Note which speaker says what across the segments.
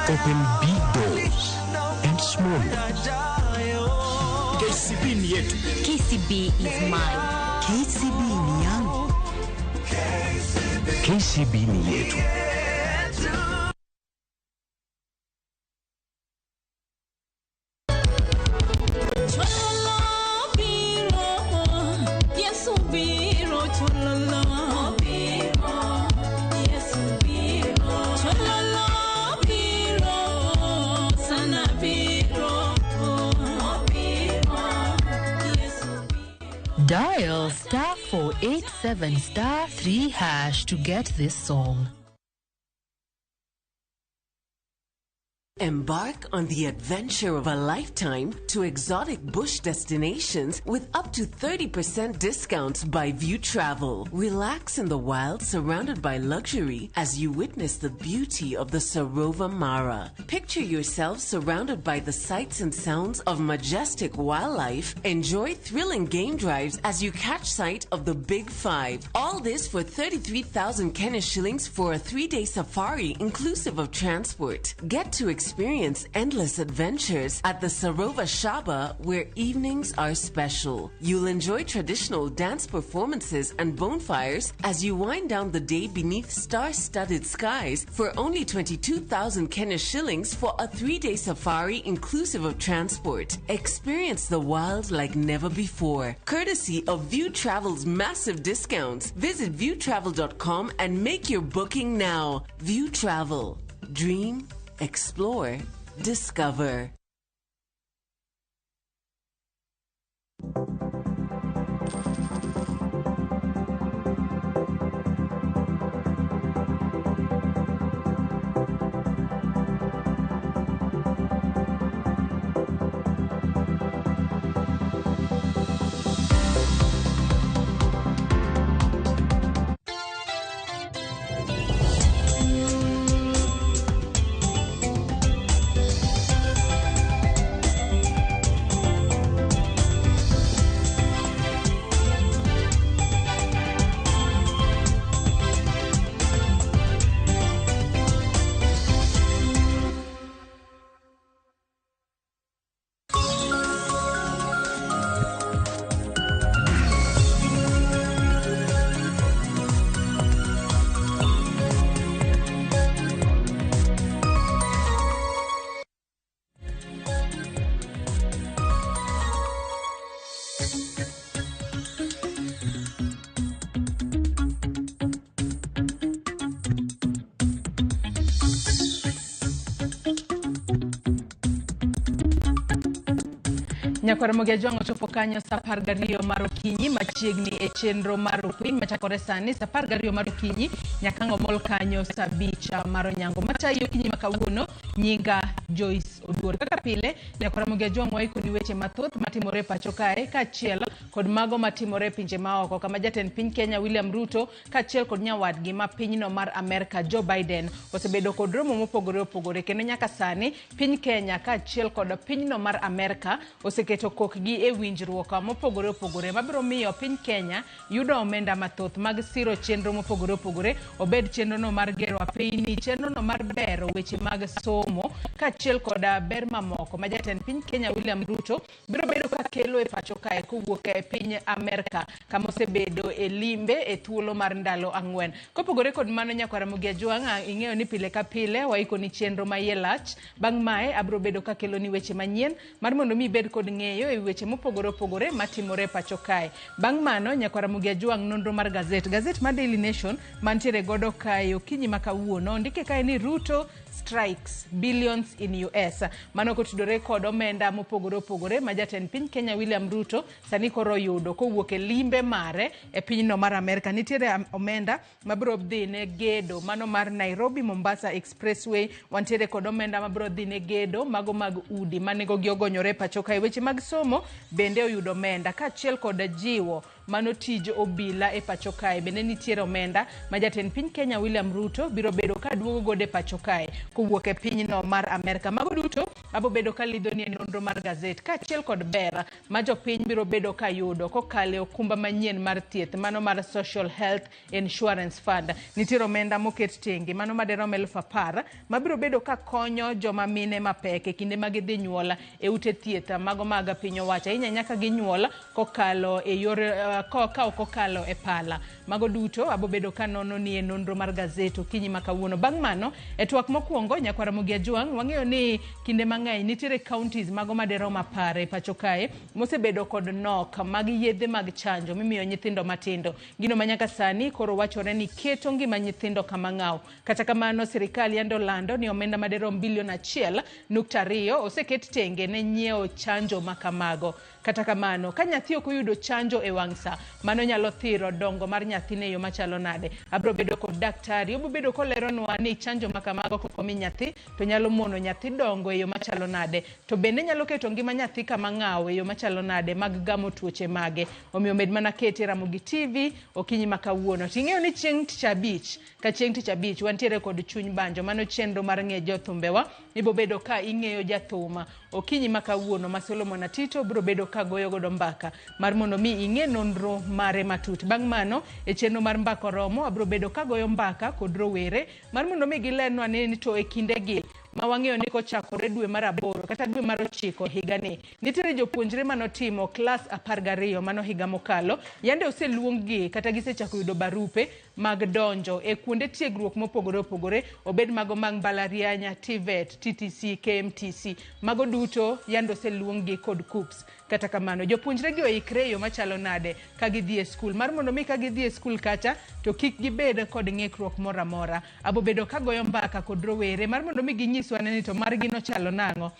Speaker 1: Open big doors and small ones.
Speaker 2: KCB ni yetu.
Speaker 3: KCB is mine.
Speaker 4: KCB ni yangu.
Speaker 1: KCB ni yetu.
Speaker 3: Dial *487 *3# to get this song.
Speaker 5: Embark on the adventure of a lifetime to exotic bush destinations with up to 30% discounts by View Travel. Relax in the wild surrounded by luxury as you witness the beauty of the Sarova Mara. Picture yourself surrounded by the sights and sounds of majestic wildlife. Enjoy thrilling game drives as you catch sight of the Big Five. All this for 33,000 Kenya shillings for a 3-day safari inclusive of transport. Get to experience endless adventures at the Sarova Shaba, where evenings are special. You'll enjoy traditional dance performances and bonfires as you wind down the day beneath star-studded skies for only 22,000 Kenya shillings for a 3-day safari inclusive of transport. Experience the wild like never before, courtesy of View Travel's massive discounts. Visit viewtravel.com and make your booking now. View Travel. Dream, explore, discover.
Speaker 6: Nyakwar Mogi Ajwang' ochopo kanyo sa 12 mar okinyi machiegni e chenro mar Rukwiny machakore sani sa 12 mar okinyi nyaka ang' omol kanyo sa 5 mar onyango. Matayi okinyi ma kawuono nyinga Joyce Oduor. Kaka pile Nyakwar Mogi Ajwang' waikoni weche mathoth matimore e pacho kae kaachiel kod mago matimore e pinje maoko kama jatend piny Kenya William Ruto kaachiel kod nyawadgi ma pinyno mar Amerka Joe Biden osebedo kod romo mopogore opogore kendo nyaka sani piny Kenya kaachiel kod pinyno mar Amerka oseketo kokgi e winjruok mopogore opogore mabiro miyo piny Kenya yudo omenda mathoth mag siro chenro mopogore opogore, obed chenrono mar gero apeyni, chenrono mar bero weche mag somo kaachiel kod ber mamoko ma jatend piny Kenya William Ruto biro bedo ka kelo e pacho kae kowuok e piny Amerka kama osebedo e limbe e thuolo mar ndalo 4. Kopogore kod mano Nyakwar Ramogi Ajwang', ing'eyo ni pile ka pile waikoni chenro ma iye lach. Bang' mae abiro bedo ka keloni weche manyien mar mondo mi ibed kod ng'eyo e weche mopogore opogore matimore e pacho kae. Bang' mano Nyakwar Ramogi Ajwang', nonro mar gazet mar Daily Nation mantiere godo kae okinyi ma kawuono ondike kae ni Ruto strikes billions in US. Mano kotudore kod omenda mopogore opogore ma jatend piny Kenya William Ruto sani koro oyudo kowuok e limbe mare e pinyno mar Amerka. Nitiere omenda mabiro dhi ne gedo mano mar Nairobi Mombasa Expressway, wantiere kod omenda mabiro dhi ne gedo mago mag udi manengogi ogonyore e pacho kae. Weche mag somo bende oyudo omenda kaachiel kod jiwo mano tij obila e pacho kae. Bende nitiere omenda ma jatend piny Kenya William Ruto biro bedo ka duogo godo e pacho kae kowuok e pinyno mar Amerka. Mago duto Abo bedo ka lidhoni e nonro mar gazet kaachiel kod ber ma jopiny biro bedo ka yudo kokalo e okumba manyien mar thieth mano mar Social Health Insurance Fund. Nitiere omenda moket tenge mano maderom 10,000 mabiro bedo ka konyo joma mine mapek e kinde ma gidhi nyuol e ute thieth mago mag piny owacho ahinya nyaka ginyuol kokalo e yor ka ok okalo e pala. Mago duto abo bedo ka nono ni e nonro mar gazet okinyi ma kawuono. Bang' mano e twak mokwongo nyakwar Ramogi Ajwang' wang'eyo ni kinde mang'eny nitiere counties mago maderom 10 e pacho kae mosebedo kod nok mag yedhe mag chanjo mimiyo nyithindo matindo. Gino ma nyaka sani koro wachore ni keto ngima nyithindo kama ng'aw. Kata kamano sirikal yande olando ni omenda maderom bilion 1.2 oseket tenge ne nyiewo chanjo ma kamago. Kata kamano, ka nyathi ok oyudo chanjo e wang' sa, mano nyalo thiro dongo mar nyathine e yo machalo nade. Abiro bedo kod daktari, obiro bedo koleronwa ni chanjo ma kamago kok omi nyathi to nyalo mono nyathi dongo e yo machalo nade. To bende nyalo keto ngima nyathi kama ng'aw e yo machalo nade mag gamo tuoche mage. Omiyo med mana kete Ramogi TV okinyi ma kawuono. Ting'eyo ni chieng' tich abich, ka chieng' tich abich wantiere kod chuny banjo, mano chenro mar ng'e jothumbewa. Ibo bedo ka ing'eyo jathum okinyi ma kawuono ma Solomon Atito biro bedo ka goyo godo mbaka mar mondo mi ing'e nonro mare matut. Bang' mano e chenro mar mbaka oromo abiro bedo ka goyo mbaka kod rowere mar mondo mi gilernwa ni to e kindegi ma wang'eyo ni kochakore dwe mar 8 kata dwe mar 9 higani nitiere jopuonjre manotimo klas 12 mano higa mokalo yande oseluong-gi kata gisechako yudo barupe mag donjo e kuonde tiegruok mopogore opogore, obed mago mag mbalariany, TVET, TTC, KMTC, mago duto yande oseluong-gi kod KUCCPS. Kata kamano jopuonjre gi oikre e yo machalo nade ka gidhi e skul mar mondo mi ka gidhi e skul kacha to kik gibed kod ng'ikruok moro amora. Abo bedo ka goyo mbaka kod rowere mar mondo mi ginyiswa ni to margi nochalo nang'o,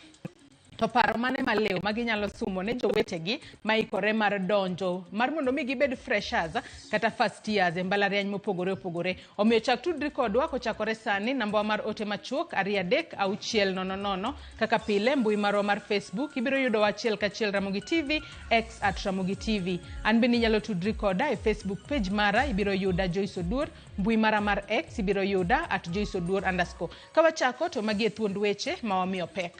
Speaker 6: to paro mane maliw ma ginyalo sumo ne jowetegi maikore mar donjo mar mondo mi gibed freshers kata first years e mbalariany mopogore opogore. Omiyo chak tudri kodwa kochakore sani, namba mar ote machuok 2 3 6 0 0. Kaka pile mbui marwa mar Facebook ibiro yudo wa achiel kachiel Ramogi TV, X at Ramogi TV. An bende inyalo tudri koda e Facebook page mara, ibiro yuda Joyce Oduor. Mbui mara mar X ibiro yuda at Joyce Oduor _. Ka wachako to magi e thuond weche ma wamiyo pek.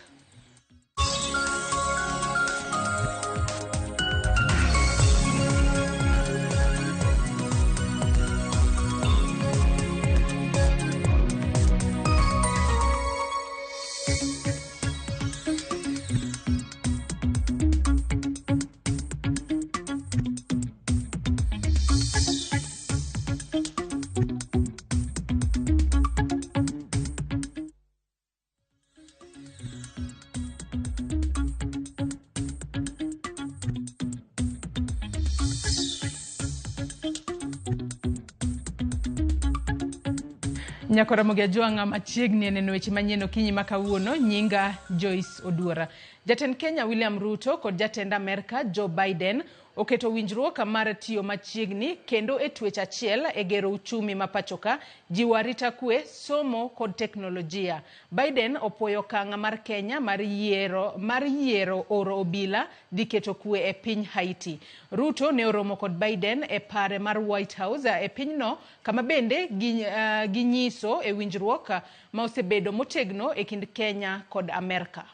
Speaker 6: Nyakora Ramogi Ajwang' machiegni e neno weche manyien okinyi ma kawuono. Nyinga Joyce Oduora. Jatend Kenya William Ruto kod jatend Amerka Joe Biden oketo winjruok mar tiyo machiegni kendo e twech achiel e gero uchumi ma pachoka, jiwo arita kwe, somo kod teknolojia. Biden opuoyo okang' mar Kenya mar yiero oro obila dhi keto kwe e piny Haiti. Ruto ne oromo kod Biden e pare mar White House e pinyno, kama bende ginyiso e winjruok ma osebedo motegno e kind Kenya kod Amerka.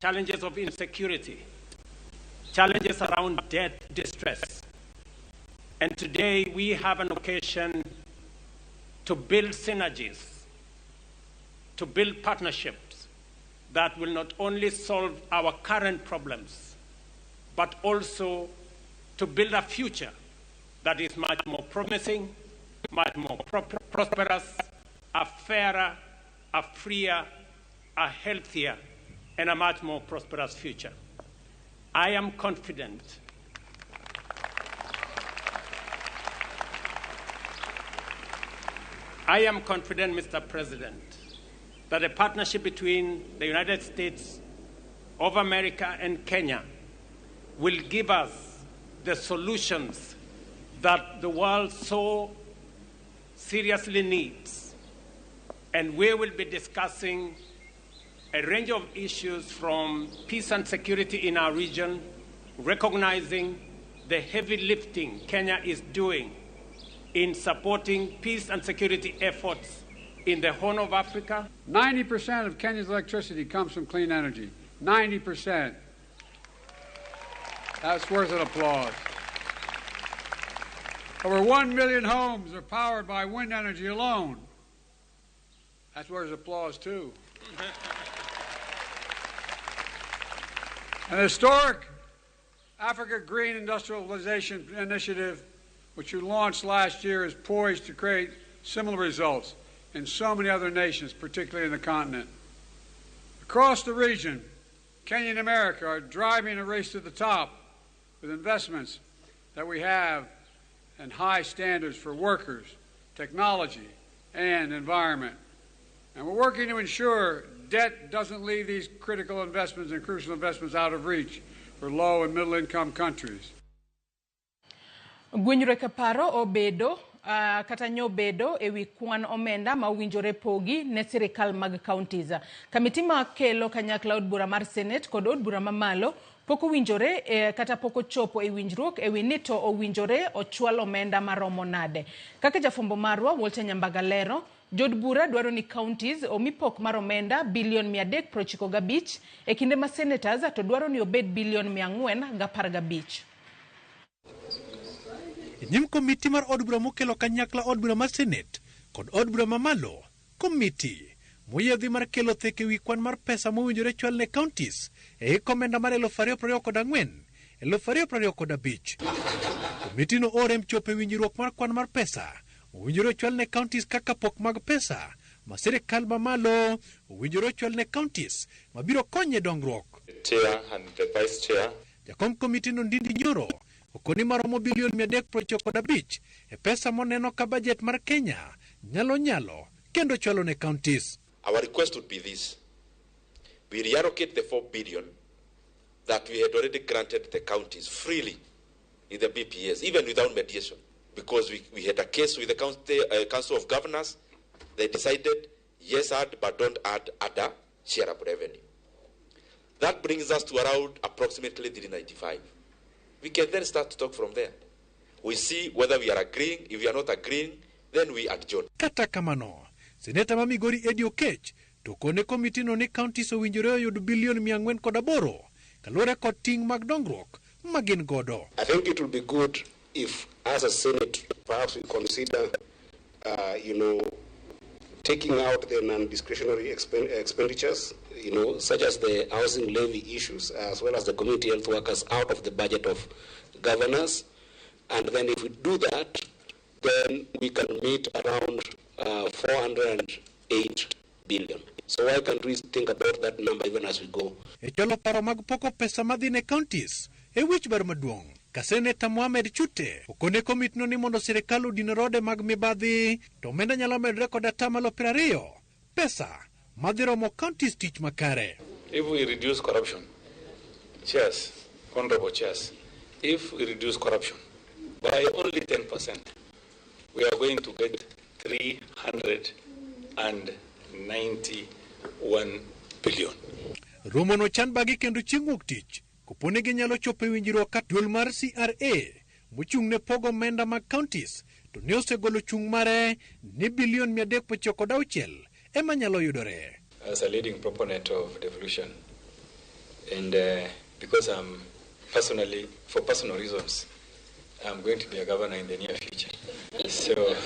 Speaker 7: Challenges of insecurity, challenges around debt distress. And today we have an occasion to build synergies, to build partnerships that will not only solve our current problems, but also to build a future that is much more promising, much more prosperous, a fairer, a freer, a healthier, and a much more prosperous future. I am confident Mr. President, that a partnership between the United States of America and Kenya will give us the solutions that the world so seriously needs. And we will be discussing a range of issues from peace and security in our region, recognizing the heavy lifting Kenya is doing in supporting peace and security efforts in the Horn of Africa.
Speaker 8: 90% of Kenya's electricity comes from clean energy. 90%. That's worth an applause. Over 1 million homes are powered by wind energy alone. That's worth applause, too. An historic Africa Green Industrialization Initiative, which you launched last year, is poised to create similar results in so many other nations, particularly in the continent. Across the region, Kenya and America are driving a race to the top with investments that we have and high standards for workers, technology, and environment. And we're working to ensure debt doesn't leave these critical investments and crucial investments out of reach for low and middle income countries.
Speaker 6: Gwenyruok e paro obedo kata nyobedo ewi kwan omenda ma owinjore pogi ne sirikal mag counties. Kamiti ma kelo kanyakla od bura mar Senate kod od bura mamalo pok owinjore kata pok ochopo e winjruok ewi ni to owinjore ochwal omenda maromo nade. Kaka jafwambo marwa Walter Nyambaga lero, jood bura dwaro ni counties omi pok mar omenda bilion 395 e kinde ma senators to dwaro ni obed bilion 415.
Speaker 9: Nyim komiti mar od bura mokelo kanyakla od bura mar Senate kod od bura mamalo, komiti moyiedhi mar kelo thek ewi kwan mar pesa mowinjore chwal ne counties e hik omenda mar 2024 2025. Komiti no orem chopo e winjruok mar kwan mar pesa owinjore ochwal ne counties kaka pok mag pesa ma sirikal mamalo owinjore ochwal ne counties mabiro konye dongruok.
Speaker 10: Chair and the vice chair.
Speaker 9: Jakom komiti no Ndindi Nyoro okoni maromo bilion 395 e pesa moneno ka budget mar Kenya nyalo kendo chwalo ne counties.
Speaker 10: Our request would be this: we reallocate the 4 billion that we had already granted the counties freely in the BPS, even without mediation, because we had a case with the Council of Governors. They decided, yes, add, but don't add other share of revenue. That brings us to around approximately 395. We can then start to talk from there. We see whether we are agreeing. If we are not agreeing, then we adjourn.
Speaker 9: Kata kamano, Seneta ma Migori Eddie Okech to kone komiti no ni counties owinjore oyud bilion 408 kaluwore kod ting' mag dongruok magin godo.
Speaker 11: I think it will be good if, as a Senate, perhaps we consider, taking out the non-discretionary expenditures, such as the housing levy issues, as well as the community health workers, out of the budget of governors. And then if we do that, then we can meet around 408 billion. So why can't we think about that number even as we go?
Speaker 9: E cholo paro mag poko pesa madhi ne counties e wich ber maduong'. Ka Seneta Mohamed Chute okone komitno ni mondo sirikal odin rode mag mibadhi to omenda nyalo medore kod 20% pesa madhi romo counties tich makare.
Speaker 12: If we reduce corruption, chairs, honorable chairs, if we reduce corruption by only 10%, we are going to get 391 billion.
Speaker 9: Romo no chan bagi kendo chieng' wuok tich koponi ginyalo chopo e winjruok ka duol mar CRA mochung' ne pogo omenda mag counties to ne osegolo chung' mare ni bilion 396 ema nyalo yudore.
Speaker 12: As a leading proponent of devolution, and because I'm personally, for personal reasons, I'm going to be a governor in the near future. So,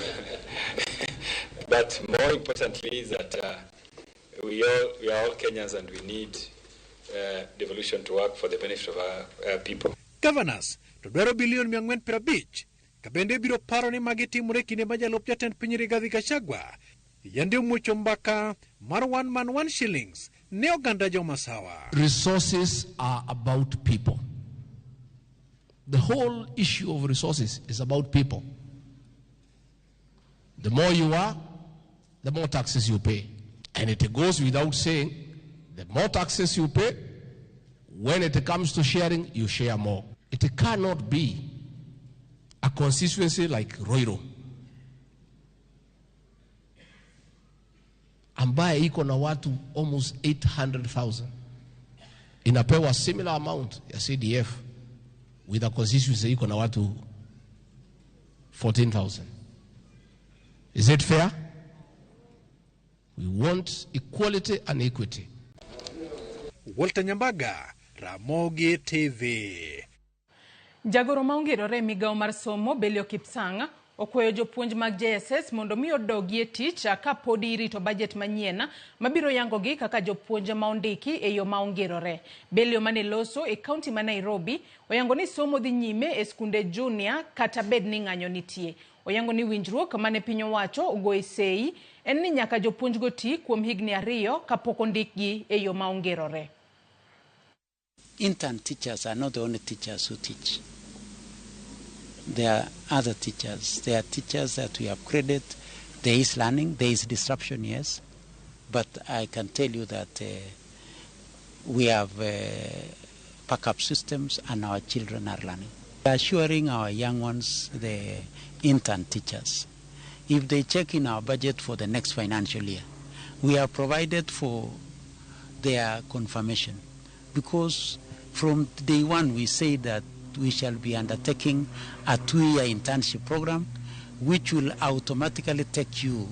Speaker 12: but more importantly is that we are all Kenyans and we need devolution to work for the benefit of our people.
Speaker 9: Governors to dwaro bilion 450 kabende biro paro ni magi timore kinde ma jalup jatend piny Rigathi Gachagua yande omuocho mbaka mar 1 man 1 shillings ne oganda jomasawa.
Speaker 1: Resources are about people. The whole issue of resources is about people. The more you are, the more taxes you pay. And it goes without saying, the more taxes you pay, When it comes to sharing, you share more. It cannot be a constituency like Ruiru ambaye iko na watu almost 800,000 inapewa similar amount ya CDF with a constituency iko na watu 14,000. Is it fair? We want equality and equity.
Speaker 9: Walter Nyambaga, Ramogi TV.
Speaker 6: Jagoro maongirore migawo mar somo Belio Kipsang okweyo jopuonj mag JSS mondo mi odogie tich ka podi irito budget manyien mabiro yangogi kaka jopuonj ma ondiki e yo ma ongirore. Belio mane loso e kaunti ma Nairobi oyango ni somo dhi nyime e skunde junior kata bed ni ng'anyo nitie. Oyango ni winjruok mane piny owacho ogoye sei en ni nyaka jopuonjgo ti kuom higni 2 kapok ondikgi e yo ma ongirore.
Speaker 13: Intern teachers are not the only teachers who teach. There are other teachers. There are teachers that we have credit. There is learning. There is disruption, yes. But I can tell you that we have backup systems and our children are learning. We are assuring our young ones, the intern teachers, if they check in our budget for the next financial year, we are provided for their confirmation. Because from day one we say that we shall be undertaking a 2-year internship program which will automatically take you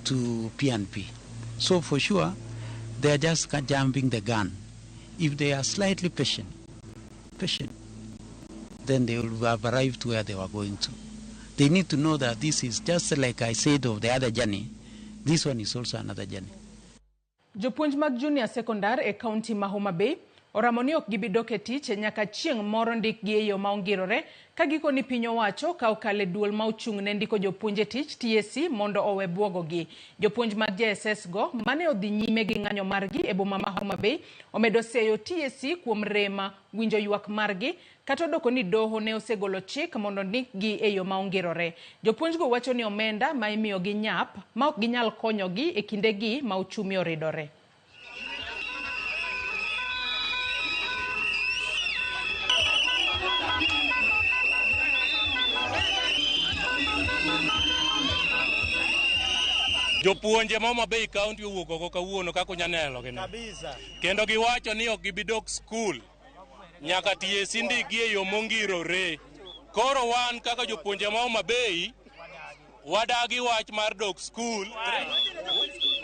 Speaker 13: to PNP. So for sure, they are just jumping the gun. If they are slightly patient, then they will have arrived where they were going to. They need to know that this is just like I said of the other journey, this one is also another journey.
Speaker 6: Jopuonj mag junior secondary e kaunti ma Homa Bay oramo ni ok gibi dok e tich nyaka chieng' moro ndikgi e yo ma ongirore ka giko ni piny owacho ka okale duol ma ochung' ne ndiko jopuonj e tich TSC mondo owe buogogi. Jopuonj mag JSS go mane odhi nyime gi ng'anyo margi e boma ma Homa Bay omedo seyo TSC kuom rema winjo ywak margi kata odoko ni doho ne osegolo chik mondo ndikgi e yo ma ongirore. Jopuonjgo wacho ni omenda ma imiyogi nyap ma ok ginyal konyogi e kindegi ma uchumi oridore.
Speaker 14: Jopuonje ma Homa Bay County owuok oko kawuono kaka unyaneno gini. Kendo giwacho ni ok gibi dok skul nyaka TSC ndikgi e yo mongirore. Koro wan kaka jopuonje ma Homa Bay wadagi wach mar dok skul.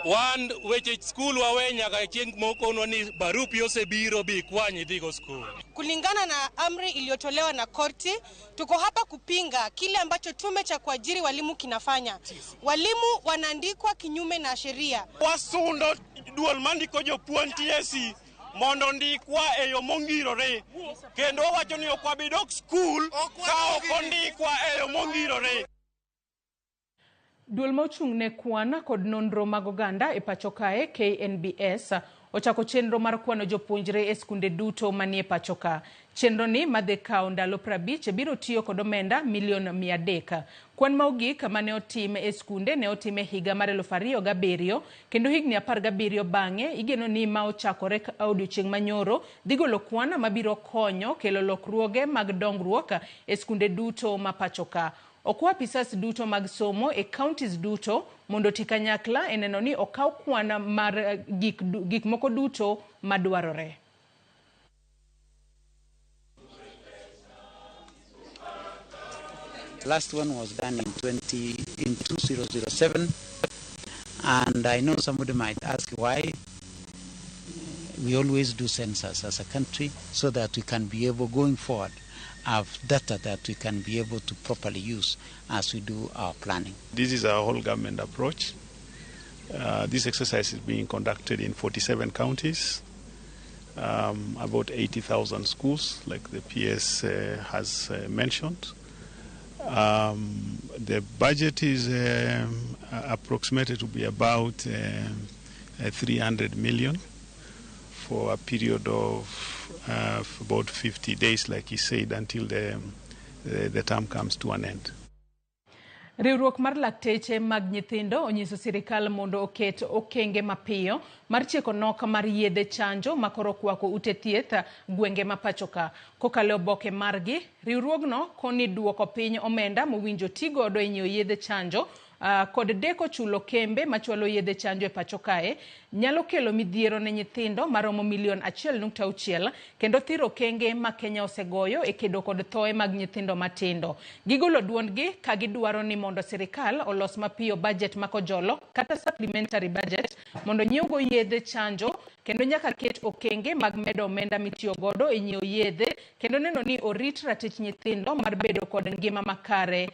Speaker 14: Wan weche skul wawe nyaka chieng' mokonwa ni barupi osebiro bi kwany idhigo skul.
Speaker 15: Kulingana na amri iliyotolewa na korti, tuko hapa kupinga kile ambacho tume cha kuajiri walimu kinafanya. Walimu wanaandikwa kinyume na sheria.
Speaker 16: Wasundo duol mandiko jopuonj TSC mondo ndikwa e yo mongirore. Kendo wacho ni ok wabi dok skul ka ok ondikwa e yo mongirore.
Speaker 6: Duol ma ochung' ne kwan kod nonro mag oganda e pacho kae KNBS ochako chenro mar kwano jopuonjre e skunde duto manie pacho ka. Chenro ni madhi kawo ndalo 50 biro tiyo kod omenda milion 300. Kwan ma ogik mane otim e skunde ne otim e higa mar 2007 kendo higni 17 bang'e igeno ni ma ochakore odiochieng' manyoro dhi golo kwan mabiro konyo kelo lokruoge mag dongruok e skunde duto ma pacho ka. Okwa apisas duto mag somo e counties duto mondo oti kanyakla e neno ni okaw kwan mar gik moko duto madwarore.
Speaker 13: Last one was done in 2007, and I know somebody might ask why we always do census as a country so that we can be able, going forward, have data that we can be able to properly use as we do our planning.
Speaker 17: This is our whole government approach. This exercise is being conducted in 47 counties, about 80,000 schools, like the PS has mentioned. The budget is approximated to be about 300 million for a period of about 50 days, like he said, until the term comes to an end.
Speaker 6: Riwruok mar lakteche mag nyithindo onyiso sirikal mondo oket okenge mapiyo mar tieko nok mar yedhe chanjo makoro kwako ute thieth gwenge ma pacho ka. Kokalo e oboke margi, riwruogno koni duoko piny omenda mowinjo tigodo e nyiewo yedhe chanjo kod deko chulo kembe machwalo yedhe chanjo e pacho kae nyalo kelo midhiero ne nyithindo maromo milion 1.6 kendo thiro okenge ma Kenya osegoyo e kedo kod thoe mag nyithindo matindo. Gigolo duondgi ka gidwaro ni mondo sirikal olos mapiyo budget makojolo kata supplementary budget mondo nyiewgo yedhe chanjo kendo nyaka ket okenge mag medo omenda mitiyo godo e nyiewo yedhe kendo neno ni orit ratich nyithindo mar bedo kod ngima makare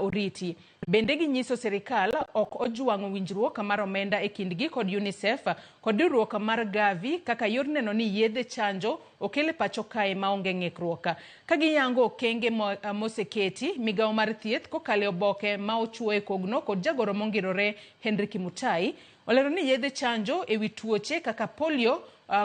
Speaker 6: oriti. Bende ginyiso sirikal ok ojwang'o winjruok mar omenda e kindgi kod UNICEF kod riwruok mar Gavi kaka yor neno ni yedhe chanjo okel e pacho kae maonge ng'ikruok. Ka giyango okenge moseketi, migawo mar thieth kokalo e oboke ma ochuo e kogno kod jagoro mongirore Henry Kimutai olero ni yedhe chanjo ewi tuoche kaka polio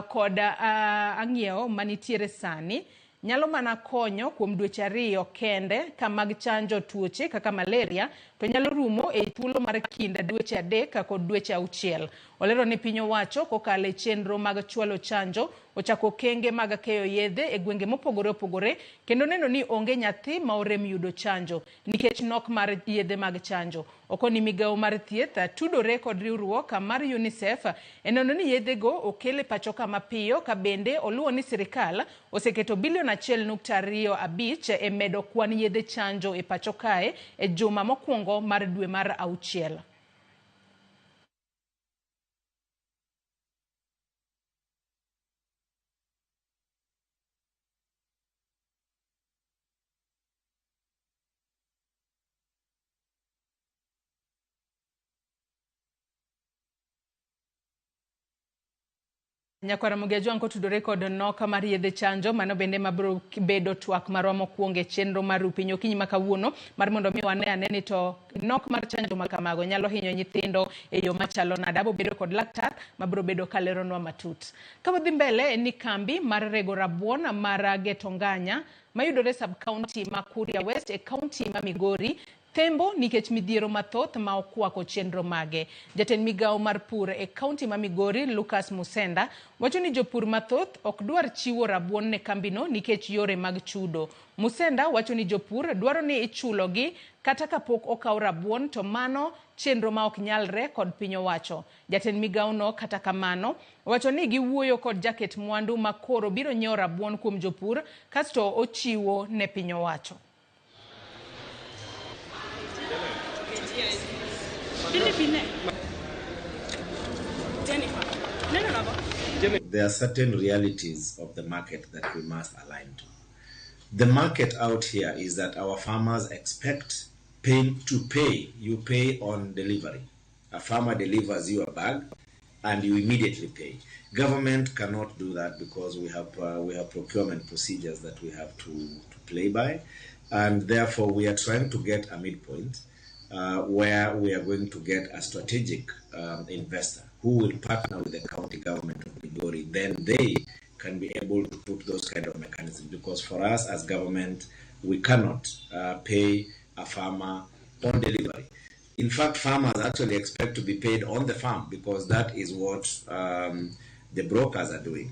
Speaker 6: kod ang'iewo manitiere sani nyalo mana konyo kuom dweche 2 kende ka mag chanjo tuoche kaka malaria to nyalo rumo e thuolo mar kind dweche 3 kod dweche 6. Olero ni piny owacho kokalo e chenro mag chwalo chanjo ochako okenge mag keyo yedhe e gwenge mopogore opogore kendo neno ni onge nyathi ma orem yudo chanjo nikech nok mar yedhe mag chanjo. Okoni migawo mar thieth tudore kod riwruok mar UNICEF e neno ni yedhego okel e pacho ka mapiyo ka bende oluwo ni sirikal oseketo bilion 1.25 e medo kwan yedhe chanjo e pacho kae e juma mokwongo mar dwe mar 6. Nyakwara Mugejwang' kotudore kod nok mar yedhe chanjo mano bende mabiro bedo twak marwa mokwongo e chenro mar Rupiny okinyi ma kawuono mar mondo mi wane ane ni to nok mar chanjo ma kamago nyalo hinyo nyithindo e yo machalo nade. Abo bedo kod laktar mabiro bedo kaleronwa matut. Ka wadhi mbele en ni kambi mar rego rabuon mar Getonganya mayudore sub county ma Kuria West e county ma Migori Thembo nikech midhiero mathoth ma okwako chenro mage. Jatend migawo mar pur e kaunti ma Migori Lucas Musenda wacho ni jopur mathoth ok dwar chiwo rabuon ne kambino nikech yore mag chudo. Musenda wacho ni jopur dwaro ni ichulogi kata kapok okaw rabuon to mano chenro ma ok nyalre kod piny owacho. Jatend migawo no kata kamano wacho ni giwuoyo kod jaket mwandu ma koro biro nyiewo rabuon kuom jopur kasto ochiwo ne piny owacho.
Speaker 18: There are certain realities of the market that we must align to. The market out here is that our farmers expect to pay. You pay on delivery. A farmer delivers you a bag and you immediately pay. Government cannot do that because we have procurement procedures that we have to play by, and therefore we are trying to get a midpoint where we are going to get a strategic investor who will partner with the county government of Migori. Then they can be able to put those kind of mechanisms, because for us as government, we cannot pay a farmer on delivery. In fact, farmers actually expect to be paid on the farm because that is what the brokers are doing.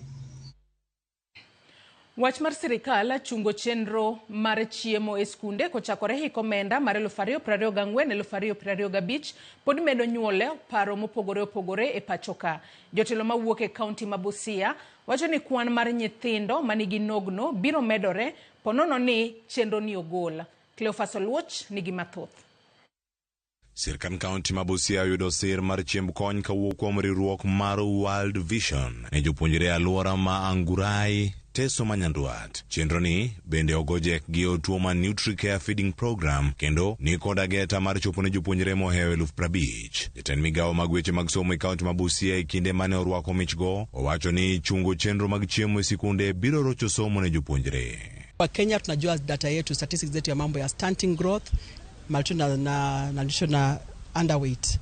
Speaker 6: Wach mar sirikal chungo chenro mar chiemo e skunde kochakore hik omenda mar 2024-2025 pod medo nyuole paro mopogore opogore e pacho ka. Jotelo mawuok e kaunti ma Busia wacho ni kwan mar nyithindo manigi nogno biro medore ponono ni chenro ni ogol. Cleophas Oluoch nigi mathoth.
Speaker 19: Sirkand kaunti ma Busia oyudo sir mar chiemb kony kawuok kuom riwruok mar World Vision ne jopuonjre alwora ma Angurai Teso ma Nyandwat. Chenro ni bende ogo jek gi otuo ma NutriCare Feeding Program kendo ni kod ageta mar chopo ne jopuonjre mohewo 50,000. Jatend migawo mag weche mag somo e kaunti ma Busia e kinde mane orwako michgo owacho ni chungo chenro mag chiemo e sikunde biro rocho somo ne jopuonjre.
Speaker 20: Kwa Kenya tunajua data yetu, statistics zetu ya mambo ya stunting growth, malnutrition na underweight.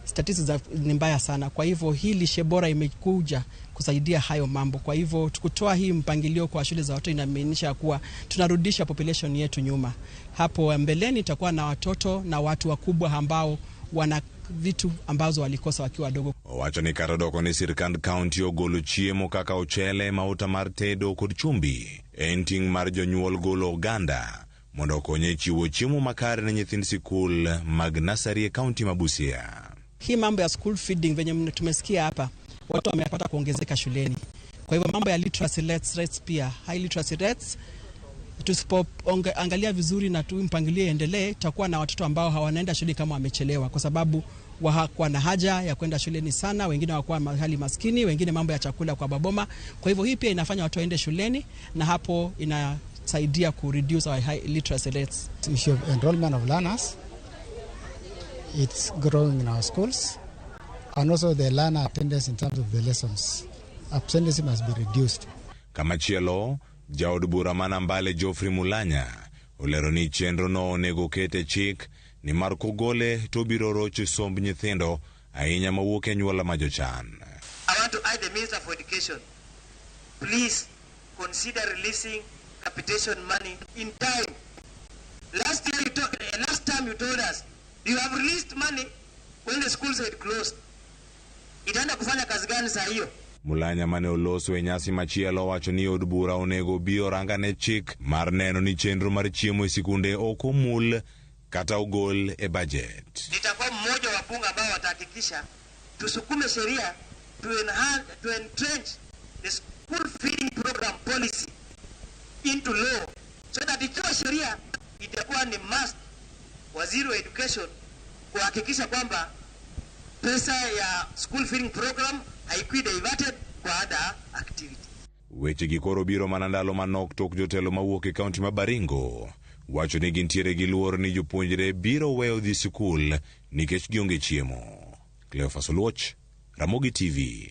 Speaker 20: Statistics ni mbaya sana. Kwa hivyo hii lishe bora imekuja kusaidia hayo mambo. Kwa hivyo tukutoa hii mpangilio kwa shule za watoto inamaanisha kuwa tunarudisha population yetu nyuma. Hapo mbeleni tutakuwa na watoto na watu wakubwa ambao wana vitu ambazo walikosa wakiwa wadogo.
Speaker 19: Owacho ni kata doko ni sirkand kaunti ogolo chiemo kaka ochele, mauta mar tedo kod chumbi en ting' mar jonyuol golo oganda mondo okonye e chiwo chiemo makare ne nyithind sikul mag nasari e kaunti ma Busia.
Speaker 20: Hii mambo ya school feeding venye tumesikia hapa, watu wamepata kuongezeka shuleni. Kwa hivyo mambo ya literacy rates pia, high literacy rates, tusipoangalia vizuri na tu mpangilio endelee, tutakuwa na watoto ambao hawanaenda shule kama wamechelewa, kwa sababu hawakuwa na haja ya kwenda shuleni sana, wengine hawakuwa mahali maskini, wengine mambo ya chakula kwa baboma. Kwa hivyo hii pia inafanya watu waende shuleni, na hapo inasaidia ku reduce our high literacy rates.
Speaker 21: Issue of enrollment of learners, it's growing in our schools, and also the learner attendance in terms of the lessons. Absenteeism must be reduced.
Speaker 19: Kamachielo, jaod bura ma Nambale Geoffrey Mulanya olero ni chenro no onego ket e chik nimar kogole to biro rocho somb nyithindo ahinya mawuok e anyuola ma jochan.
Speaker 22: I want to urge the Minister for Education, please consider releasing capitation money in time. Last year, last time you told us you have released money when the schools had closed. Itaenda kufanya kazi gani saa hiyo?
Speaker 19: Mulanya mane oloso e nyasi machielo owacho ni od bura onego bi orangane chik mar neno ni chenro mar chiemo e sikunde ok omul kata ogol e budget.
Speaker 22: Nitakuwa mmoja wa bunge ambao watahakikisha tusukume sheria to enhance, to entrench the school feeding program policy into law so that ikiwa sheria itakuwa ni must waziri wa education kuhakikisha kwamba pesa ya school feeding program haikui diverted kwa other activity.
Speaker 19: Weche gi koro biro mana ndalo manok tok jotelo mawuok e kaunti ma Baringo wacho ni gintiere gi luor ni jopuonjre biro weyo dhi sikul nikech gionge chiemo. Cleophas Oluoch, Ramogi TV.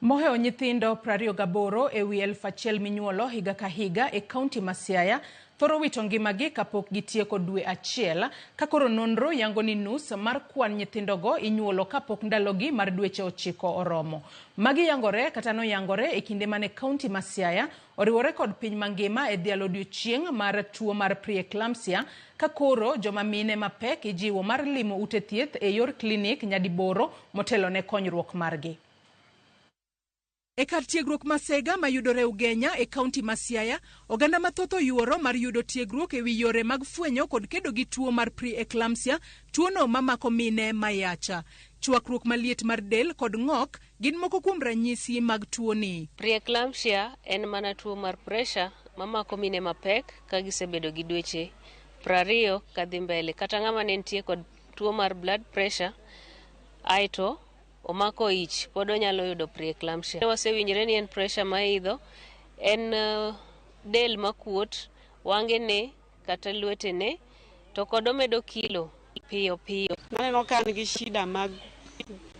Speaker 6: Mohewo nyithindo 28 ewi 1000 minyuolo higa ka higa e kaunti ma Siaya thoro wito ngimagi kapok gitieko dwe achiel, ka koro nonro yango ni nus mar kwan nyithindogo inyuolo kapok ndalogi mar dweche 9 oromo. Magi yangore kata noyangore e kinde mane kaunti ma Siaya oriwore kod piny mangima e dhialo odiochieng' mar tuo mar preeclampsia, ka koro joma mine mapek ijiwo mar limo ute thieth e yor klinik nyadiboro motelo ne konyruok margi. E kar tiegruok ma Sega mayudore Ugenya e kaunti ma Siaya, oganda mathoth oyuoro mar yudo tiegruok ewi yore mag fwenyo kod kedo gi tuo mar preeclampsia, tuono mamako mine mayacha. Chwakruok maliet mar del kod ng'ok gin moko kuom ranyisi mag tuoni.
Speaker 23: Preeclampsia en mana tuo mar pressure mamako mine mapek ka gisebedo gi dweche 20 kadhi mbele. Kata ng'ama ne nitie kod tuo mar blood pressure aeto omako ich pod onyalo yudo preeclampsia. Wasewinjore ni en pressure maidho, en del makuot, wangene kata lwetene, to kod omedo kilo piyo piyo.
Speaker 24: Naneno ka an gi shida mag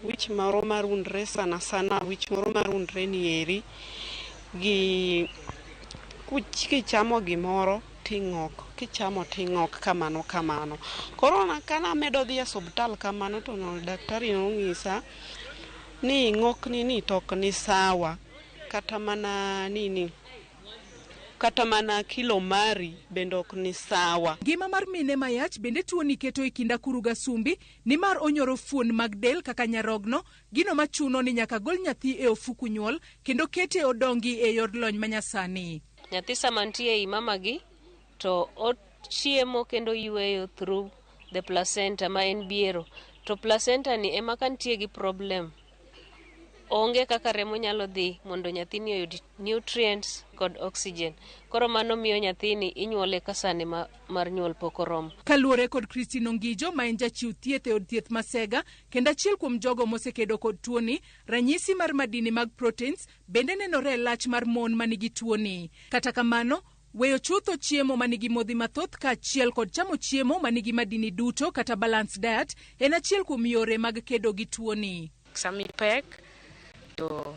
Speaker 24: wich moro marundre sana sana, wich moro marundre ni eri gi kichamo gimoro ting'ok, kichamo ting'ok kamano kamano. Koro kana medo dhi e osiptal kamano to no daktari nong'isa ni ng'okni ni to ok ni sawa, kata mana nini, kata mana kilo mari bende ok ni sawa.
Speaker 6: Ngima mar mine mayach bende tuoni keto e kind akuru gasumbi nimar onyoro fuon mag del kaka nyarogno, gino machuno ni nyaka gol nyathi e ofuku nyuol kendo kete odongi e yor lony manyasani.
Speaker 23: Nyathi sama nitie ei mamagi to ochiemo kendo yweyo through the placenta ma en biero, to placenta ni ema ka nitie gi problem, onge kaka remo nyalo dhi mondo nyathini oyud nutrients kod oxygen. Koro mano miyo nyathini inyuole ka sane mar nyuol pok oromo.
Speaker 6: Kaluwore kod Christine Ongijo ma en jachiw thieth e od thieth ma Sega kendo achiel kuom jogo mosekedo kod tuoni, ranyisi mar madini mag proteins bende nenore e lach mar mon manigi tuoni. Kata kamano, weyo chutho chiemo manigi modhi mathoth kaachiel kod chamo chiemo manigi madini duto kata balanced diet en achiel kuom yore mag kedo gi tuoni.
Speaker 25: Sama ipek to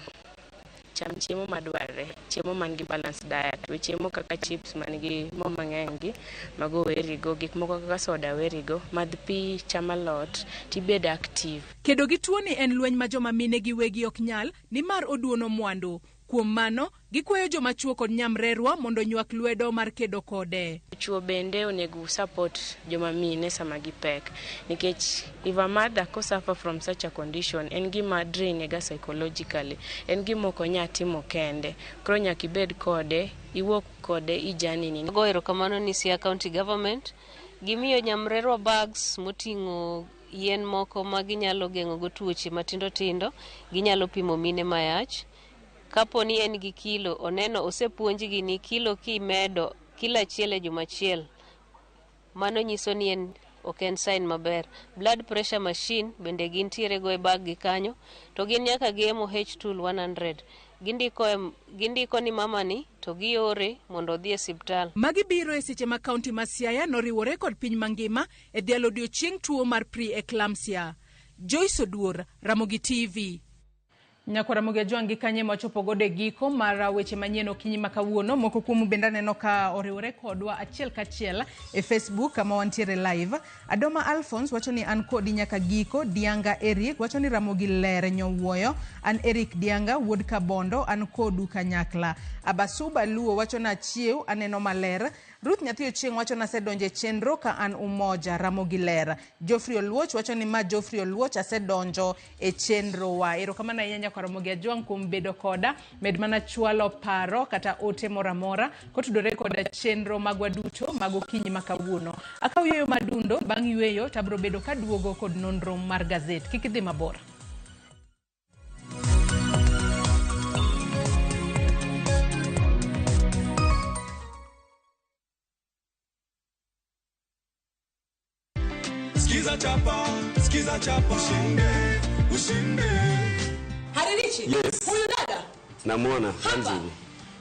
Speaker 2: Cham chiemo madwarre, chiemo man gi balanced diet. We chiemo kaka chips man gi mo mang'eny gi, mago werigo, gik moko kaka soda werigo, madh pi, cham alot, tibed active.
Speaker 6: Kedo gi tuoni en lweny ma joma mine giwegi ok nyal nimar oduono mwandu. Kuom mano, gikwayo joma chwo kod nyamrerwa mondo onywak lwedo mar kedo kode.
Speaker 2: Chwo bende onego support joma mine sama gipek nikech if a mother ko suffer from such a condition en gima drain ga psychologically, en gima ok onya timo kende. Koro nyaka ibed kode, iwuok kode i journey ni.
Speaker 23: Ago erokamano ni Siaya County Government gimiyo nyamrerwa bags moting'o yien moko ma ginyalo geng'o go tuoche matindo tindo, ginyalo pimo mine mayach. Kapo ni en gi kilo, oneno osepuonjgi ni kilo kimedo kilo achiel e juma achiel, mano nyiso ni en ok en sign maber. Blood pressure machine bende gintiere go e bag gi kanyo, to gin nyaka gi MOH tool 100. Gindiko ni mama ni to giore mondo odhi e siptal.
Speaker 6: Magi biro e seche ma kaunti ma Siaya noriwore kod piny mangima e dhialo odiochieng' tuo mar pre-eclampsia. Joyce Oduor, Ramogi TV. Nyakwara Ramogi Ajwang' gi kanye machopo godo e giko mar weche manyien okinyi ma kawuono. Moko kuomu bende aneno ka oriwore kodwa achiel kachiel e Facebook kama wantiere live. Adoma Alphonse wacho ni an kodi nyaka giko. Dianga Eric wacho ni Ramogi ler nyowuoyo. An Eric Dianga wuod Kabondo an kodu kanyakla. Abasuba Luo wacho ni achiew aneno maler. Ruth Nyathi Ochieng' wacho ni asedonjo e chenro ka an Umoja Ramogi ler. Geoffrey Oluoch wacho ni ma Geoffrey Oluoch asedonjo e chenro wa. Erokamano ahinya nyakwar Ramogi Ajwang' kuom bedo koda. Med mana chwalo paro kata ote moro amora kotudore koda chenro magwa duto mag okinyi ma kawuono. Akaw yueyo madundo, bang' yueyo to abiro bedo kaduogo kod nonro mar gazet. Kik idhi mabor.
Speaker 3: Skiza chapa, skiza chapa, ushinde, ushinde.
Speaker 4: Haririchi,
Speaker 5: Yes.
Speaker 4: huyu dada
Speaker 5: Namwona
Speaker 4: Hapa.
Speaker 5: Zanzibar.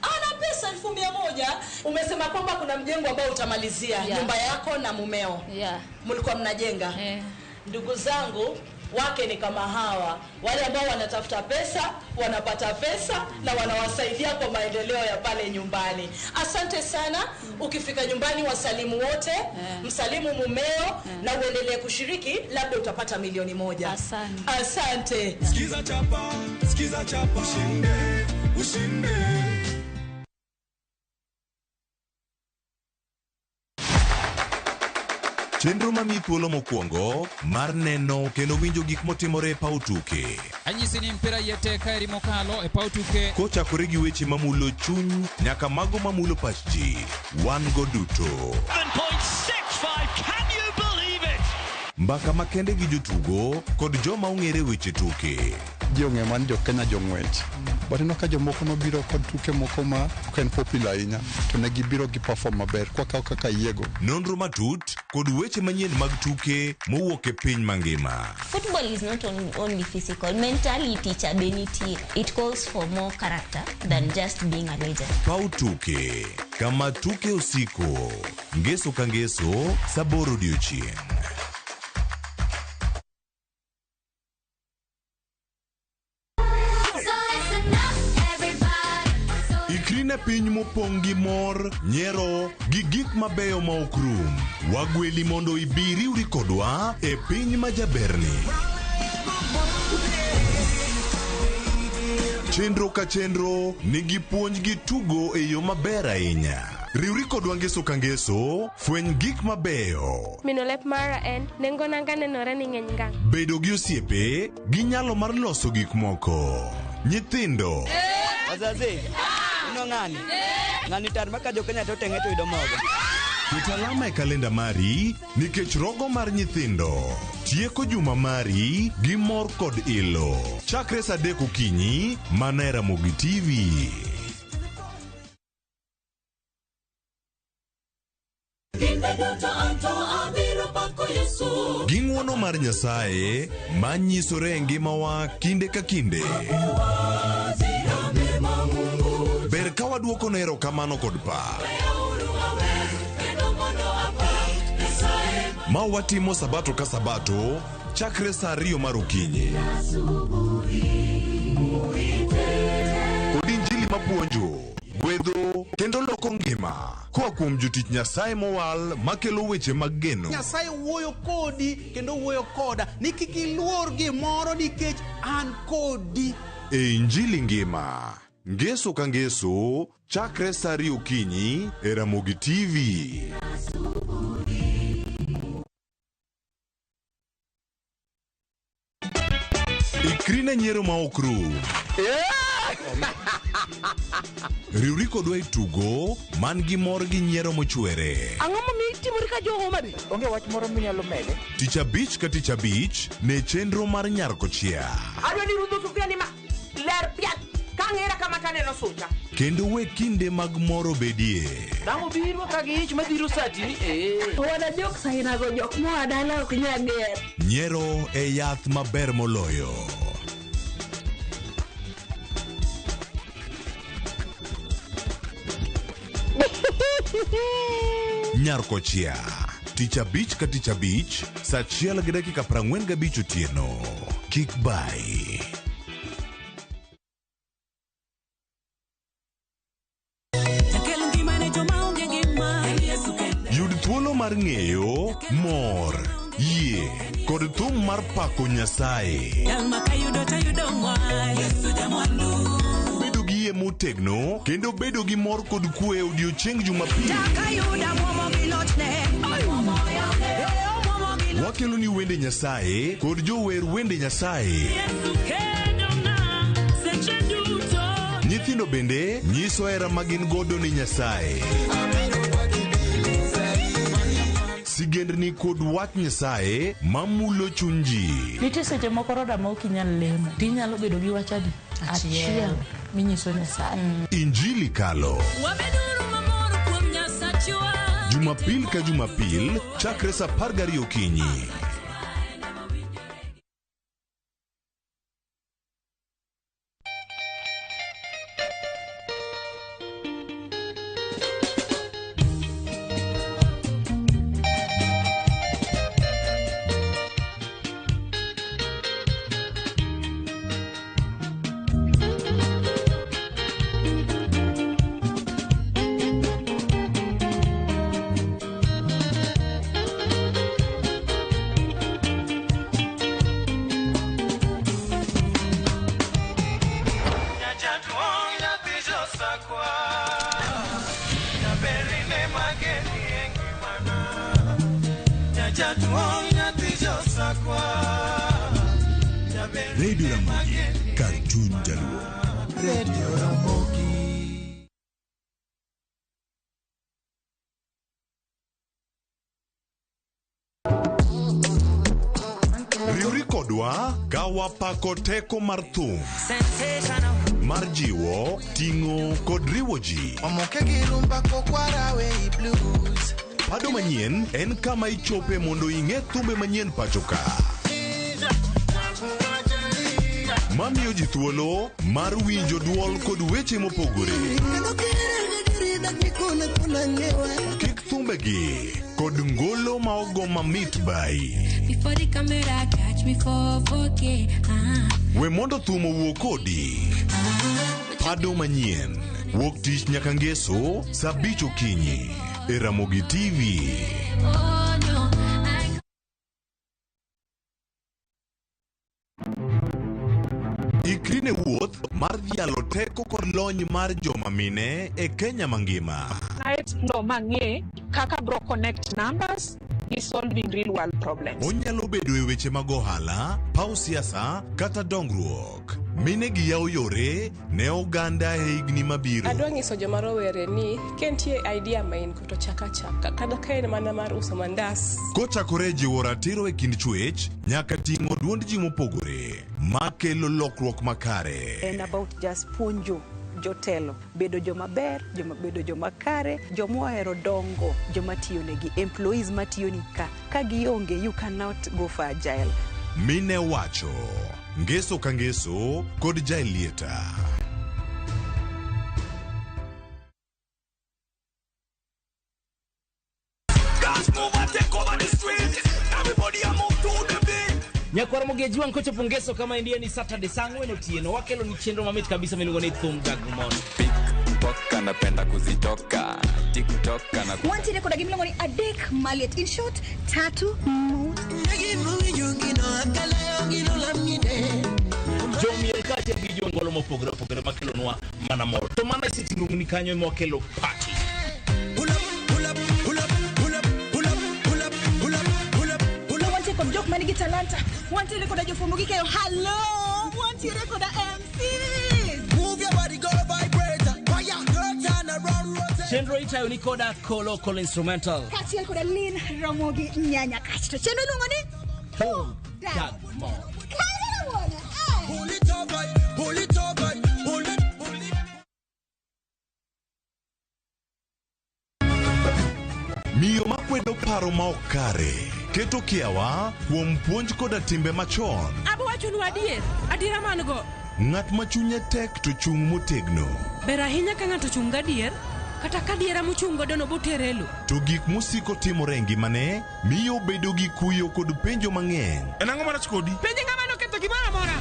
Speaker 4: ana pesa 100,000. Umesema kwamba kuna mjengo ambao utamalizia nyumba yako na mumeo. Mlikuwa mnajenga. Ndugu zangu wake ni kama hawa, wale ambao wanatafuta pesa wanapata pesa na wanawasaidia kwa maendeleo ya pale nyumbani. Asante sana. Ukifika nyumbani wasalimu wote, msalimu mumeo na uendelee kushiriki, labda utapata 1,000,000. Asante. Asante.
Speaker 3: Skiza chapa, skiza chapa, ushinde, ushinde.
Speaker 19: Chenro mamiyi thuolo mokwongo mar neno kendo winjo gik motimore e paw tuke.
Speaker 25: Anyisi ni mpira iye tek ka eri mokalo e paw tuke.
Speaker 19: Kochakore gi weche mamulo chuny nyaka mago mamulo pach ji, wan go duto.
Speaker 26: 7.65, can you believe it?
Speaker 19: Mbaka makende gi jotugo kod joma ong'ere weche tuke.
Speaker 27: Ji ong'eyo mana ni jo Kenya jong'wech. But ineno ka jomoko nobiro kod tuke moko ma ok en popular ahinya to ne gibiro gi perform maber kwakawo kaka yiego.
Speaker 19: Nonro matut kod weche manyien mag tuke mowuok e piny mangima.
Speaker 28: Football is not only physical, mentality cha be nitie. It calls for more character than just being a legend.
Speaker 19: Paw tuke kama tuke osiko ngeso ka ngeso saa aboro odiochieng'. Ikri ne piny mopong' gi mor, nyiero gi gik mabeyo ma ok rum. Wagweli mondo ibi riwri kodwa e piny ma jaberni. Chenro ka chenro nigi puonj gi tugo e yo maber ahinya. Riwri kodwa ngeso ka ngeso, fweny gik mabeyo.
Speaker 29: Mino lep mara en nengo nanga nenore ni ng'eny ngang'.
Speaker 19: Bedo gi osiepe gi nyalo mar loso gik moko. Nyithindo
Speaker 30: Wazazi, ino ng'ani? Ng'ani tar maka jo Kenya to teng'e to yudo mogo.
Speaker 19: Ket alama e kalenda mari nikech rogo mar nyithindo tieko juma mari gi mor kod ilo. Chakre saa 3 okinyi mana e Ramogi TV. Gi ng'uono mar Nyasaye ma nyisore e ngimawa kinde ka kinde. Ber ka waduoko ne erokamano kod pak. Ma watimo sabato ka sabato chakre saa 2 mar okinyi. Kod Mapuonjo, gwedho kendo loko ngima koa kuom jotich Nyasaye mowal makelo weche mag geno.
Speaker 1: Nyasaye wuoyo kodi kendo wuoyo koda ni kik iluor gimoro nikech an kodi.
Speaker 19: E Injili ngima, ngeso ka ngeso, chakre sa ariyo okinyi e Ramogi TV. Ikri ne nyiero ma ok rum. Riwri kodwa e tugo man gi mor gi nyiero mochwere.
Speaker 5: Ang'o momiyo itimori ka jo Homa Bay?
Speaker 7: Onge wach moro minyalo mede?
Speaker 19: Tich abich ka tich abich ne chenro mar Nyar Kochia.
Speaker 5: Adwa ni rudho sufuria ni ma ler piat ka ang'era kama taneno sucha.
Speaker 19: Kendo we kinde mag mor obedie.
Speaker 7: Dang' obiro ka gi ich madhiro sati ni ee.
Speaker 8: Wana jok sainago jok moa dala ok nyal ger.
Speaker 19: Nyiero e yath maber moloyo. Nyar Kochia. Tich abich ka tich abich, sa 1:45 otieno. Kik bai. Yud thuolo mar ng'eyo, mor, yie kod thum mar pako Nyasaye. Bedo gi yie motegno kendo bedo gi mor kod kwe odiochieng' Jumapil. Wakelo ni wende Nyasaye kod jower wende Nyasaye. Nyithindo bende nyiso hera ma gin godo ni Nyasaye. Sigendni kod wach Nyasaye mamulo chuny ji.
Speaker 9: Nitie seche moko roda ma ok inyal lemo, tinyalo bedo gi wach adi? Achiel minyiso Nyasaye.
Speaker 19: Injili kalo. Jumapil ka Jumapil chakre sa 12 okinyi.
Speaker 10: Radio Ramogi, kar chuny Jaluo.
Speaker 3: Radio Ramogi.
Speaker 19: Riwri kodwa ka wapako teko mar thum mar jiwo, ting'o kod riwo ji.
Speaker 3: Omoke gi rumba kokwarawe i blues.
Speaker 19: Pado manyien en kama ichope mondo ing'e thumbe manyien pacho ka. Mamiyo ji thuolo mar winjo duol kod weche mopogore. Kik thumbegi kod ngolo ma ogo mamit bai.
Speaker 11: Before the camera catch me for 4K.
Speaker 19: We mondo thum owuo kodi. Pado manyien wuok tich nyaka ngeso sa 5 okinyi e Ramogi TV.
Speaker 11: Oh no, I
Speaker 19: Ikri ne wuoth mar dhialo teko kod lony mar joma mine e Kenya mangima.
Speaker 12: Night no mang'e kaka bro connect numbers gi solving real world problems.
Speaker 19: Onyalo bedo e weche mag ohala, paw siasa kata dongruok. Mine gi yawo yore ne oganda e higni mabiro.
Speaker 2: Adwa nyiso joma rowere ni ka nitie idea ma in go to chak achaka kata ka en mana mar uso mandas.
Speaker 19: Kochakore e jiwo ratiro e kind chwech nyaka ting'o duond ji mopogore makelo lokruok makare.
Speaker 14: En about just puonjo jotelo bedo joma ber, joma bedo joma kare, joma ohero dongo, joma tiyo negi, employees matiyo ni ka. Ka gionge, you cannot go for agile.
Speaker 19: Mine wacho ngeso ka ngeso kod Jaelieta.
Speaker 13: Nyakwar Mogeji wang' kochopo ngeso kama endiye ni Saturday saa 4 otieno wakelo ni chenro mamit kabisa miluongo ni Thum Dag Mon.
Speaker 15: Poka napenda kuzitoka TikTok na
Speaker 8: Wantiere koda gimiluongo ni adek maliet. In short, tatu mut.
Speaker 13: Jomiel kaachiel gi jongolo mopogore opogore makelonwa mana mor. To mana e sitting room ni kanyo ema wakelo party.
Speaker 8: Wantiere kod jok manigi talanta. Wantiere koda jofwambo gi keyo. Hello! Wantiere koda MCs.
Speaker 3: Move your body, go vibrate. Fire, girl, turn around, rotate.
Speaker 13: Chenro itayo ni koda Kolo Kolo Instrumental.
Speaker 8: Kaachiel koda Lin Ramogi Nyanya Kasto. Chenro iluongo ni
Speaker 13: Thum Dag Mon.
Speaker 8: Kawuono wuona.
Speaker 3: Pull it over, pull it over, pull it, pull it.
Speaker 19: Miyo makwedo paro ma ok kare keto kiawa kuom puonj koda timbe machon.
Speaker 16: Abo wachonu adier, adiera man go.
Speaker 19: Ng'at ma chunye tek to chung' motegno.
Speaker 16: Ber ahinya ka ng'ato chung' gadier, kata ka diera mochung' godo no botere e lo.
Speaker 19: To gik mosiko timore e ngimane miyo obedo gi kuyo kod penjo mang'eny.
Speaker 17: En ang'o marach kodi?
Speaker 16: Penje ng'ama noketho gimoro amora.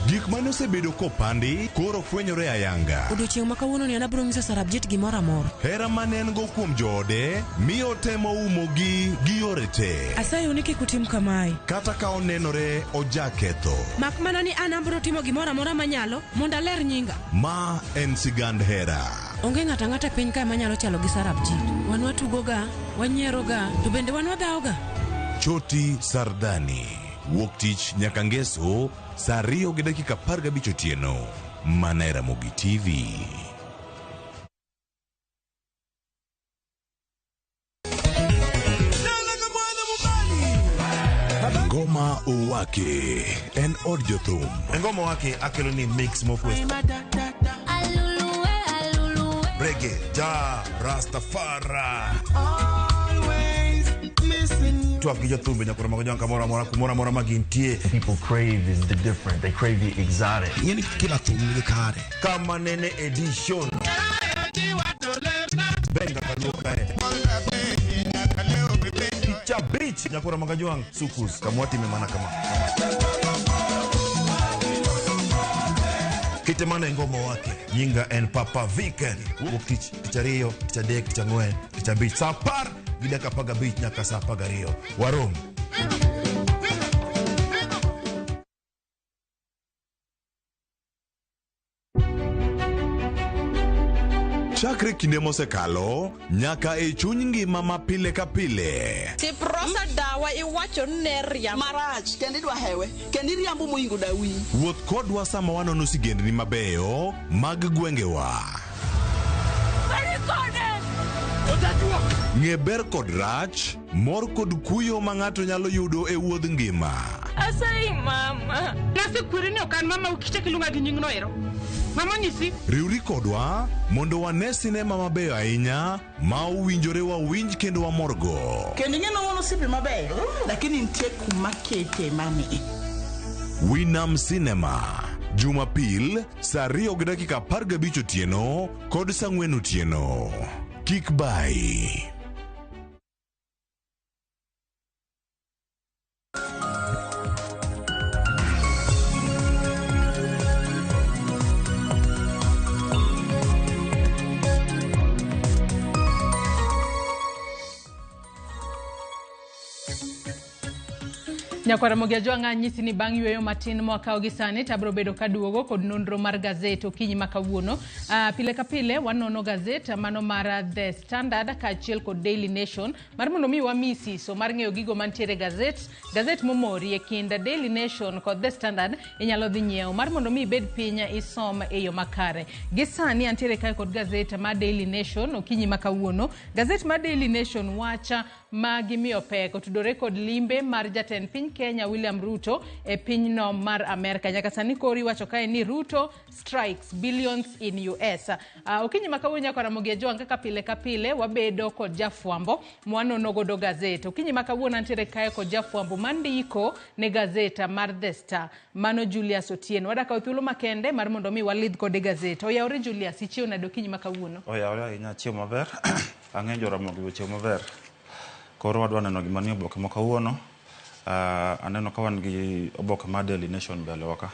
Speaker 19: Gik mane osebedo kopandi koro fwenyore ayanga.
Speaker 16: Odiochieng' ma kawuono ni an abiro nyiso Sarabjit gimoro amora.
Speaker 19: Hera mane en go kuom joode miyo otemo umogi gi yore te.
Speaker 16: Asayou ni kik utim kamae.
Speaker 19: Kata ka onenore ojaketho.
Speaker 16: Mak mana ni an abiro timo gimoro amora manyalo mondo aler nyinga.
Speaker 19: Ma en sigand hera.
Speaker 16: Onge ng'ato ang'ata e piny kae manyalo chalo gi Sarabjit. Wan watugoga, wanyieroga, to bende wan wadhawoga.
Speaker 19: Choti Sardani. Wuok tich nyaka ngeso saa 2:15 otieno. Mana e Ramogi TV. Ngoma Owake en od jothum.
Speaker 17: Ngoma Owake akelo ni mix mofwes. Reggae, ja, Rastafari. Twak gi jothumbe nyakoro mago jang kamoro amora kumoro amora ma gintie.
Speaker 18: People crave is the different. They crave the exotic.
Speaker 17: Ing'eni kila thum nigi kare. Kama nene edition. Benga kaluo kae. Picha beach nyakoro mago jwang' sukus kamwatime mana kama. Kite mana e Ngoma Owake. Nyinga en Papa Viken. Wuok tich, tich ariyo, tich adek, tich ang'wen, tich abich. Saa 10:15 nyaka saa 12. Warom.
Speaker 19: Chakre kinde mosekalo nyaka e chuny ngima ma pile ka pile.
Speaker 4: Siprosa dawa iwacho ni ne riambo.
Speaker 20: Marach, kendo idwa hewe, kendo iriambo moingo dawi.
Speaker 19: Wuoth kodwa sama wanono sigendni mabeyo mag gwengewa. Ng'e ber kod rach, mor kod kuyo ma ng'ato nyalo yudo e wuodh ngima.
Speaker 16: Asayi mama. Nasekweri ni ok an mama ukichak iluonga gi nyingno ero. Mama nyisi.
Speaker 19: Riwri kodwa mondo wane sinema mabeyo ahinya ma owinjore wawinj kendo wamorgo.
Speaker 20: Kendo ing'e ni wan osiepe mabeyo, lakini nitie kuma kete mami.
Speaker 19: Winam Cinema. Jumapil saa 2:15 otieno kod saa 4 otieno. Kik bai.
Speaker 6: Nyakwara Ramogi Ajwang' anyisi ni bang' yweyo matin mwakawo gi sani to abiro bedo kaduogo kod nonro mar gazet okinyi ma kawuono. Pile ka pile wanono gazet mano mar The Standard kaachiel kod Daily Nation mar mondo mi wami siso mar ng'eyo gigo mantiere gazet. Gazet momori e kind Daily Nation kod The Standard inyalo dhi nyiewo mar mondo mi ibed piny isom e yo makare. Gi sani antiere kae kod gazet mar Daily Nation okinyi ma kawuono. Gazet mar Daily Nation wacha ma gimiyo pek otudore kod limbe mar jatend piny Kenya William Ruto e pinyno mar Amerka. Nyaka sani koro iwacho kae ni Ruto strikes billions in US. Okinyi ma kawuono nyaka Ramogi Ajwang' kaka pile ka pile wabedo kod jafwambo mwanono godo gazet. Okinyi ma kawuono antiere kae kod jafwambo mandiko ne gazeta mar The Star, mano Julius Otieno. Wadakawo thuolo makende mar mondo mi walidh kode gazet. Oyawore Julius, ichiew nade okinyi ma kawuono?
Speaker 21: Oyawore ahinya, achiew maber. Ang'eyo jo Ramogi ochiew maber. Koro wadwa neno gima nie oboke ma kawuono. Aneno ka wan gi oboke mar Daily Nation mbele wa ka.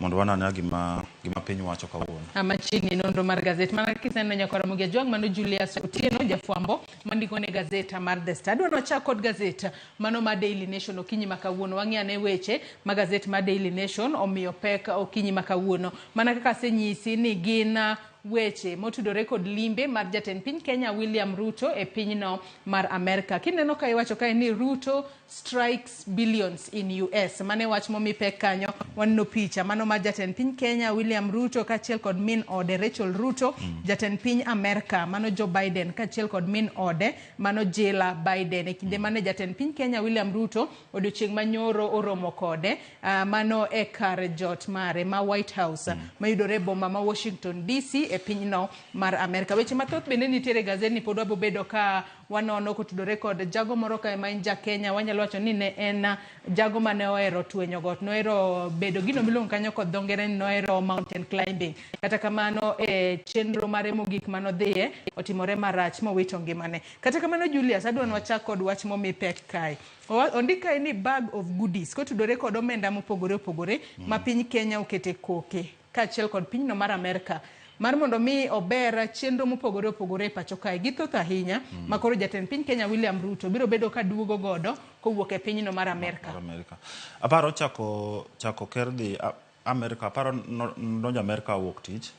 Speaker 21: Mondo wanane gima gima piny wacho kawuono.
Speaker 6: Machiegni nonro mar gazet mana kaka iseneno nyakwar Ramogi Ajwang' mano Julius Otieno jafwambo mandiko ne gazet mar The Star. Adwa wachak kod gazet mano mar Daily Nation okinyi ma kawuono. Wang'i ane weche ma gazet mar Daily Nation omiyo pek okinyi ma kawuono. Mana kaka asenyisi ni gin weche motudore kod limbe mar jatend piny Kenya William Ruto e pinyno mar Amerka. Kineno ka iwacho kae ni Ruto strikes billions in US. Mane wach momi pek kanyo. Waneno picha mano mar jatend piny Kenya William Ruto kaachiel kod min ode Rachel Ruto, jatend piny Amerka mano Joe Biden kaachiel kod min ode mano Jill Biden. E kinde mane jatend piny Kenya William Ruto odiochieng' manyoro oromo kode mano e kar jot mare ma White House mayudore e boma ma Washington DC e pinyno mar Amerka. Weche mathoth bende nitiere e gazetni pod wabo bedo ka wanono kotudore kod jago moro kae ma en ja Kenya. Wanyalo wacho ni ne en jago mane ohero twenyo got, nohero bedo gino miluongo kanyo kod dho ngere ni nohero mountain climbing. Kata kamano e chenro mare mogik manodhiye otimore marach mowito ngimane. Kata kamano Julius, adwa ni wachak kod wach momi pek kae. Ondik kae ni bag of goodies kotudore kod omenda mopogore opogore ma piny Kenya okete koke kaachiel kod pinyno mar Amerka mar mondo mi ober chenro mopogore opogore e pacho kae. Githoth ahinya ma koro jatend piny Kenya William Ruto biro bedo ka duogo godo kowuok e pinyno mar Amerka.
Speaker 21: Amerka. Aparo chako chako ker dhi Amerka, aparo nodonjo Amerka wuok tich.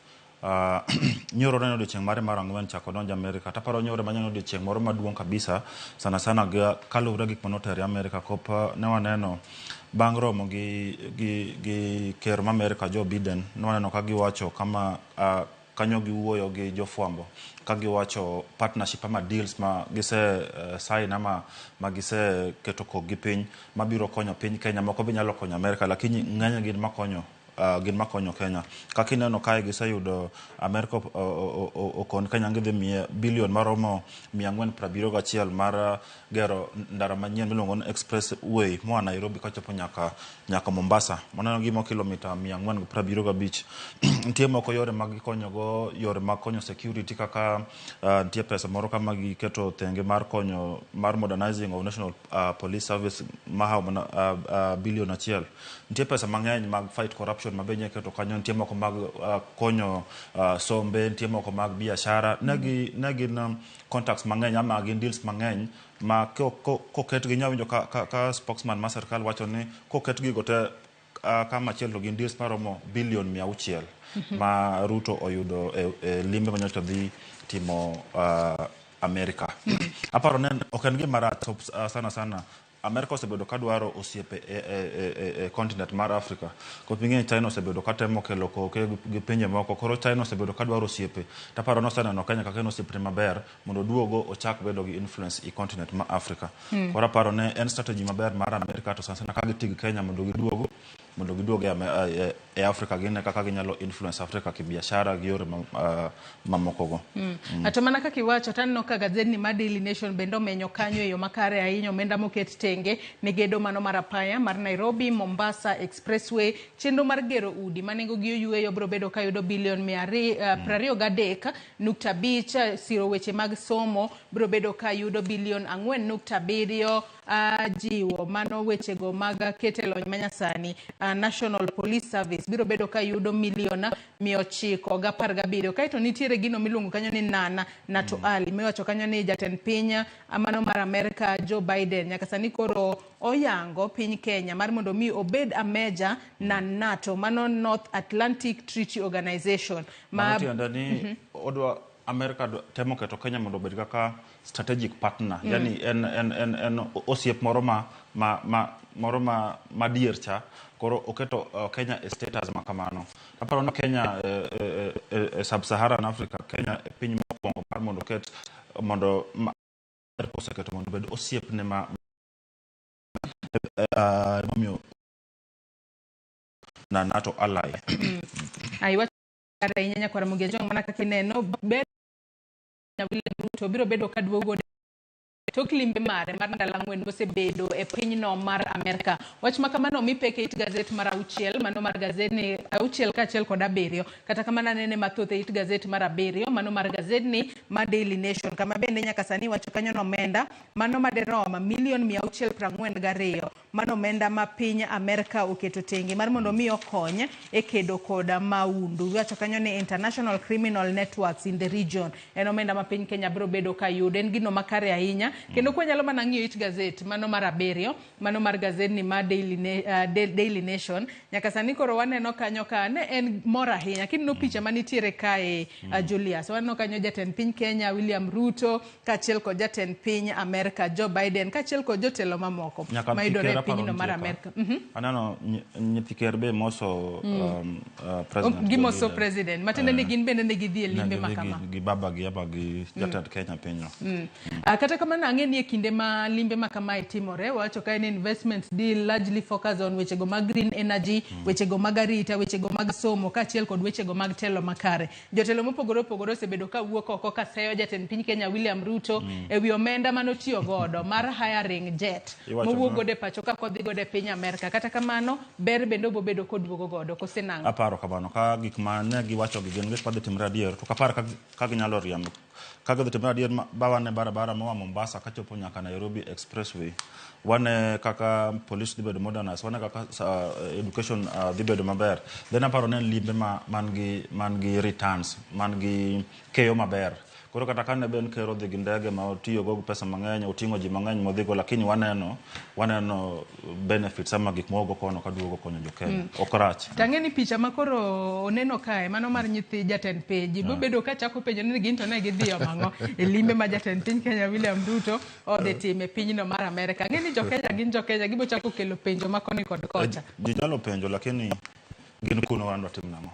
Speaker 21: Nyoro ne en odiochieng' mare mar ang'wen chako donjo Amerka. Taparo nyoro ema ne en odiochieng' moro maduong' kabisa sana sana kaluwore gi gik mane otere Amerka. Kop ne waneno bang' romo gi, gi, gi ker ma Amerka Joe Biden, ne waneno ka giwacho kama kanyo giwuoyo gi jofwambo ka giwacho partnership ama deals ma gise sign ama ma gise keto kokgi piny mabiro konyo piny Kenya. Moko be nyalo konyo Amerka, lakini ng'eny gin makonyo gin makonyo Kenya. Kaka ineno kae giseyudo Amerka okon Kenya gidhi miye bilion maromo 471 mar gero ndara manyien miluongo ni Expressway moa Nairobi kachopo nyaka nyaka Mombasa. Mano gimo kilomita 475. Nitie moko yore mag gikonyogo yore mag konyo security kaka nitie pesa moro kama giketo thenge mar konyo mar modernizing of National Police Service mahawo mana bilion 1. Nitie pesa mang'eny mag fight corruption ma be keto kanyo, nitie moko mag konyo sombe, nitie moko mag biashara. Ne gin contacts mang'eny ama gin deals mang'eny ma koketgi inya winjo ka, ka, ka spokesman mar sirkal wacho ni koket gigo te kama achiel to gin deals maromo bilion 600 ma Ruto oyudo e limbe manyocha dhi timo Amerika. Aparo ne ok en gima rach sana sana Amerika osebedo ka dwaro osiepe e continent mar Africa. Kop ing'e China osebedo ka temo kelo koke gi pinje moko. Koro China osebedo ka dwaro osiepe. Taparo noseneno Kenya kaka en osiepne maber mondo oduogo ochak bedo gi influence e continent ma Africa. Koro aparo ne en strategy maber mar Amerika to sana sana ka gitiyo gi Kenya mondo giduog e Africa gine kaka ginyalo influence Africa kibiashara gi yore mamokogo.
Speaker 6: To mana kaka iwacho taneno ka gazetni mar Daily Nation bende omenyo kanyo e yo makare ahinya omenda moket tenge ne gedo mano mar apaya mar Nairobi Mombasa Expressway, chenro mar gero udi ma nengo gi oyweyo biro bedo ka yudo bilion 23.5, siro weche mag somo biro bedo ka yudo bilion 4.7, jiwo mano wechego mag keto e lony manyasani, National Police Service biro bedo ka yudo milion 917. Kaeto nitiere gino miluongo kanyo ni Nana NATO Ali miwacho kanyo ni jatend piny mano mar Amerka Joe Biden nyaka sani koro oyango piny Kenya mar mondo mi obed a major na NATO mano North Atlantic Treaty Organization.
Speaker 21: Mano tiende ni odwa Amerika temo keto Kenya mondo obed kaka strategic partner. Yani en osiep moro ma moro ma madier cha koro oketo Kenya e status ma kamano. Aparo ni Kenya e sub-Saharan Africa, Kenya e piny mokwongo mar mondo oket mondo Amerika oseketo mondo obed osiepne ma emomiyo na NATO ally.
Speaker 6: Iwacho kare ahinya nyakwar Ramogi Ajwang' mana kaka ineno ber William Ruto biro bedo ka duogo tok limbe mare mar ndalo 4 mosebedo e pinyno mar Amerka. Wach ma kamano omi pek e it gazet mar 6, mano mar gazet ni 6 kaachiel kod 7. Kata kamano anene mathoth e it gazet mar 7, mano mar gazet ni ma Daily Nation, kama bende nyaka sani wacho kanyo nomenda mano maderom milion 642, mano omenda ma piny Amerka oketo tenge mar mondo mi okony e kedo kod maundu. Iwacho kanyo ni international criminal networks in the region en omenda ma piny Kenya biro bedo ka yudo, en gino makare ahinya. Kendo kwanyalo mana ng'iyo it gazet mano mar 7, mano mar gazet ni ma Daily Nation, nyaka sani koro waneno kanyo ka ne en mor ahinya. Kineno picha manitiere kae, Julius, waneno kanyo jatend piny Kenya William Ruto kaachiel kod jatend piny Amerka Joe Biden kaachiel kod jotelo mamoko mayudore e pinyno mar Amerka.
Speaker 21: Aneno nyithi ker be moso president.
Speaker 6: Gimoso president, matiende ni gin bende ne gidhi e limbe ma kama.
Speaker 21: Gi baba gi ama gi jatend Kenya pinyno.
Speaker 6: Kata kamano ang'e ni e kinde ma limbe ma kamae timore, wacho ka en investment deal largely focus on wechego mag green energy, wechego mag arita, wechego mag somo kaachiel kod wechego mag telo makare. Jotelo mopogore opogore osebedo ka wuok oko ka seyo jatend piny Kenya William Ruto e wi omenda manotiyo godo mar hiring jet mowuok godo e pacho ka kodhi godo e piny Amerka. Kata kamano ber bende obobedo koduogo godo kose nang'o?
Speaker 21: Aparo kamano ka gik ma ne giwacho gi gin gik madhi timore adier, to kapar ka ginyalo riambo. Ka gidhi timore adier, ba wane barabara moa Mombasa kachopo nyaka Nairobi Expressway, wane kaka police dhi bedo modernized, wane kaka education dhi bedo maber, then aparo ni en limbe man gi returns, man gi keyo maber. Koro kata kane ben ker odhi gi ndege ma otiyogo gi pesa mang'eny, oting'o ji mang'eny modhigo, lakini waneno benefits ama gik mogo kono kaduogo konyo jo Kenya. Ok rach.
Speaker 6: Tang'e ni picha ma koro oneno kae, mano mar nyithi jatend piny, ji bobedo ka chako penjo ni gin to ne gidhi omo ang'o e limbe ma jatend piny Kenya William Ruto odhi timo e pinyno mar Amerka. Ang'e ni jo Kenya gin jo Kenya, gibo chako kelo penjo ma koni kod kocha.
Speaker 21: Ji nyalo penjo, lakini gin kuno wan watim nang'o?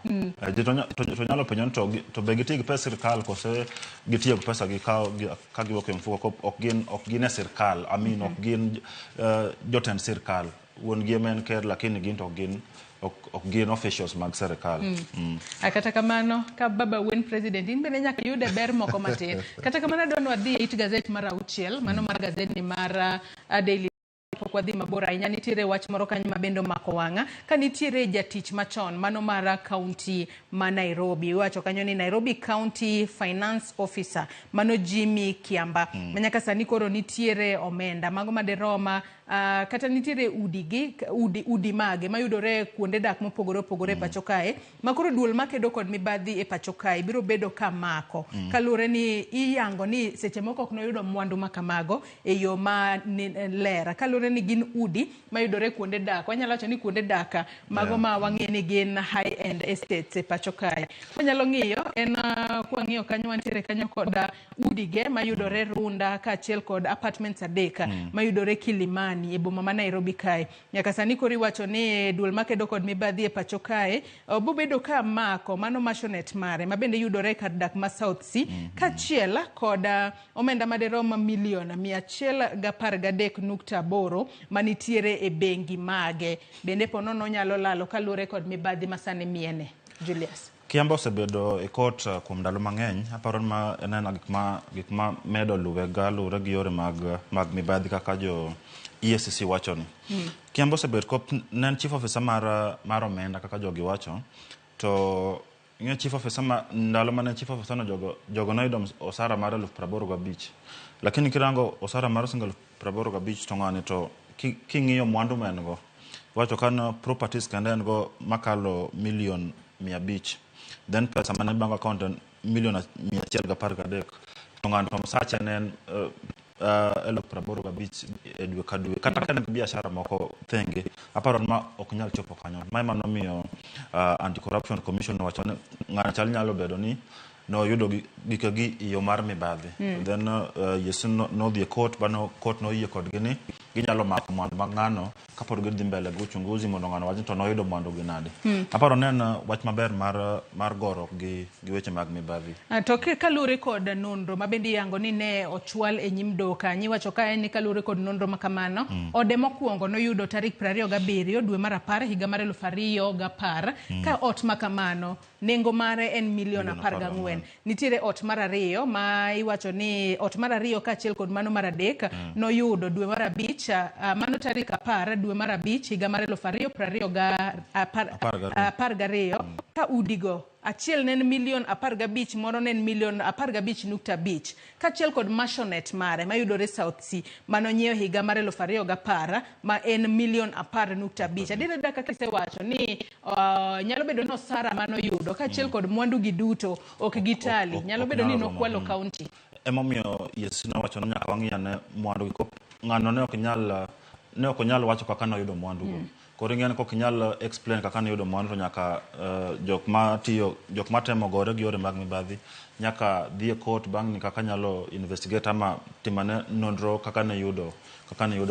Speaker 21: Ji to nyalo penjo ni to be gitiyo gi pes sirkal kose gitiyo gi pesa gi ka giwuok e mfuko, ok gin e sirkal, I mean ok gin jotend sirkal. Wuon gi ema en ker, lakini gin to ok gin officials mag sirkal.
Speaker 6: Kata kamano ka baba wen president in bende nyaka yude ber moko matin. Kata kamano adwa ni wadhi e it gazet mar 6, mano mar gazet ni mar Daily. Pok wadhi mabor ahinya, nitiere wach moro kanyo ma bende omako wang'a ka nitiere jatich machon mano mar kaunti ma Nairobi. Iwacho kanyo ni Nairobi County Finance Officer mano Jimmy Kiamba, ma nyaka sani koro nitiere omenda mago maderoma kata nitiere udi mage mayudore kuonde dak mopogore opogore e pacho kae, ma koro duol makedo kod mibadhi e pacho kae biro bedo ka mako, kaluwore ni iyango ni seche moko ok noyudo mwandu ma kamago e yo ma ler, kaluwore ni gin udi mayudore kuonde dak. Wanyalo wacho ni kuonde dak mago ma wang'e ni gin high end estates e pacho kae. Wanyalo ng'iyo en kwang'iyo kanyo wantiere kanyo kod udige mayudore Runda kaachiel kod apartments 3 mayudore Kilimani e boma ma Nairobi kae. Nyaka sani koro iwacho ni duol makedo kod mibadhi e pacho kae obobedo ka mako mano maisonette mare ma bende yudore e kar dak ma South C, kaachiel kod omenda maderom milion 113.8 manitiere e bengi mage. Bende ponono nyalo lalo kaluwore kod mibadhi ma sani miene. Julius.
Speaker 21: Kiamba osebedo e court kuom ndalo mang'eny. Aparo ma eneno gik ma medo luwe ga luwore gi yore mag mibadhi kaka jo EACC wacho ni. Kiamba osebedo kop ne en chief officer mar omenda kaka jogi wacho, to ing'e chief officer ma ndalo mane chief officer no jogo noyudo osara mar 85,000. Lakini kirango osara mar siling 85,000 to ng'ani to king'iyo mwandu ma en go, wacho ka no properties kende en go makalo milion 500. Then pesa mane bank account en milion 113. To ng'ani to msache ne en 85,000 e dwe ka dwe. Kata ka en gi biashara moko thenge, aparo ni ma ok nyal chopo kanyo. Ma ema nomiyo Anti-Corruption Commission owacho ni ng'ani chal nyalo bedo ni noyudo gikegi e yo mar mibadhi. Then Yesu nodhi e court, bano court noyie kodgi ni ginyalo mako mwandu mag ng'ano kapod gidhi mbele gi uchunguzi mondo ng'ano wach ni to noyudo mwandu gi nade. Aparo ni en wach maber mar goro gi weche mag mibadhi.
Speaker 6: To kaluwore kod nonro ma bende iyango ni ne ochwal e nyim doho kanyo, iwacho ka en ni kaluwore kod nonro ma kamano, ode mokwongo noyudo tarik 27 dwe mar 10 higa mar 2010, ka ot ma kamano Nengo mare en milion 14. Nitiere ot mar ariyo ma iwacho ni ot mar ariyo kaachiel kod mano mar adek noyudo dwe mar abich, mano tarik 10 dwe mar abich higa mar 2012 ka udigo achiel ne en milion 15, moro ne en milion 15.5, kaachiel kod maisonette mare mayudore South C manonyiewo higa mar 2010 ma en milion 10.5. Adier kaka isewacho ni nyalo bedo ni osara manoyudo kaachiel kod mwandu gi duto ok gitali, nyalo bedo ni nokwalo kaunti.
Speaker 21: Emomiyo Yesu nowacho ni nyaka wang'i ane mwandu gi. Ng'ano ne ok onyal wacho kaka noyudo mwandu go. Koro ing'e ni kok inyal explain kaka noyudo mwandu to nyaka jok matiyo, jok matemo gore gi yore mag mibadhi nyaka dhi e court bang' ni kaka nyalo investigate ama timane nonro kaka ne yudo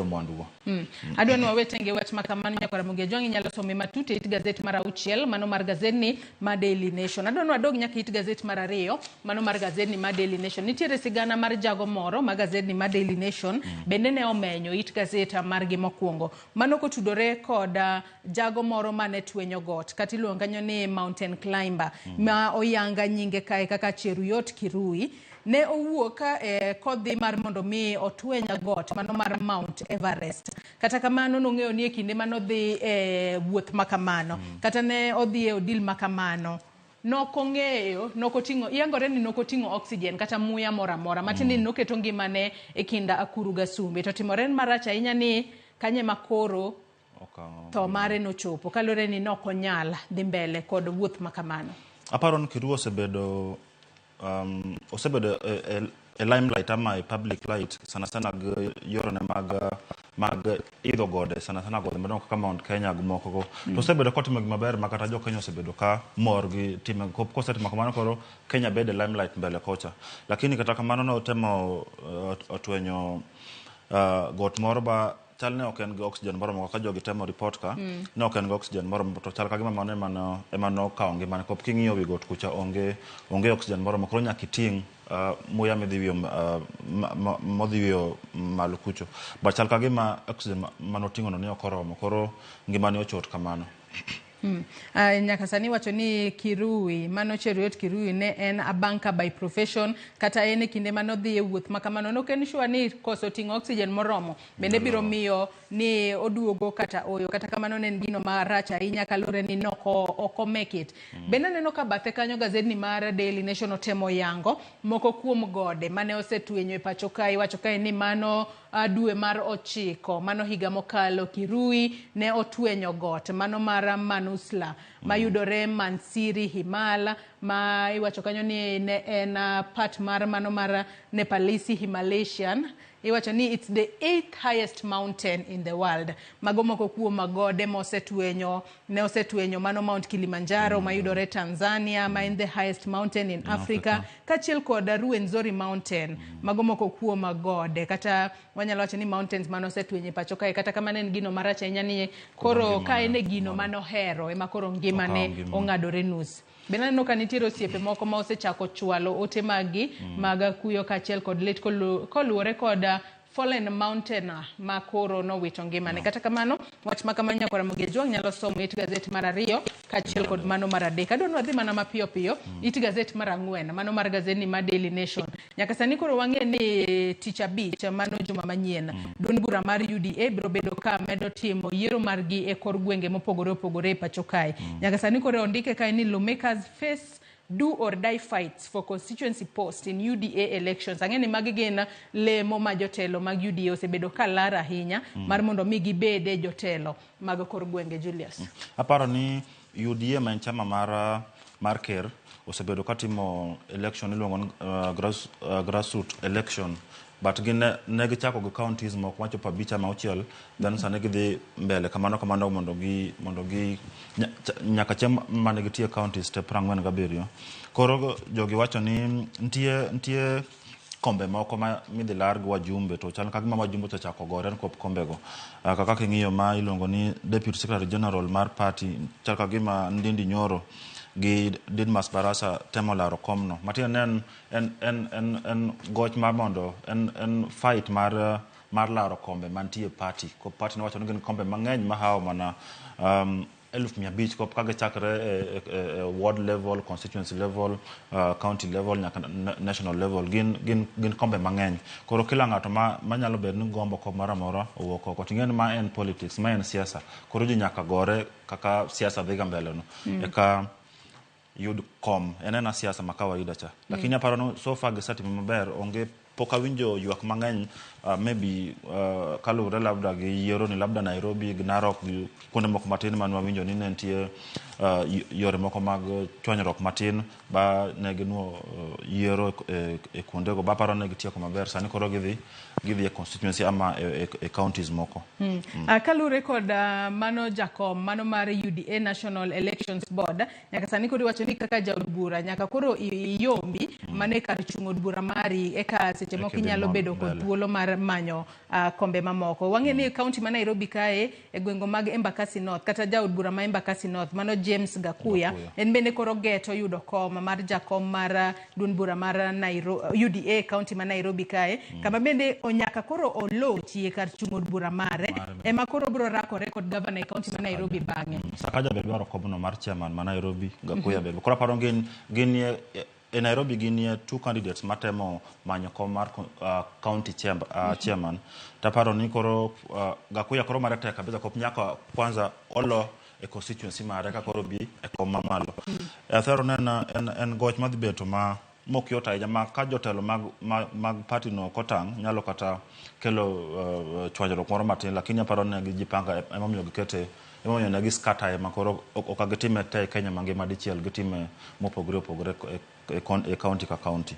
Speaker 21: mwandu go.
Speaker 6: Adwa ni wawe tenge wach ma kamano nyakwar Ramogi Ajwang', inyalo some matut e it gazet mar 6 mano mar gazetni ma Daily Nation. Adwa ni wadog nyaka it gazet mar 2 mano mar gazetni ma Daily Nation. Nitiere sigana mar jago moro ma gazetni ma Daily Nation bende ne omenyo it gazet margi mokwongo. Mano kotudore kod jago moro mane twenyo got kata iluongo kanyo ni mountain climber ma oyanga nyinge kae kaka Cheruiyot Kirui. Ne owuok kodhi mar mondo mi otweny got mano mar Mount Everest. Kata kamano nong'eyo ni e kinde manodhi e wuoth makamano kata ne odhi e odil makamano nokong'eyo, nokoting'o, iyangore ni nokoting'o oxygen kata muya moro amora. Matiende ni noketo ngimane e kind akuru gasumbe. To timore marach ahinya ni kanye makoro tho mare nochopo kaluwore ni nokonyal dhi mbele kod wuoth makamano.
Speaker 21: Aparo ni Kirui osebedo e limelight ama e public light sana sana gi yorene mag idho gode, sana sana gode madongo kaka Mount Kenya gi moko go. To osebedo kotimo gima ber ma kata jo Kenya osebedo ka mor gi time. Kosetimo kamano koro Kenya bedo e limelight mbele kocha. Lakini kata kamano notemo otwenyo got moro ba chal ne ok en gi oxygen moromo kaka jogi temo report ka. Ne ok en gi oxygen moromo to chal ka gima mano ema nokawo ngimane. Kop king'iyo wi got kucha onge oxygen moromo, koro nyaka iting' muya midhi wiyo modhi wiyo malo kucho. But chal ka gima oxygen manoting'o no ne ok oromo, koro ngimane ochot kamano.
Speaker 6: Nyaka sani wacho ni Kirui, mano Cheruiyot Kirui ne en a banker by profession, kata en e kinde manodhi e wuoth ma kamano nok en sure ni koso ting'o oxygen moromo bende biro miyo ni oduogo kata oyo. Kata kamano ne en gino marach ahinya kaluwore ni ok o make it. Bende aneno ka bathe kanyo gazetni mar Daily Nation otemo yango moko kuom gode mane osetwenyo e pacho kae. Iwacho kae ni mano dwe mar 9 mano higa mokalo Kirui ne otwenyo got mano mar Manusla mayudore Mansiri Himal, ma iwacho kanyo ni ne en part mar mano mar Nepalese Himalayan. Iwacho ni it's the 8th highest mountain in the world. Mago moko kuom gode mosetwenyo, ne osetwenyo mano Mount Kilimanjaro mayudore Tanzania, ma en the highest mountain in Africa, kaachiel kod Ruwenzori Mountain. Mago moko kuom gode kata wanyalo wacho ni mountains mane osetwenyo e pacho kae. Kata kamano en gino marach ahinya ni koro ka en e gino manohero ema koro ngimane ong'adore nus. Bende aneno ka nitiere osiepe moko ma osechako chwalo ote maggi mag kuyo kaachiel kod lit koluwore kod Fallen Mountain ma koro nowito ngimane. Kata kamano wach ma kamano nyakwar Ramogi Ajwang' nyalo somo it gazet mar 2 kaachiel kod mano mar 3. Adwa ni wadhi mana mapiyo piyo it gazet mar 4 mano mar gazetni ma Daily Nation. Nyaka sani koro wang'e ni tich abich mano juma manyien duond bura mar UDA biro bedo ka medo timo yiero margi e kor gwenge mopogore opogore e pacho kae. Nyaka sani koro ondike kae ni lawmakers face do or die fights for constituency post in UDA elections. Ang'e ni magi gin lemo ma jotelo mag UDA osebedo ka lar ahinya mar mondo mi gibede jotelo mag kor gwenge. Julius.
Speaker 21: Aparo ni UDA ma en chama mar ker osebedo katimo election iluongo ni grassroots election, but gin ne gichako gi counties moko machopo 5 ama 6, then sani gidhi mbele kamano kamano mondo gi nyaka chieng' mane gitie counties te 47. Koro jogi wacho ni nitie kombe moko ma midhi lar gi wajumbe, to chal ka gima wajumbe osechako gore nikop kombego. Kaka king'iyo ma iluongo ni Deputy Secretary General mar party, chal ka gima Ndindi Nyoro gi Didmas Barasa temo laro komno. Matiende en goch mar mondo en fight mar mar laro kombe mantie party. Ko party nowacho ni gin kombe mang'eny mahawo mana 500,000 kop ka gichakre e ward level, constituency level, county level nyaka national level. Gin kombe mang'eny. Koro kila ng'ato ma nyalo bedo ni gombo kom moro amora owuok oko. Ting'e ni ma en politics, ma en siasa. Koro ji nyaka gore kaka siasa dhiga mbele no. Eka yud kom en ena siasa ma kawaida cha. Lakini aparo ni so far gisetimo maber, onge pok awinjo ywak mang'eny, maybe kaluwore labda gi yiero ni labda Nairobi gi Narok gi kuonde moko matin mane wawinjo ni ne nitie yore moko mag chwanyruok matin ba ne ginuo yiero e kuondego ba aparo ni gitieko maber. Sani koro gidhi e constituency ama e counties moko.
Speaker 6: Kaluwore kod mano jakom mano mar UDA National Elections Board, nyaka sani koro iwacho ni kaka jaod bura nyaka koro iyombi mano e kar chung' od bura mari eka seche moko
Speaker 21: Eka idhi
Speaker 6: inyalo bedo kod
Speaker 21: mbele.
Speaker 6: thuolo mar manyo kombe mamoko. Wang'e ni e kaunti ma Nairobi kae e gwenge mag Embakasi North kata jaod bura ma Embakasi North mano James Gakuya,
Speaker 21: Gakuya.
Speaker 6: en bende koro geto yudo kom mar jakom mar duond bura mar UDA kaunti ma Nairobi kae, kama bende nyaka koro olochi e kar chung' od bura mare ema koro biro rakore kod gavana e kaunti ma Nairobi bang'e.
Speaker 21: Sakaja be dwaro komno mar chairman ma Nairobi, Gakuya be. Koro aparo gin e Nairobi gin two candidates matemo manyo kom mar county chairman. Taparo ni koro Gakuya koro mare tek kabisa kop nyaka kwanza olo e constituency mare ka koro bi e kom mamalo. Athero ne en goch madhi beto ma mok yot ahinya ma ka jotelo mag party no ok otang' nyalo kata kelo chwanyruok moro matin, lakini aparo ni ne gijipanga emomiyo gikete, emomiyo ne giskataye ma koro ok gitime te e Kenya mangima dichiel, gitime mopogore opogore e county ka county.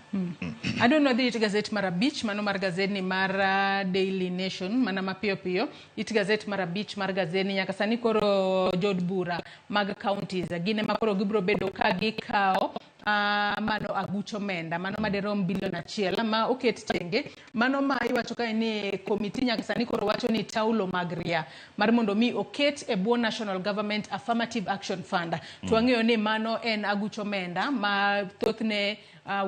Speaker 6: Adwa ni wadhi it gazet mar 5 mano mar gazedni mar Daily Nation mana mapiyo piyo. It gazet mar 5 mar gazedni, nyaka sani koro jood bura mag counties gin ema koro gibiro bedo ka gikawo mano aguch omenda mano madirom bilion 1 ma oket tenge mano ma iwacho kae ni komiti nyaka sani koro wacho ni taulo mag ria mar mondo mi oket e bwo National Government Affirmative Action Fund. To wang'eyo ni mano en aguch omenda ma thothne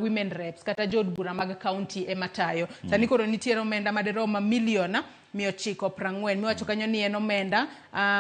Speaker 6: women reps kata jood bura mag county ema tayo. Sani koro nitiere omenda madirom milion 940 miwacho kanyo ni en omenda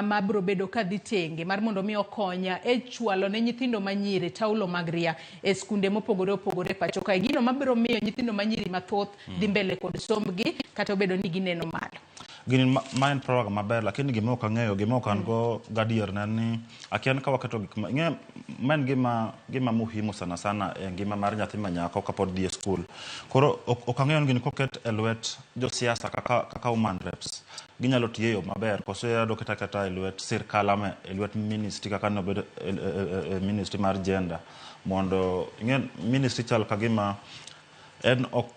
Speaker 6: ma biro bedo ka dhi tenge mar mondo mi okonya e chwalo ne nyithindo manyiri taulo mag ria e skunde mopogore opogore pacho kae, gino mabiro miyo nyithindo manyiri mathoth dhi mbele kod sombgi kata obedo ni gineno malo.
Speaker 21: Gini ma en program maber, lakini gima ok ang'eyo, gima ok an go gadier ne en ni akia ni ka waketo gik ma ing'e ma en gima muhimu sana sana e ngima mar nyathi ma nyako kapod dhi e skul. Koro ok ang'eyo ni gini koket e lwet josiasa kaka woman reps ginyalo tiyo e yo maber koso iyudo kata kata e lwet sirkal ama e lwet ministry kaka nobedo e ministry mar gender, mondo ing'e ministry chal ka gima en ok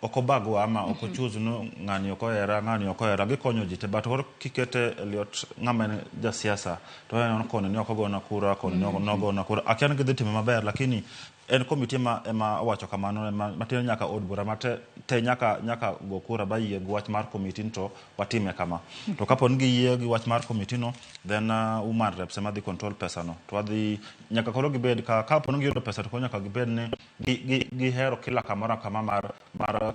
Speaker 21: obagwa ama ok ochoose no ng'ani ok ohera, ng'ani ok ohera, gikonyo ji te. But koro kikete e lwet ng'ama en jasiasa to en koni ni ok ogona kura, koni ni ok nogona kura, akia ni gidhi timo maber. Lakini en komiti ema owacho kamano ema matin nyaka od bura mate te nyaka go kura ba yie gi wach mar komiti ni to watime kama. To kapo ni giyie gi wach mar komiti no, then woman reps ema dhi control pesa no to wadhi nyaka koro gibed ka kapo ni giyudo pesa to koro nyaka gibed ni gihero kila kamoro kama mar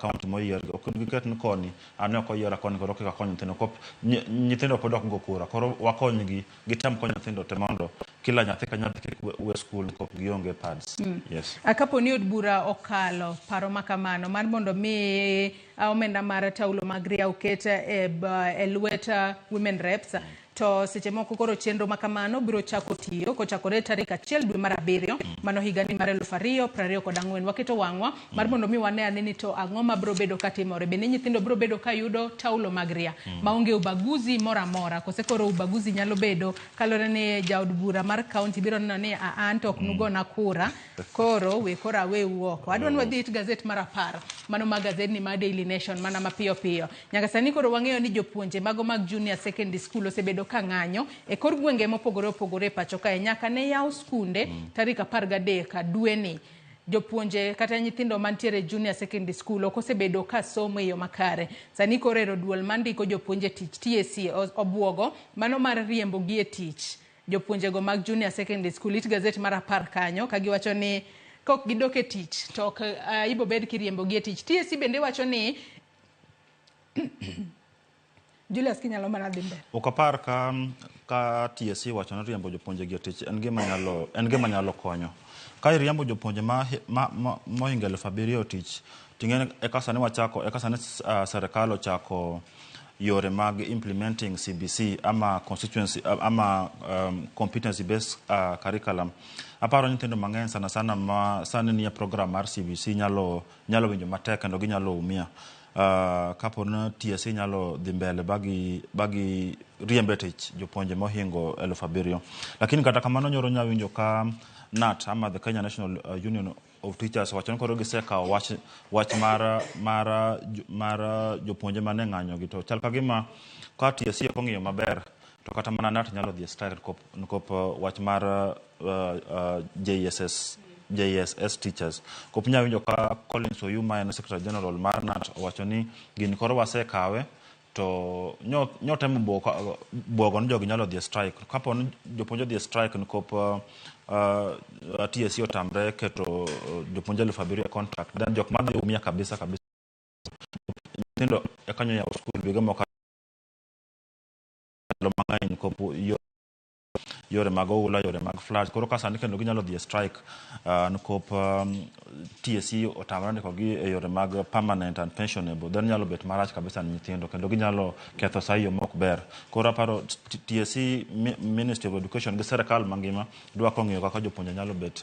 Speaker 21: county moyier. Ok giket ni koni an ok oyiera koni, koro kik akony nyithindo kop nyithindo pod ok go kura, koro wakonygi gitem konyo nyithindo te mondo kila nyathi ka nyathi kik we skul kop gionge pads. Yes.
Speaker 6: Kapo ni od bura okalo paro ma kamano mar mondo mi omenda mar taulo mag ria oket e lwet women reps, to seche moko koro chenro ma kamano biro chako tiyo kochakore tarik 1 dwe mar 7 mano higani mar 2024. Waketo wang'wa mar mondo mi wane ane ni to ang'o mabiro bedo katimore, bende nyithindo biro bedo ka yudo taulo mag ria maonge ubaguzi moro amora, kose koro ubaguzi nyalo bedo kaluwore ni jaod bura mar kaunti biro neno ni an to ok nugona kura, koro we koro aweu oko. Adwa ni wadhi it gazet mar 10 mano mar gazedni mar Daily Nation mana mapiyo piyo. Nyaka sani koro wang'eyo ni jopuonje mago mag junior secondary school osebedo ka ng'anyo e kor gwenge mopogore opogore e pacho kae nyaka ne yaw skunde tarik 13 dweni. Jopuonje kata nyithindo mantiere junior secondary school ok osebedo ka somo e yo makare. Sani koro ero duol mandiko jopuonje tich TSC obuogo mano mar riembo gi e tich jopuonjego mag junior secondary school. It gazet mar 10 kanyo ka giwacho ni kok gidok e tich to ok ibo bed kiriembo gi e tich. TSC bende wacho ni Julius kinyalo mana dhi mbele.
Speaker 21: Ok apar ka, ka TSC wacho ni riembo jopuonje gi e tich en gima nyalo, en gima nyalo konyo. Ka iriembo jopuonje ma, ma, ma, mohingo 7,000 e tich, ting'e eka sani wachako, eka sani serikal ochako yore mag implementing CBC ama constituency ama competency based curriculum. Aparo nyithindo mang'eny sana sana ma sani nie program mar CBC nyalo, nyalo winjo matek kendo ginyalo umia. Kapo ni TSC nyalo dhi mbele bagi, bagi riembe tich jopuonje mohingo 7,000. Lakini kata kamano nyoro nya winjo ka KNUT ama the Kenya National Union of Teachers wacho ni koro gisekawo wach, wach mar, mar, mar jopuonje mane ng'anyo gi to chal ka gima ka TSC ok ong'iyo maber to kata mana KNUT nyalo dhi e strike nikop, nikop wach mar JSS JSS teachers. Kop nya winjo ka Collins Oyuma en Secretary General mar KNUT owacho ni gini koro wasekawe to nyo, nyo temo buogo ni jogi nyalo dhi e strike. Kapo ni jopuonj odhi e strike nikop TSC otamre keto jopuonj 7,000 e contract, then jok madhi umia kabisa kabisa nyithindo eka nyo yawo skul wige mokalo mang'eny nikop yore mag oula, yore mag floods. Koro ka sani kendo ginyalo dhi e strike nikop TSC otamre ndikogi e yore mag permanent and pensionable, then nyalo bet marach kabisa ne nyithindo kendo ginyalo ketho sa e yo mok ber. Koro aparo TSC, Ministry of Education gi serikal mangima dwa kong'iyo kaka jopuonje nyalo bet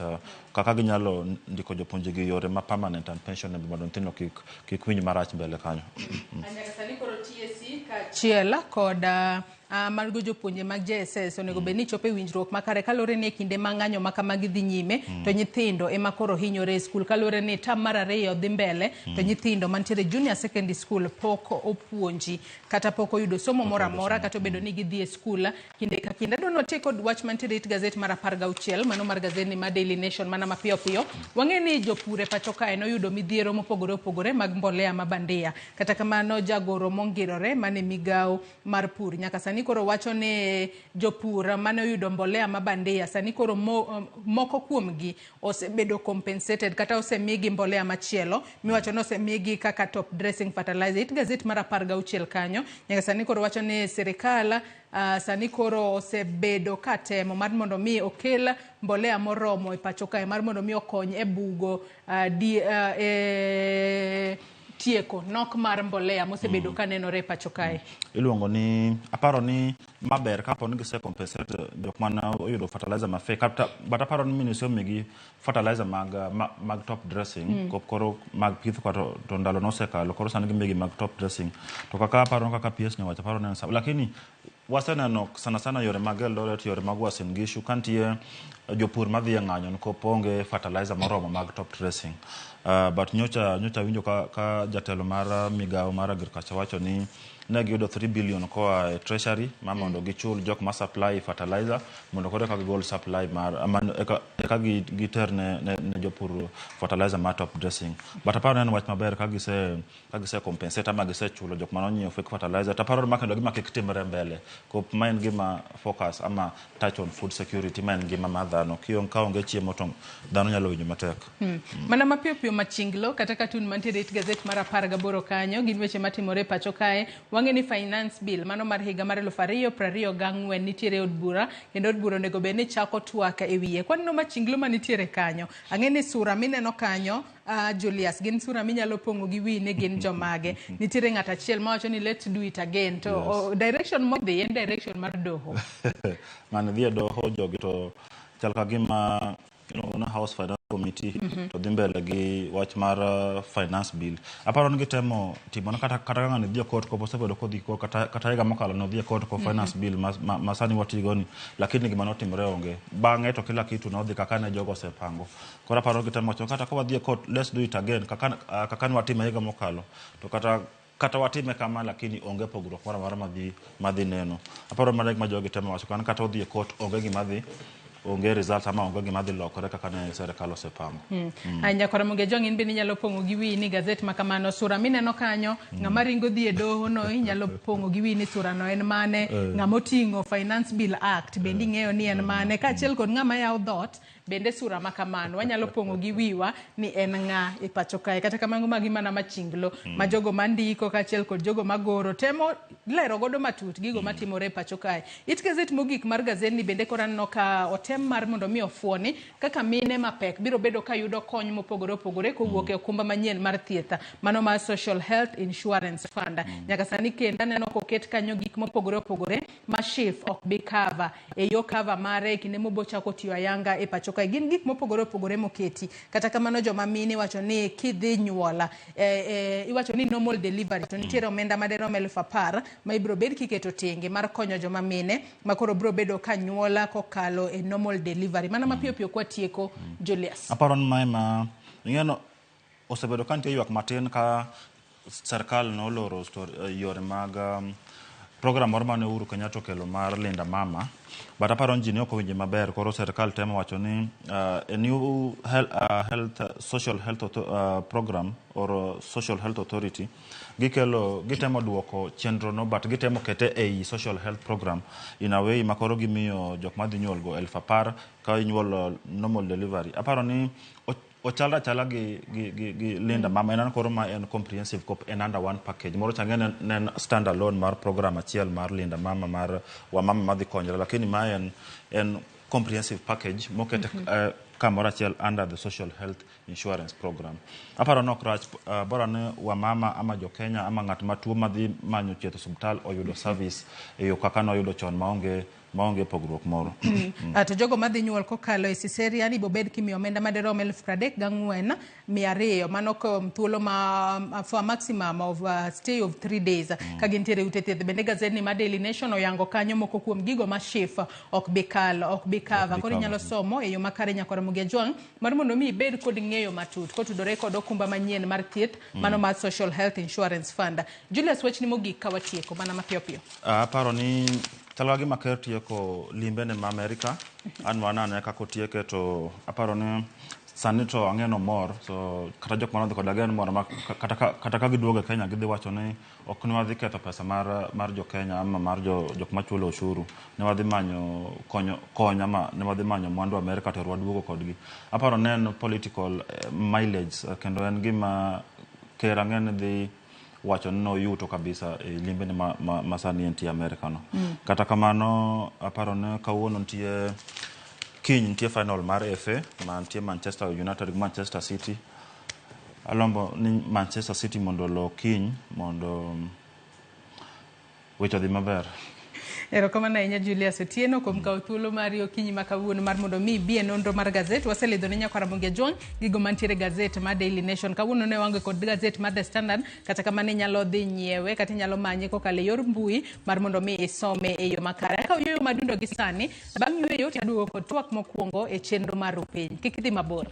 Speaker 21: kaka ginyalo ndiko jopuonje gi yore ma permanent and pensionable mondo nyithindo kik, kik winj marach mbele kanyo.
Speaker 6: Nyaka sani koro TSC kaachiel kod mago jopuonje mag JSS onego bed ni chopo e winjruok makare kaluwore ni e kinde ma ng'anyo ma kamagi dhi nyime to nyithindo ema koro hinyore e skul kaluwore ni tam mar ariyo dhi mbele to nyithindo mantiere junior secondary school pok opuonji kata pok oyudo somo moro amora kata obedo ni gidhi e skul kinde ka kinde. Adwa ni watiek kod wach mantiere it gazet mar 16 mano mar gazet mar Daily Nation mana mapiyo piyo. Wang'e ni jopur e pacho kae noyudo midhiero mopogore opogore mag mbolea ma bandia. Kata kamano jagoro mongirore mane migawo mar pur nyaka sani koro wacho ni jopur mane oyudo mbolea ma bandia sani koro moko kuomgi osebedo compensated kata osemigi mbolea machielo miwacho ni osemigi kaka top dressing fertilizer. It gazet mar 16 kanyo nyaka sani koro wacho ni sirikal sani koro osebedo ka temo mar mondo mi okel mbolea moromo e pacho kae mar mondo mi okony e bugo tieko nok mar mbolea mosebedo ka nenore e pacho kae.
Speaker 21: Iluongo ni aparo ni maber kapo ni gise compensate jok mane oyudo fertilizer ma fake kata but aparo ni ministry omigi fertilizer mag, mag top dressing kop koro mag pith ka to, to ndalo nosekalo koro sani gimigi mag top dressing to kaka aparo kaka PS nyowacho aparo ni en sawa lakini waseneno sana sana yore mag Eldoret yore mag Uasin Gishu ka nitie jopur madhi e ng'anyo nikop onge fertilizer moromo mag top dressing but nyocha nyocha winjo ka, ka jatelo mar migawo mar agriculture wacho ni ne giyudo 3 billion koa e treasury ma mondo gichul jok ma supply fertilizer mondo koro eka gigol supply mar ama eka, eka giter ne, ne, ne jopur fertilizer mar top dressing but aparo ni en wach maber ka gise ka gise compensate ama gisechulo jok mane onyiewo fake fertilizer to aparo ni ma kendo gima kik timre mbele kop ma en gima focus ama touch on food security ma en ngima mar dhano ka onge chiemo to dhano nyalo winjo matek.
Speaker 6: Mana mapiyo piyo machinglo kata katun mantiere it gazet mar 18 kanyo gin weche matimore e pacho kae. Wang'e ni finance bill mano mar higa mar 2024 nitiere e od bura kendo od bura onego bed ni chako twak e wiye. Kwaneno machinglo manitiere kanyo ang'e ni sura mineno kanyo Julius gin sura minyalo pong'o gi wiyi ni gin jomage. Nitiere ng'at achiel mawacho ni let's do it again to direction modhi en direction mar doho.
Speaker 21: Ng'ani dhi e doho jogi to chal ka gima iluongo ni House Finance Committee to dhi mbele gi wach mar finance bill. Aparo ni gitemo timo kata kata ka ng'ani dhi e court kopo osebedo kodhi court kata kata higa mokalo nodhi e court ko finance bill ma, ma, ma sani watigo ni lakini gima notimore onge. Bang'e to kila kitu nodhi kaka ne jogo osepango. Koro aparo gitemo wacho kata ka wadhi e court let's do it again kaka kaka ne watime higa mokalo to kata kata watime kama lakini onge pogruok moro amora madhi madhi neno. Aparo mano e gima jogi temo wacho kan kata odhi e court onge gima dhi onge result ama onge gima dhi lokore kaka ne serikal osepango.
Speaker 6: Ay, nyakwara Mugejong in bende inyalo pong'o gi wiyi ni gazet ma kamano sura mineno kanyo ng'ama ringo dhi e doho no inyalo pong'o gi wiyi ni sura no en mane ng'ama oting'o Finance Bill Act bende ing'eyo ni en mane kaachiel kod ng'ama yawo dhoot Bende sura ma kamano wanyalo pong'o gi wiwa ni en ng'a e pacho kae. Kata kamano magi mana machinglo ma jogo mandiko kaachiel kod jogo magoro temo lero godo matut gigo matimore e pacho kae. It gazet mogik mar gazetni bende koro aneno ka otem mar mondo mi ofuoni kaka mine mapek biro bedo ka yudo kony mopogore opogore kowuok e okumba manyien mar thieth, mano mar Social Health Insurance Fund. Nyaka sani kendo aneno koket kanyo gik mopogore opogore ma SHIF ok bi cover e yo cover mare e kinde mobochako tiyo ayanga e pacho kae. Gin gik mopogore opogore moketi. Kata kamano joma mine iwacho ni kidhi nyuola iwacho ni normal delivery to nitiere omenda maderom 10,000 ma ibiro bed kiketo tenge mar konyo joma mine ma koro biro bedo ka nyuola kokalo e normal delivery. Mana mapiyo piyo kwatieko, Julius.
Speaker 21: Aparo ni mae ma ing'eno osebedo ka nitie ywak matin ka serikal noloro yore mag program moro mane Uhuru Kenyatta okelo mar Linda Mama, but aparo ni ji ne ok owinje maber. Koro serikal temo wacho ni a new health, social health program or social health authority gikelo, gitemo duoko chenro no, but gitemo kete ei social health program in a way makoro gimiyo jok madhi nyuol go 10,000 ka inyuolo normal delivery. Aparo ni ochalre achala gi Linda Mama, en koro ma en comprehensive cop en under one package. Moro cha ng'e ne en stand alone mar program achiel mar Linda Mama mar wamama madhi konyre, lakini ma en comprehensive package mokete kamoro achiel under the social health insurance program. Aparo ni ok rach, bora ni wamama ama jo Kenya ama ng'at matuo madhi manyo thieth e osiptal oyudo service e yo kaka noyudo chon maonge pogruok moro.
Speaker 6: To jogo madhi nyuol kokalo e cesarean ibobed kimiyo omenda maderom 34,200, mano kuom thuolo ma for a maximum of stay of 3 days ka gintiere ute thieth. Bende gazetni mar Daily Nation oyango kanyo moko kuom gigo ma SHIF ok bi kalo, ok bi cover. Koro inyalo somo e yo makare nyakwara Ramogi Ajwang' mar mondo mi ibed kod ng'eyo matut kotudore kod okumba manyien mar thieth, mano mar Social Health Insurance Fund. Julius, wachni mogik ka watieko mana mapiyo piyo.
Speaker 21: Aparo ni chalo gima ker tieko limbene ma Amerika, an wanane kaka otieke, to aparo ni sani to ang'e no mor, so kata jok manodhi kod ageno mor ma kata ka giduogo e Kenya gidhi wacho ni ok ne wadhi ketho pesa mar jo Kenya ama mar jok machulo ushuru, ne wadhi manyo kony ama ne wadhi manyo mwandu Amerika to waduogo kodgi. Aparo ne en political mileage, kendo en gima ker ang'e ni dhi wacho ni noyuto kabisa e limbene ma sani entie Amerika no. Kata kamano aparo ni kawuono nitie kiny nitie final mar FA ma nitie Manchester United gi Manchester City. Alombo ni Manchester City mondo olo kiny mondo weche odhi maber.
Speaker 6: Erokamano ahinya Julius Otieno kuom kawo thuolo mari okinyi ma kawuono mar mondo mi ibi e nonro mar gazet. Waselidho ne nyakwara Ramogi Ajwang' gigo mantiere gazet mar Daily Nation. Kawuono ne waonge kod gazet mar The Standard, kata kamano inyalo dhi nyiewe kata inyalo manye kokalo e yor mbui mar mondo mi isome e yo makare. Akawo yueyo madundo gi sani, bang' yueyo to aduogo kod twak mokwongo e chenro mar Rupiny. Kik idhi mabor.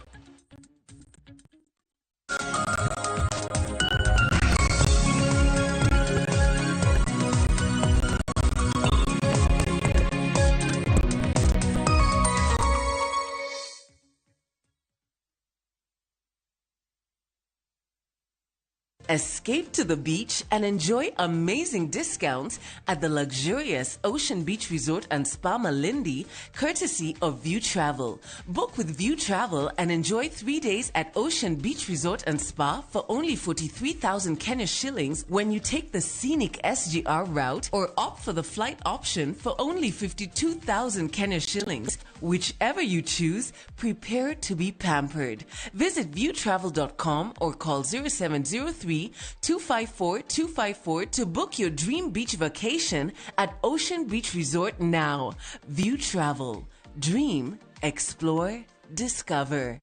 Speaker 1: Escape to the beach and enjoy amazing discounts at the luxurious Ocean Beach Resort and Spa Malindi, courtesy of View Travel. Book with View Travel and enjoy 3 days at Ocean Beach Resort and Spa for only 43,000 Kenya shillings when you take the scenic SGR route, or opt for the flight option for only 52,000 Kenya shillings. Whichever you choose, prepare to be pampered. Visit viewtravel.com or call 0703 254 254 to book your dream beach vacation at Ocean Beach Resort now. View Travel. Dream, explore, discover.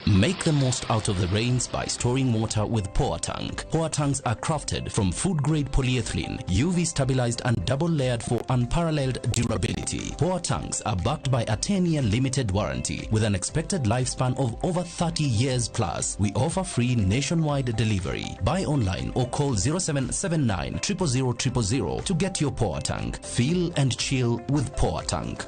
Speaker 22: Make the most out of the rains by storing water with Poa Tank. Poa Tanks are crafted from food-grade polyethylene, UV-stabilized and double-layered for unparalleled durability. Poa Tanks are backed by a 10-year limited warranty with an expected lifespan of over 30 years plus. We offer free nationwide delivery. Buy online or call 0779 000 000 to get your Poa Tank. Feel and chill with Poa Tank.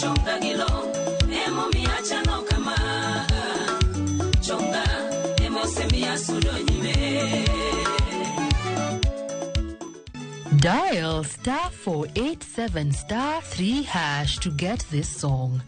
Speaker 5: Chonga gilo emomiyo achalo kama. Chonga emosemiyo asudo nyime.
Speaker 7: Dial star 487 star 3 hash to get this song.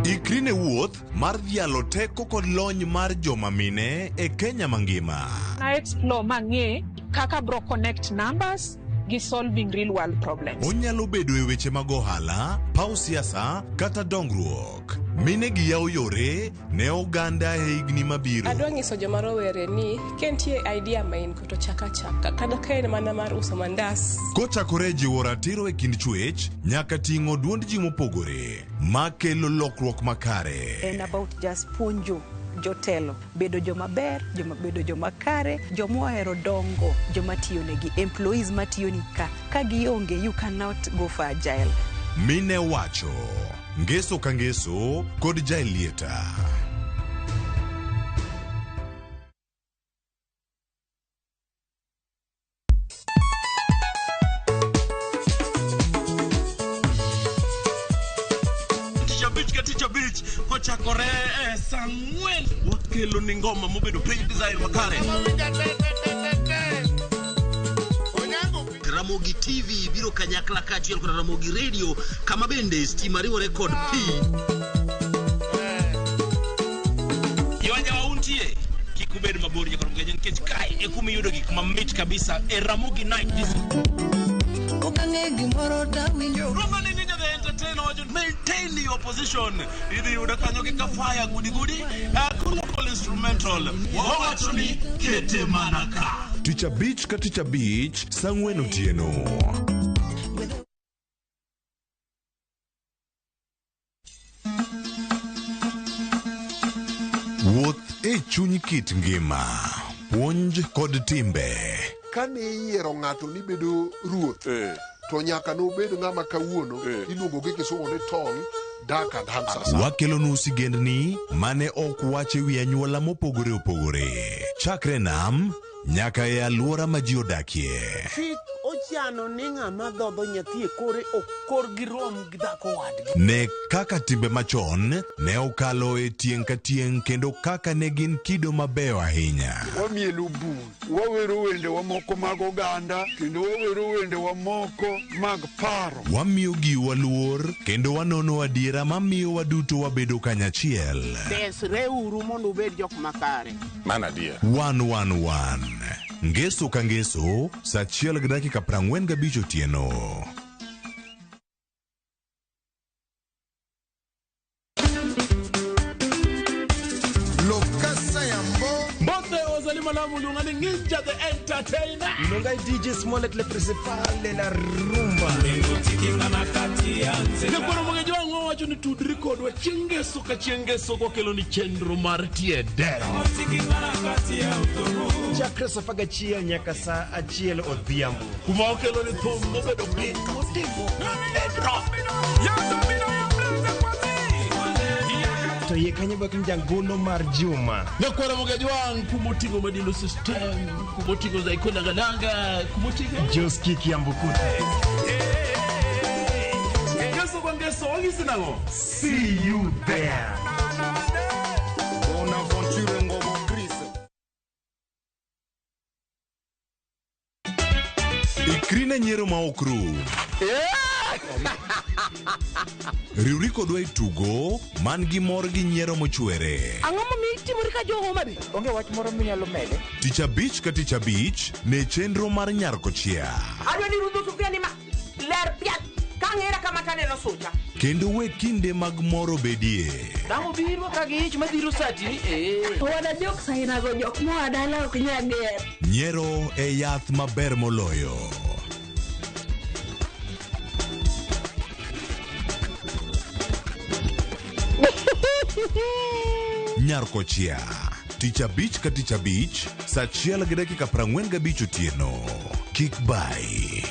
Speaker 19: Ikri ne wuoth mar dhialo teko kod lony mar joma mine e Kenya mangima.
Speaker 12: Na explore mang'e kaka bro connect numbers gi solving real world problems.
Speaker 19: Onyalo bedo e weche mag ohala, paw siasa kata dongruok. Mine gi yawo yore ne oganda e higni mabiro.
Speaker 23: Adwa nyiso joma rowere ni ka nitie idea ma in go to chak achaka kata ka en mana mar uso mandas.
Speaker 19: Kochakore e jiwo ratiro e kind chwech nyaka ting'o duond ji mopogore makelo lokruok makare.
Speaker 14: En about just puonjo jotelo bedo joma ber, joma bedo joma kare, joma ohero dongo, joma tiyonegi, employees matiyoni ka. Ka gionge, you cannot go for agile.
Speaker 19: Mine wacho ngeso ka ngeso kod Jaelieta.
Speaker 13: Tich abich ka tich abich kochakore e saa ang'wen wakelo ni ngoma mobedo piny design makare.
Speaker 24: Ramogi TV biro kanyakla kaachiel kod Ramogi Radio kama bende stima riwore kod pi.
Speaker 13: Kiwanja wa untie kik ubed mabor nyaka Ramogi nikech kae e kuma iyudo gik mamit kabisa e Ramogi Night Disco.
Speaker 25: Okang'e gimoro tawinjo.
Speaker 13: Roma ni Ninja the Entertainer wacho maintain your position. Idhi yudo kanyo gi kafaya gudi gudi. Kulokol instrumental. Wawacho ni kete mana ka.
Speaker 19: Tich abich ka tich abich saa ang'wen otieno. Wuoth e chuny kit ngima, puonj kod timbe.
Speaker 26: Kane iyiero ng'ato ni bedo ruoth, to nyaka nobed ng'ama kawuono iluongo gi kisungu ni tall, dark and handsome.
Speaker 19: Wakelonu sigendni mane ok wach e wi anyuola mopogore opogore. Chakre nam nyaka e alwora ma ji odakie.
Speaker 27: Chik ochano ni ng'ama dhodho nyathi e kore ok korgi rom gi dhako wadgi.
Speaker 19: Ne kaka timbe machon ne okalo e tieng' ka tieng' kendo kaka ne gin kido mabeyo ahinya.
Speaker 28: Wamielo bul, wawero wendewa moko mag oganda kendo wawero wendewa moko mag paro.
Speaker 19: Wamiyo giwa luor kendo wanono adiera mamiyo waduto wabedo kanyachiel.
Speaker 27: Desreuru mondo ubed jok makare.
Speaker 19: Mano adier. 111 Ngeso ka ngeso saa 1:45 otieno.
Speaker 29: Lokasa Yambo.
Speaker 13: Mbote ozali malamu luongani Ninja the Entertainer.
Speaker 30: Luonga DJ Smollett le principal de la rumba.
Speaker 13: Nyakwaro Mogejo wang'o wacho ni tudri kodwa chieng' ngeso ka chieng' ngeso kokelo ni chenro mar tie dero.
Speaker 30: Chakre saa 11 nyaka saa 1 odhiambo.
Speaker 13: Kuma okelo ni thum mobedo piny motimo pedro.
Speaker 30: To yie kanyo bak ni jangolo mar juma.
Speaker 13: Nyakwaro Mogejo wang' kumoting'o Madilo System, kumoting'o Zaiko Nangananga, kumoting'o
Speaker 30: Joski Kiambukuta.
Speaker 13: Ngeso kwa ngeso wang'isi nang'o?
Speaker 30: See you there.
Speaker 29: Bonaventure Ngobo Chris.
Speaker 19: Ikri ne nyiero ma ok rum. Riwri kodwa e tugo man gi mor gi nyiero mochwere.
Speaker 27: Ang'o momiyo itimori ka jo Homa Bay?
Speaker 31: Onge wach moro minyalo mede.
Speaker 19: Tich abich ka tich abich ne chenro mar nyar kochia.
Speaker 27: Adwa ni rudho sufuria ni ma ler piat kang'era kama taneno sucha.
Speaker 19: Kendo we kinde mag mor obedie.
Speaker 27: Dang' obiro ka gi ich madhiro sati ni eh.
Speaker 32: Wana jok sainago jok moa dala ok nyal ger.
Speaker 19: Nyiero e yath maber moloyo. Nyarkochia tich abich ka tich abich saa achiel gi dakika 45 otieno. Kik bai.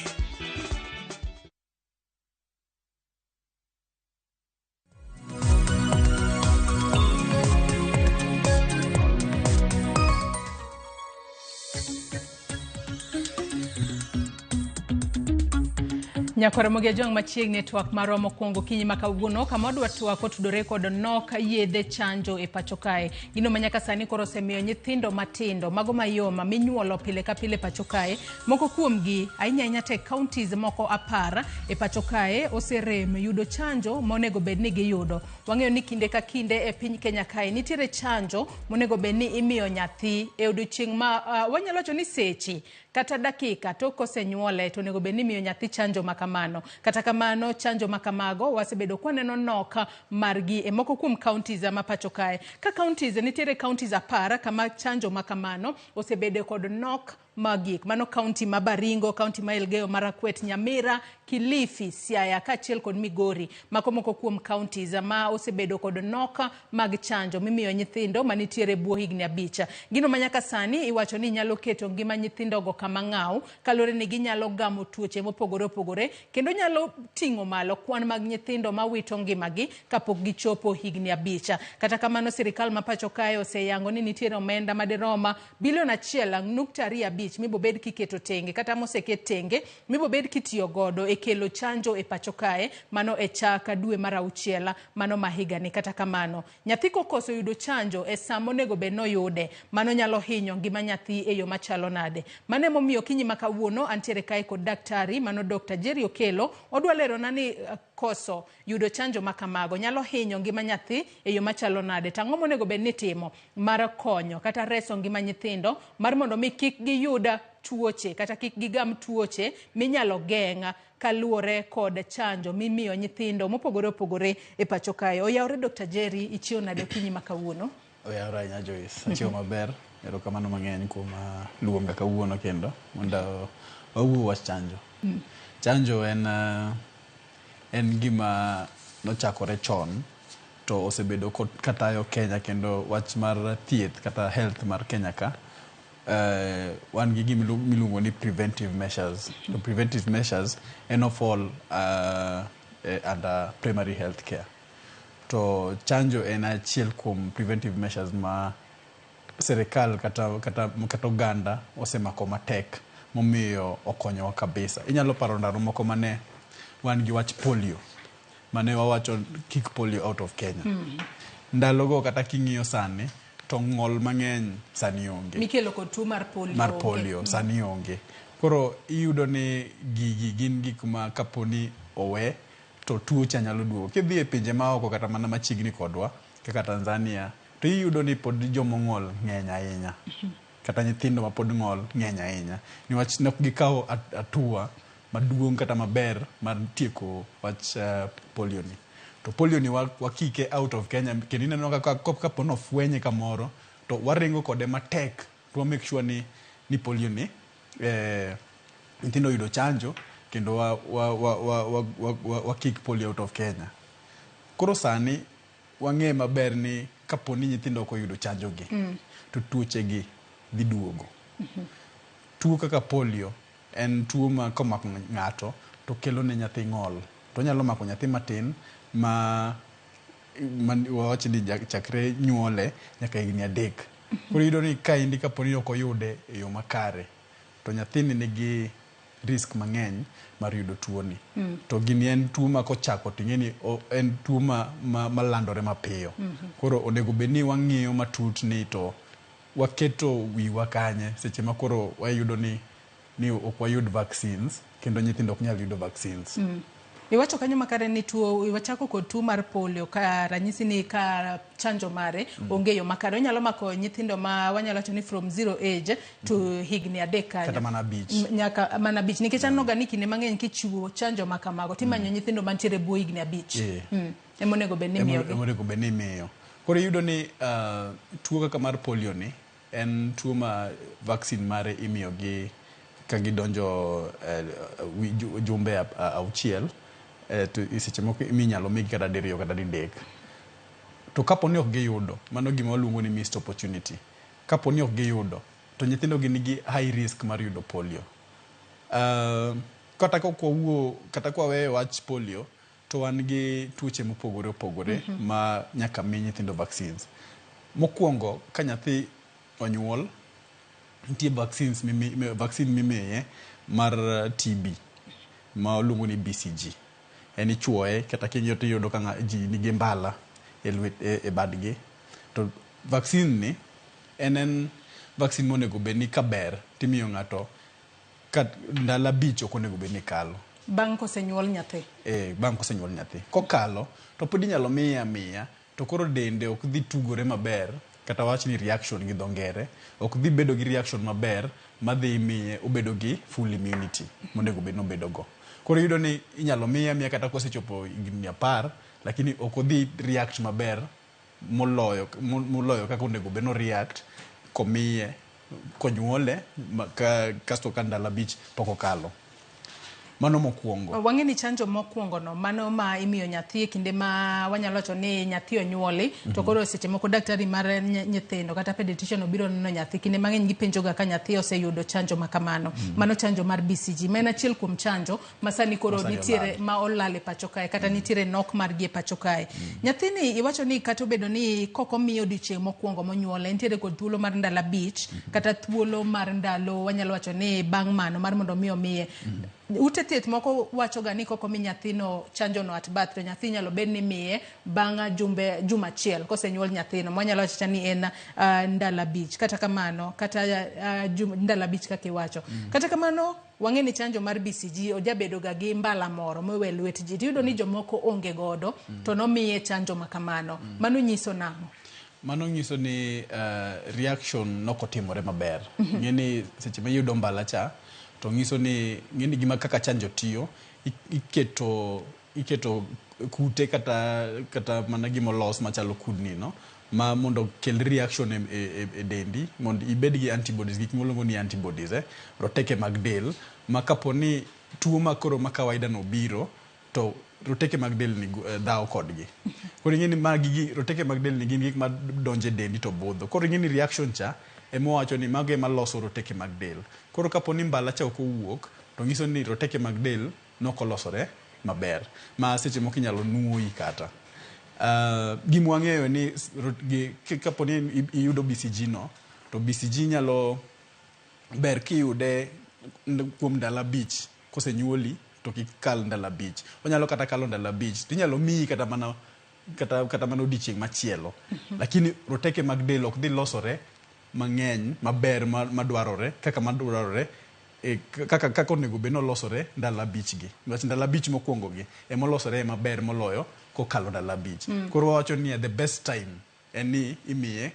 Speaker 6: Nyakwar Ramogi Ajwang' machiegni e twak marwa mokwongo okinyi ma kawuono kama wadwa twak otudore kod nok yedhe chanjo e pacho kae. Gino ma nyaka sani koro osemiyo nyithindo matindo mago mayom minyuolo pile ka pile pacho kae moko kuomgi ahinya ahinya te counties moko 10 e pacho kae oserem yudo chanjo monego bed ni giyudo. Wang'eyo ni kinde ka kinde e piny Kenya kae nitiere chanjo monego bed ni imiyo nyathi e odiochieng' ma wanyalo wacho ni seche kata dakika tok kosenyuole to onego bed ni imiyo nyathi chanjo ma kamano. Kata kamano chanjo ma kamago wasebedo kwaneno nok margi e moko kuom counties ma pacho kae. Ka counties nitiere counties 10 kama chanjo ma kamano osebedo kod nok magik. Mano county ma Baringo, county ma Elgeyo Marakwet, Nyamira, Kilifi, Siaya kaachiel kod Migori. Mako moko kuom counties ma osebedo kod nok mag chanjo mimiyo nyithindo manitiere bwo higni 5. Gino ma nyaka sani iwacho ni nyalo keto ngima nyithindogo kama ng'aw kaluwore ni ginyalo gamo tuoche mopogore opogore kendo nyalo ting'o malo kwan mag nyithindo mawito ngimagi kapok gichopo higni 5. Kata kamano sirikal ma pacho kae oseyango ni nitiere omenda madiroma bilion 1.25 mibobed kiketo tenge kata moseket tenge mibobed kitiyo godo e kelo chanjo e pacho kae mano e chak dwe mar 6 mano ma higani. Kata kamano nyathi kokoso yudo chanjo e saa monego bed noyude mano nyalo hinyo ngima nyathi e yo machalo nade. Mano emomiyo okinyi ma kawuono antiere kae kod daktari mano Dr. Jerry Okello odwa lerona ni koso yudo chanjo ma kamago nyalo hinyo ngima nyathi e yo machalo nade to ang'o monego bed ni itimo mar konyo kata reso ngima nyithindo mar mondo mi kik giyud tuoche kata kik gigam tuoche minyalo geng' kaluwore kod chanjo mimiyo nyithindo mopogore opogore e pacho kae. Oyawore Dr. Jerry, ichiew nade okinyi ma kawuono?
Speaker 2: Oyawore ahinya Joyce, achiew maber. Erokamano mang'eny kuom luonga kawuono kendo mondo wawuo wach chanjo. Chanjo en gima nochakore chon to osebedo katayo Kenya kendo wach mar thieth kata health mar Kenya ka wan gi gima miluongo ni preventive measures. To preventive measures en fall under primary health care. To chanjo en achiel kuom preventive measures ma serikal kata oganda osemako matek momiyo okonyowa kabisa. Inyalo paro ndalo moko mane wan gi wach polio mane wawacho kick polio out of Kenya. Ndalogo kata king'iyo sani to ng'ol mang'eny sani onge.
Speaker 6: Mikelo kod tuo mar polio.
Speaker 2: Mar polio sani onge. Koro iyudo ni gigi gin gik ma kaponi owe to tuo cha nyalo duogo. Kidhi e pinje maoko kata mana machiegni kodwa kaka Tanzania to iyudo ni pod jomong'ol ng'eny ahinya. Kata nyithindo ma pod ng'ol ng'eny ahinya. Niwach ne ok gikawo hatua maduong' kata maber mar tieko wach polio ni. To polio ni wakike out of Kenya kendo ineno kaka kapo nofwenye kamoro to waringo kode matek to make sure ni polio ni nyithindo yudo chanjo kendo wa kick polio out of Kenya. Koro sani wang'e maber ni kapo ni nyithindo ok oyudo chanjo gi to tuoche gi dhi duogo. Tuo kaka polio en tuo ma komako ng'ato to kelo ne nyathi ng'ol. To onyalo mako nyathi matin ma wawach ni chakre nyuole nyaka higni 3. Koro iyudo ni kaendi kapo ni ok oyude e yo makare to nyathini nigi risk mang'eny mar yudo tuoni. To gini en tuo ma kochako to ing'e ni en tuo ma landore mapiyo. Koro onego bed ni wang'iyo matut ni to waketo wiwa kanye seche ma koro wayudo ni ok wayud vaccines kendo nyithindo ok nyal yudo vaccines.
Speaker 6: Iwacho kanyo makare ni tuo iwachako kod tuo mar polio ka ranyisi ni ka chanjo mare onge yo makare onyalo mako nyithindo ma wanyalo wacho ni from 0 age to higni 3 kanyo
Speaker 2: kata mana 5
Speaker 6: nyaka mana 5 nikech aneno ga ni kinde mang'eny kichiwo chanjo makamago timanyo nyithindo mantiere bwo higni 5. Emonego bed ni imiyogi.
Speaker 2: Emonego bed ni imiyo. Koro iyudo ni tuo kaka mar polio ni en tuo ma vaccine mare imiyogi ka gidonjo jumbe 6 to seche moko iminyalo migi kata 2 kata 3. To kapo ni ok giyudo, mano gima waluongo ni missed opportunity. Kapo ni ok giyudo, to nyithindo gi nigi high risk mar yudo polio. Kata ka ok wawuo, kata ka waweyo wach polio, to wan gi tuoche mopogore opogore ma nyaka mi nyithindo vaccines. Mokwongo, ka nyathi onyuol, nitie vaccines mimi, vaccine mimiye mar TB ma waluongo ni BCG. En ichuoye kata king'iyo tiyudo ka ji nigi mbala e lwet e badgi. To vaccine ni en vaccine monego bed ni kaber timiyo ng'ato ka ndalo 5 ok onego bed ni kalo.
Speaker 6: Bang' kosenyuol nyathi.
Speaker 2: Bang' kosenyuol nyathi. Kokalo to pod inyalo miye amiya to koro dende ok dhi tugore maber, kata wach ni reaction gi dho ngere, ok dhi bedo gi reaction maber madhi miye obedo gi full immunity monego bed ni obedo go. Koro iyudo ni inyalo miye amiya kata kosechopo higni 10, lakini ok odhi react maber moloyo kaka onego bed ni o react komiye konyuole kasto ka ndalo 5 pok okalo. Mano mokwongo.
Speaker 6: Wang'e ni chanjo mokwongo no, mano ma imiyo nyathi e kinde ma wanyalo wacho ni nyathi onyuoli, to koro seche moko daktari mar nyithindo kata pediatrician obiro neno nyathi, kinde mang'eny gipenjo ga ka nyathi oseyudo chanjo ma kamano. Mano chanjo mar BCG, ma en achiel kuom chanjo ma sani koro nitiere ma olal e pacho kae, kata nitiere nok margi e pacho kae. Nyathini iwacho ni kata obedo ni kok omiyo odiochieng' mokwongo monyuole, nitiere kod thuolo mar ndalo 5, kata thuolo mar ndalo wanyalo wacho ni bang' mano mar mondo mi omiye. Ute thieth moko wacho ga ni kok omi nyathino chanjo no at birth, to nyathi nyalo bed ni miye bang' juma achiel kosenyuol nyathino, mwanyalo wacho ni en ndalo 5. Kata kamano, kata ndalo 5 kaka iwacho. Kata kamano, wang'e ni chanjo mar BCG ojabedo ga gi mbala moro mowe lwet ji. Tiyudo ni jomoko onge godo, to nomiye chanjo ma kamano. Mano nyiso nang'o?
Speaker 2: Mano nyiso ni reaction nokotimore maber. Ng'e ni seche ma iyudo mbala cha, to nyiso ni ng'eni gima kaka chanjo tiyo, iketo kute kata mana gimolos machalo kudni no, ma mondo kel reaction e dendi, mondo ibed gi antibodies, gik miluongo ni antibodies, roteke mag del, ma kapo ni tuo ma koro ma kawaida no biro, to roteke mag del ni dhawo kodgi. Koro ing'e ni magi gi roteke mag del ni gin gik ma donjo e dendi to budho. Koro ing'e ni reaction cha ema wacho ni mago ema loso roteke mag del. Koro kapo ni mbala cha ok owuok, to nyiso ni roteke mag del nokolosore maber, ma seche moko inyalo nuoyi kata. Gima wang'eyo ni kapo ni iyudo BCG no, to BCG nyalo ber kiyude kuom ndalo 5 kosenyuoli, to kik kal ndalo 5. Onyalo kata kalo ndalo 5, tinyalo miyi kata mana kata mana odiochieng' machielo. Lakini roteke mag del ok dhi losore mang'eny maber madwarore kaka madwarore kaka onego bed ni olosore ndalo 5 gi. Nikech ndalo 5 mokwongo gi ema olosore maber moloyo kokalo ndalo 5. Koro wawacho ni the best time en ni imiye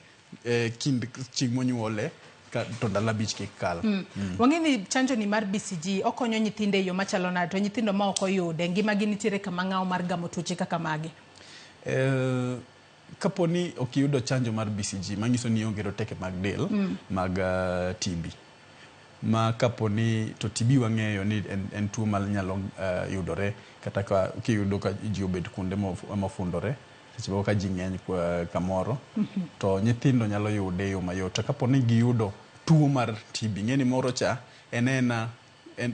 Speaker 2: kind chieng' monyuole to ndalo 5 kik kal.
Speaker 6: Wang'e ni chanjo ni mar BCG okonyo nyithindo e yo machalo nade, to nyithindo ma ok oyude ngimagi nitiere kama ng'awo mar gamo tuoche kaka mage?
Speaker 2: Kapo ni ok iyudo chanjo mar BCG, manyiso ni ionge roteke mag del mag TB. Ma kapo ni to TB wang'eyo ni en tuo manyalo yudore kata ka kiyudo ka ji obet kuonde mofundore, seche moko ka ji ng'eny kamoro, to nyithindo nyalo yude e yo mayot. To kapo ni giyudo tuo mar TB, ng'e ni moro cha en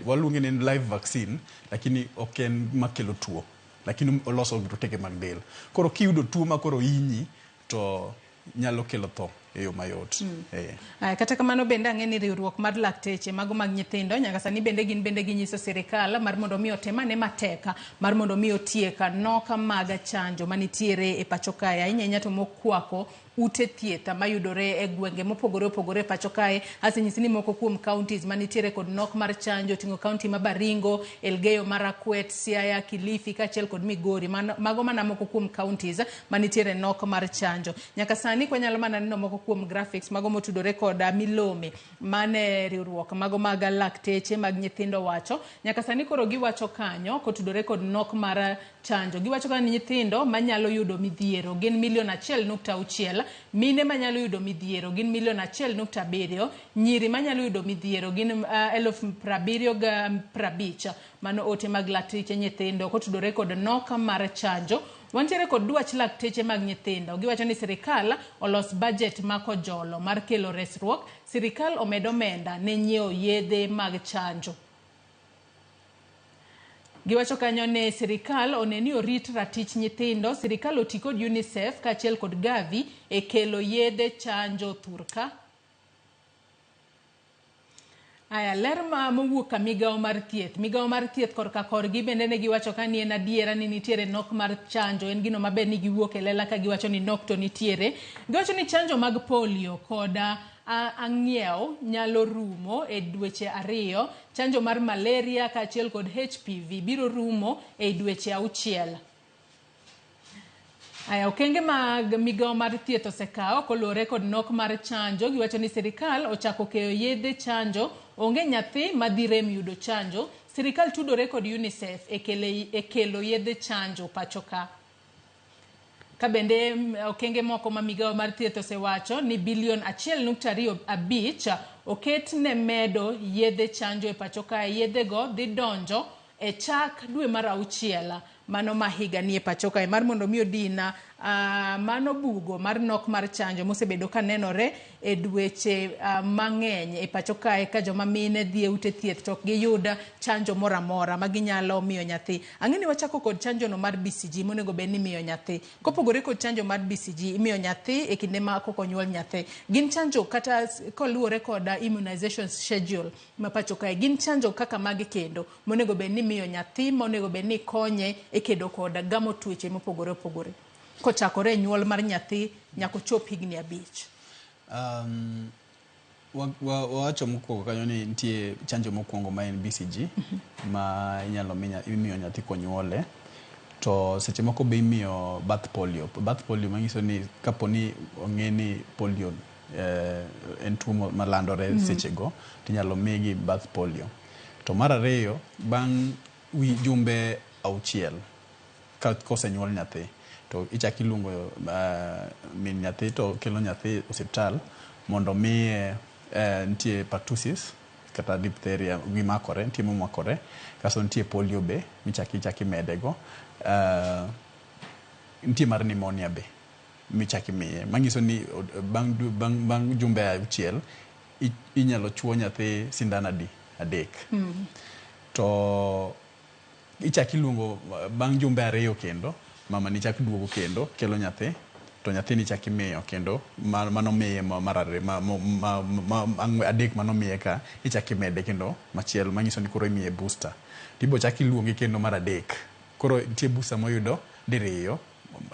Speaker 2: waluonge ni en live vaccine, lakini ok en makelo tuo, lakini oloso roteke mag del. Koro kiyudo tuo ma koro hinyi, to nyalo kelo tho e yo mayot.
Speaker 6: Kata kamano bende ang'e ni riwruok mar lakteche mago mag nyithindo nyaka sani bende gin bende ginyiso sirikal mar mondo mi otem ane matek mar mondo mi otiek nok mag chanjo manitiere e pacho kae, ahinya ahinya to mokwako ute thieth mayudore e gwenge mopogore opogore e pacho kae. Asenyisi ni moko kuom counties manitiere kod nok mar chanjo oting'o county ma Baringo, Elgeyo Marakwet, Siaya, Kilifi kaachiel kod Migori. Mago mana moko kuom counties manitiere nok mar chanjo. Nyaka sani kwanyalo mana neno moko kuom graphics mago motudore kod milome mane riwruok mago mag lakteche mag nyithindo wacho. Nyaka sani koro giwacho kanyo kotudore kod nok mar chanjo. Giwacho kanyo ni nyithindo manyalo yudo midhiero gin milion 1.6, mine manyalo yudo midhiero gin milion 1.7, nyiri manyalo yudo midhiero gin 70,050. Mano ote mag lakteche nyithindo kotudore kod nok mar chanjo Wantiere kod dwach lakteche mag nyithindo. Giwacho ni sirikal olos budget ma kojolo mar kelo resruok. Sirikal omed omenda ne nyiewo yedhe mag chanjo. Giwacho kanyo ni sirikal one ni orit ratich nyithindo. Sirikal oti kod UNICEF kaachiel kod Gavi e kelo yedhe chanjo thurka. Aya, ler ma mowuok ka migawo mar thieth. Migawo mar thieth korka korgi bende ne giwacho ka ni en adiera ni nitiere nok mar chanjo. En gino maber ni giwuok e lela ka giwacho ni nok to nitiere. Giwacho ni chanjo mag polio koda ang'iew nyalo rumo e dweche 2. Chanjo mar malaria kaachiel kod HPV biro rumo e dweche 6. Aya, okenge mag migawo mar thieth osekawo koluwore kod nok mar chanjo. Giwacho ni sirikal ochako keyo yedhe chanjo. Onge nyathi madhi rem yudo chanjo. Sirikal tudore kod UNICEF e kelo yedhe chanjo pacho ka. Ka bende okenge moko ma migawo mar thieth osewacho ni bilion 1.25 oket ne medo yedhe chanjo e pacho ka. Yedhego dhi donjo e chak dwe mar 6 mano ma higa ni e pacho kae mar mondo mi odina mano bugo mar nok mar chanjo mosebedo ka nenore e dweche mang'eny e pacho kae ka joma mine dhi e ute thieth to ok giyud chanjo moro amora ma ginyalo miyo nyathi. Ang'e ni wachako kod chanjo no mar BCG monego bed ni imiyo nyathi. Kopogore kod chanjo mar BCG imiyo nyathi e kinde ma kok onyuol nyathi. Gin chanjo kata koluwore kod immunization schedule ma pacho kae, gin chanjo kaka magi kendo monego bed ni imiyo nyathi, monego bed ni konye e kedo kod gamo tuoche mopogore opogore kochakore e nyuol mar nyathi nyaka ochop higni 5.
Speaker 2: Wawacho mokwongo kanyo ni nitie chanjo mokwongo ma en BCG ma inyalo imiyo nyathi konyuole. To seche moko be imiyo birth polio. Birth polio manyiso ni kapo ni ong'e ni polio en tuo malandore sechego, tinyalo migi birth polio. To mar ariyo, bang' jumbe 6 ka kosenyuol nyathi, to ichak iluongo min nyathi to kelo nyathi osiptal mondo miye nitie pertussis kata diphtheria gimakore, nitie momakore, kasto nitie polio be michak imedego. Nitie mar pneumonia be michak imiye, manyiso ni bang' jumbe 6 inyalo chuo nyathi sindan adi? 3. To ichak iluongo bang' jumbe 2 kendo, mama ni chak duogo kendo kelo nyathi, to nyathini chak imiyo kendo manomiye mar 3 manomiye ka ichak imede kendo machielo manyiso ni koro imiye booster. Tibo chak iluonge kendo mar 3. Koro nitie booster moyudo diriyo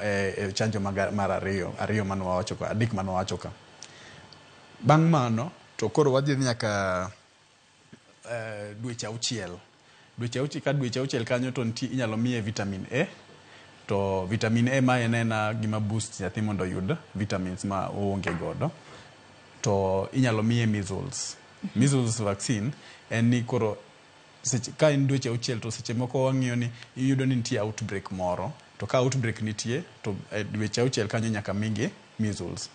Speaker 2: e chanjo mar 2 mane wawacho ka, 3 mane wawacho ka. Bang' mano to koro wadhi nyaka dweche 6. Dweche 6 ka dweche 6 kanyo to nitie inyalo miye vitamin A. To vitamin A ma en ena gima boost nyathi mondo oyud vitamins ma oonge godo. To inyalo miye measles. Measles vaccine en ni koro ka en dweche 6 to seche moko wang'iyo ni iyudo ni nitie outbreak moro. To ka outbreak nitie to dweche 6 kanyo nyaka migi measles.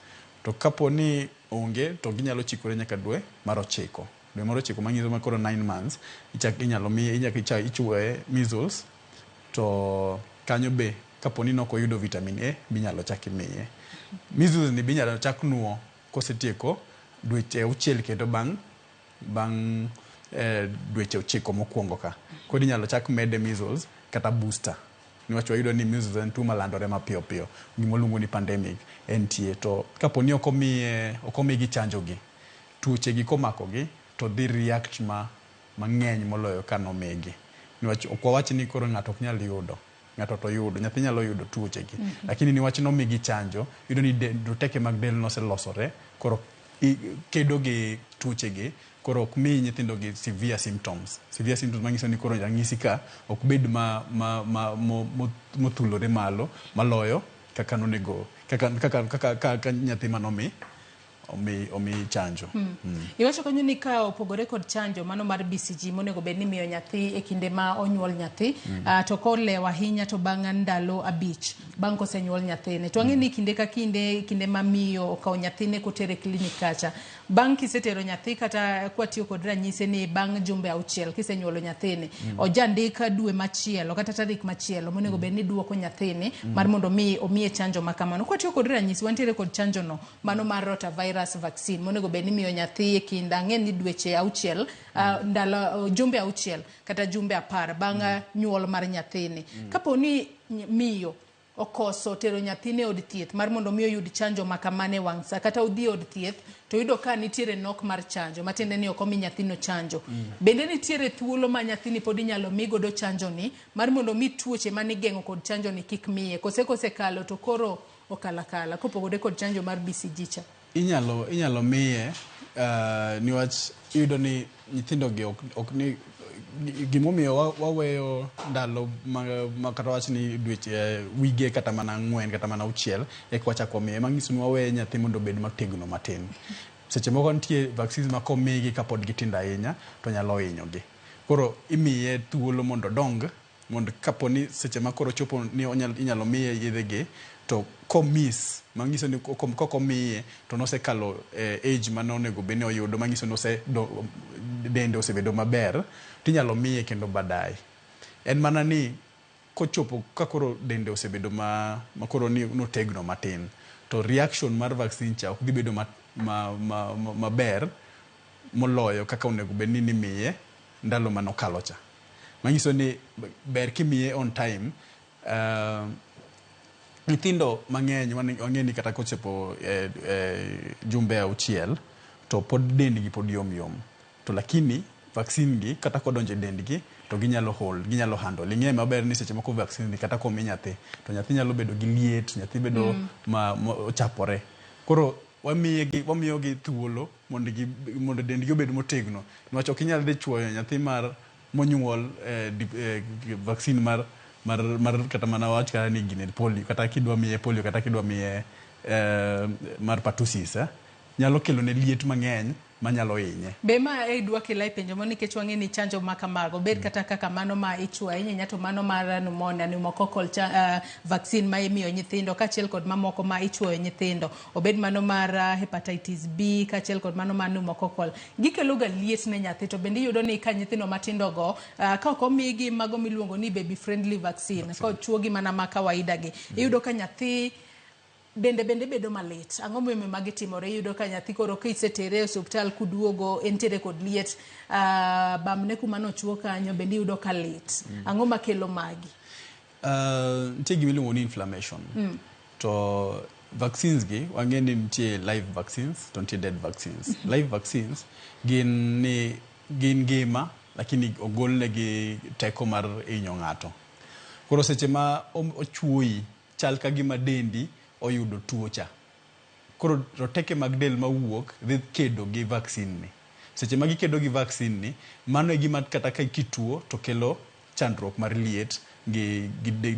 Speaker 2: To kapo ni onge to ginyalo chikore nyaka dwe mar 9. Dwe mar 9 manyiso ma koro 9 months inyalo miye ichuoye measles. To kanyo be kapo ni nok oyudo vitamin A binyalo chak imiye. Measles ni binyalo chak nuo kosetieko dweche 6 kendo bang' dweche 9 mokwongo ka. Koro inyalo chak mede measles kata booster. Niwach wayudo ni measles en tuo malandore mapiyo piyo. Gima waluongo ni pandemic entie. To kapo ni ok omigi chanjo gi, tuoche gi komako gi to dhi react mang'eny moloyo ka nomigi. Niwach ok wawach ni koro ng'ato ok nyal yudo. Ng'ato to yudo, nyathi nyalo yudo tuoche gi. Lakini niwach nomigi chanjo, iyudo ni roteke mag del noselosore, koro kedo gi tuoche gi, koro ok mi nyithindo gi severe symptoms. Severe symptoms manyiso ni koro ranyisi ka ok bed mothulore malo maloyo kaka nonego, kaka nyathi manomi omi chanjo.
Speaker 6: Iwacho kanyo ni ka opogore kod chanjo mano mar BCG monego bed ni miyo nyathi e kinde ma onyuol nyathi, to kolewo ahinya to bang' ndalo 5 bang' kosenyuol nyathine. To ang'e ni kinde ka kinde, kinde ma miyo okawo nyathine kotere klinik kacha, bang' kisetero nyathi kata kwatiyo kod ranyisi ni bang' jumbe 6 kisenyuolo nyathini, ojandik dwe machielo kata tarik machielo monego bed ni duoko nyathini mar mondo mi omiye chanjo ma kamano. Kwatiyo kod ranyisi, wantiere kod chanjo no mano mar rotavirus vaccine monego bed ni miyo nyathi e kind ang'e ni dweche 6, ndalo jumbe 6 kata jumbe 10 bang' nyuol mar nyathini. Kapo ni miyo okoso tero nyathine e od thieth mar mondo mi oyud chanjo ma kamano e wang' sa, kata odhi e od thieth to yudo ka nitiere nok mar chanjo, matiende ni ok omi nyathino chanjo. Bende nitiere thuolo ma nyathini pod inyalo mi godo chanjo ni mar mondo mi tuoche manigeng'o kod chanjo ni kik miye, kose kosekalo to koro okalakala kopogore kod chanjo mar BCG cha?
Speaker 2: Inyalo miye, niwach iyudo ni nyithindo gi ok ni gimomiyo waweyo ndalo ma kata wach ni dweche, wige kata mana 4 kata mana 6 eka wachako wamiye, manyiso ni waweye nyathi mondo obed motegno matin. Seche moko nitie vaccines ma komigi kapod gitindo ahinya to nyalo hinyogi. Koro imiye thuolo mondo odong, mondo kapo ni seche ma koro chopo ni inyalo miye yedhe gi, to komiss, manyiso ni kok omiye to nosekalo age mane onego bed ni oyudo, manyiso ni dende osebedo maber, tinyalo miye kendo baadaye. En mana ni kochopo ka koro dende osebedo ma koro ni notegno matin, to reaction mar vaccine cha ok dhi bedo maber moloyo kaka onego bed ni nimiye ndalo manokalo cha. Manyiso ni ber kimiye on time. Nyithindo mang'eny wang'e ni kata kochopo jumbe 6 to pod dendgi pod yom yom, to lakini vaccine gi kata kodonjo e dendgi to ginyalo hold, ginyalo handle. Ing'e maber ni seche moko vaccine ni kata komi nyathi to nyathi nyalo bedo gi liet, nyathi bedo ma ochapore. Koro wamiyogi thuolo mondo dendgi obed motegno, niwach ok inyal dhi chuoyo nyathi mar monyuol vaccine mar kata mana wach kata ni gine polio, kata kidwa miye polio kata kidwa miye mar pertussis, nyalo kelo ne liet mang'eny manyalo hinye.
Speaker 6: Be ma e idwa kela e penjo nikech wang'e ni chanjo ma kamago bed kata kaka mano ma ichuo ahinya to mano mar pneumonia, pneumococcal vaccine ma imiyo nyithindo kaachiel kod mamoko ma ichuoyo nyithindo, obed mano mar hepatitis B kaachiel kod mano mar pneumococcal, gikelo ga liet ne nyathi. To bende iyudo ni ka nyithindo matindo go ka ok omigi mago miluongo ni baby friendly vaccine, ka ochuogi mana ma kawaida gi, iyudo ka nyathi bende bedo malit. Ang'o momiyo magi timore? Iyudo ka nyathi koro kisetere e osiptal kuduogo entiere kod liet, bamne kuma nochuo kanyo bende iyudo ka lit. Ang'o makelo magi?
Speaker 2: Nitie gima iluongo ni inflammation. To vaccines gi wang'e ni nitie live vaccines to nitie dead vaccines. Live vaccines gin ni gin ngima lakini ogolnegi teko mar hinyo ng'ato. Koro seche ma ochuoyi chal ka gima dendi oyudo tuo cha. Koro roteke mag del mawuok dhi kedo gi vaccine ni. Seche ma gikedo gi vaccine ni, mano e gima kata ka kituo to kelo chandruok mar liet gi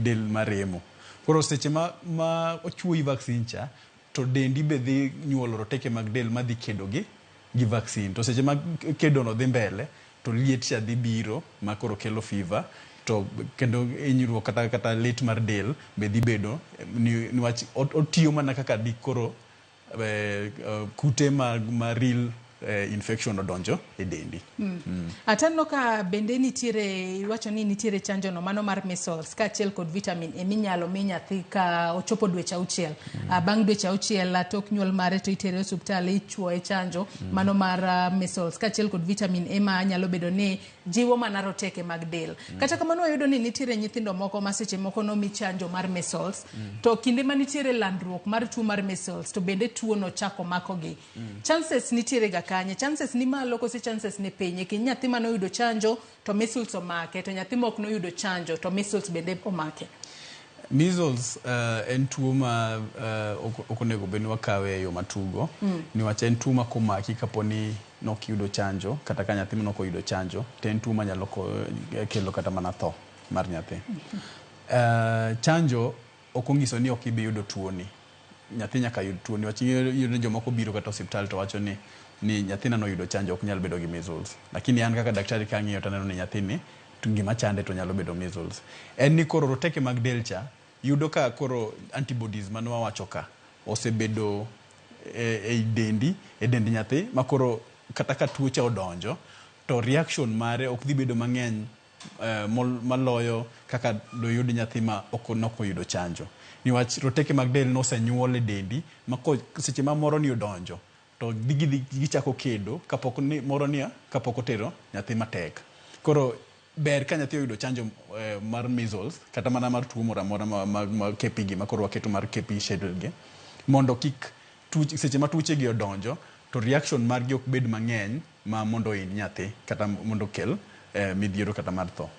Speaker 2: del maremo. Koro seche ma ochuoyi vaccine cha, to dendi be dhi nyuolo roteke mag del madhi kedo gi vaccine. To seche ma kedo no dhi mbele, to liet cha dhi biro ma koro kelo fever, to kendo hinyruok kata lit mar del be dhi bedo niwach otiyo mana kaka di koro kute ma real infection odonjo e dendi.
Speaker 6: Ataneno ka bende nitiere, iwacho ni nitiere chanjo no mano mar measles kaachiel kod vitamin A minyalo mi nyathi ka ochopo dweche 6. Bang' dweche 6 tok nyuol mare to itere e osiptal ichuoye chanjo mano mar measles kaachiel kod vitamin A ma nyalo bedo ni jiwo mana roteke mag del. Kata kamano wayudo ni nitiere nyithindo moko ma seche moko nomi chanjo mar measles, to kinde ma nitiere landruok mar tuo mar measles to bende tuo no chako makogi. Chances nitiere ga kanye? Chances ni malo kose chances ni piny? E kind nyathi mane oyudo chanjo to measles omake, to nyathi mok noyudo chanjo to measles bende omake.
Speaker 2: Measles en tuo ma ok onego bed ni wakawe e yo matugo, niwach en tuo ma komaki kapo ni nok yudo chanjo, kata ka nyathi nok oyudo chanjo, to en tuo manyalo kelo kata mana tho mar nyathi. Chanjo ok onyiso ni ok ibi yudo tuo ni. nyathi nyaka yud tuo niwach iyudo ni jomoko biro kata osiptal to wacho ni ni nyathina noyudo chanjo ok nyal bedo gi measles. Lakini an kaka daktari kang'iyo to aneno ni nyathini to gima chande to nyalo bedo measles. En ni koro roteke mag del cha yudo ka koro antibodies mane wawacho ka osebedo ei dendi e dend nyathi ma koro kata ka tuo cha odonjo to reaction mare ok dhi bedo mang'eny maloyo kaka doyud nyathi ma ok nokoyudo chanjo. Niwach roteke mag del nosenyuol e dendi ma seche ma moro ni odonjo to gidhi gichako kedo kapok ni moro ni kapok otero nyathi matek. Koro ber ka nyathi oyudo chanjo mar measles kata mana mar tuo moro amora ma KP gi ma koro waketo mar KP schedule gi mondo kik seche ma tuoche gi odonjo to reaction margi ok bed mang'eny ma mondo ohiny nyathi kata mondo okel midhiero kata mar tho.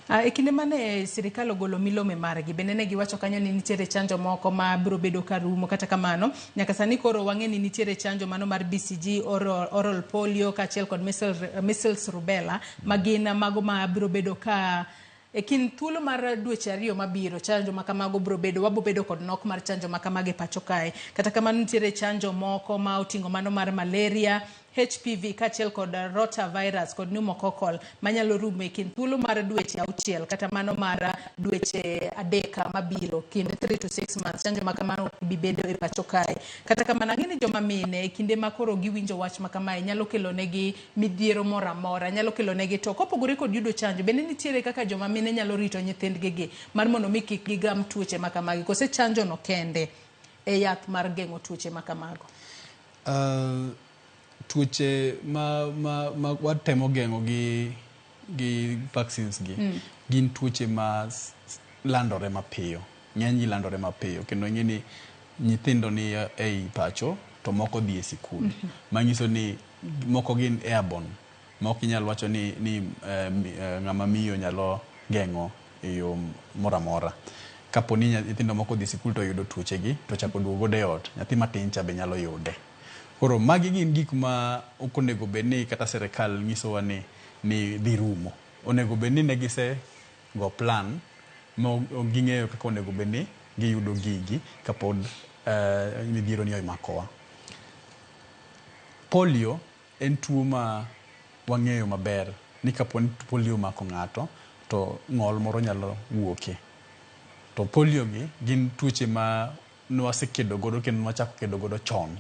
Speaker 6: E kinde mane sirikal ogolo milome margi, bende ne giwacho kanyo ni nitiere chanjo moko ma biro bedo ka rumo. Kata kamano, nyaka sani koro wang'e ni nitiere chanjo mano mar BCG, oral polio kaachiel kod measles rubella, ma gin mago ma biro bedo ka e kind thuolo mar dweche 2 mabiro. Chanjo ma kamago biro bedo, wabo bedo kod nok mar chanjo ma kamago e pacho kae. Kata kamano nitiere chanjo moko ma oting'o mano mar malaria, HPV kaachiel kod rotavirus kod pneumococcal manyalo rumo e kind thuolo mar dweche 6 kata mano mar dweche 3 mabiro, kind 3 to 6 months. Chanjo ma kamano ok bi bedo e pacho kae. Kata kamano ang'e ni joma mine e kinde ma koro giwinjo wach ma kamae nyalo kelo negi midhiero moro amora, nyalo kelo negi to kopogore kod yudo chanjo, bende nitiere kaka joma mine nyalo rito nyithindgi gi mar mondo mi kik gigam tuoche ma kamagi, kose chanjo no kende e yath mar geng'o tuoche ma kamago?
Speaker 2: Tuoche ma watemo geng'o gi vaccines gi gin tuoche ma landore mapiyo, ng'eny gi landore mapiyo, kendo ing'e ni nyithindo ni ei pacho to moko dhi e sikul, manyiso ni moko gin airborne, ma ok inyal wacho ni ng'ama miyo nyalo geng'o e yo moro amora. Kapo ni nyithindo moko dhi sikul to yudo tuoche gi to chako duogo godo e ot, nyathi matin cha be nyalo yude. Koro magi gin gik ma ok onego bed ni kata sirikal nyisowa ni dhi rumo. Onego bed ni ne gise go plan ma ging'eyo kaka onego bed ni giyudo gigi kapod midhiero ni omakowa. Polio en tuo ma wang'eyo maber ni kapo ni polio omako ng'ato to ng'ol moro nyalo wuoke. To polio gi gin tuoche ma nwasekedo godo kendo nwachako kedo godo chon.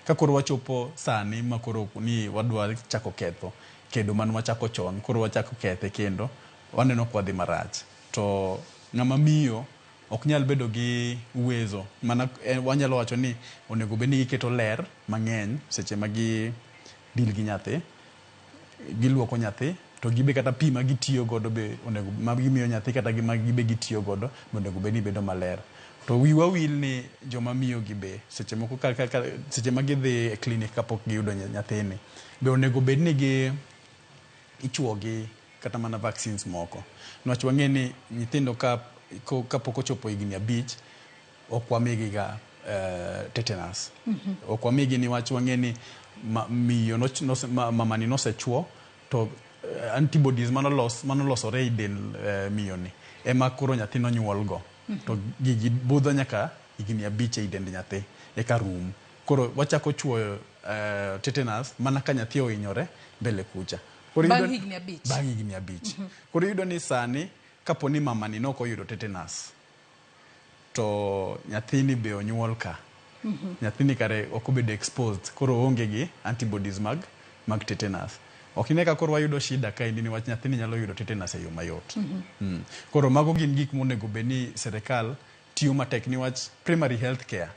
Speaker 2: Ka koro wachopo sani ma koro ni wadwa chako ketho kedo mane wachako chon, koro wachako kethe kendo waneno ka wadhi marach. To ng'ama miyo ok nyal bedo gi uwezo mana wanyalo wacho ni onego bed ni giketo ler mang'eny seche ma gi deal gi nyathi, giluoko nyathi, to gibe kata pi ma gitiyo godo be onego ma gimiyo nyathi kata gima gibe gitiyo godo onego bed ni bedo maler. To wiwa wil ni joma miyo gi be seche moko seche ma gidhi e klinik kapok giyudo nyathini be onego bed ni gi ichuogi kata mana vaccines moko. Niwach wang'e ni nyithindo kapok ochopo higni 5 ok wamigi ga tetanus. Ok wamigi niwach wang'e ni miyo mamani nosechuo to antibodies manolosore e del miyo ni ema koro nyathi nonyuol go. To gigi budho nyaka higni 5 e dend nyathi eka rum. Koro wachako chuoyo tetanus mana ka nyathi ohinyore mbele kucha.
Speaker 6: Bang' higni 5.
Speaker 2: Bang' higni 5. Koro iyudo ni sani kapo ni mamani nok oyudo tetanus to nyathini be onyuol ka. Nyathini kare ok obedo exposed, koro oonge gi antibodies mag tetanus. Ok ine ka koro wayudo shida kaendi niwach nyathini nyalo yudo tetanus e yo mayot. Koro mago gin gik monego bed ni sirikal tiyo matek niwach primary health care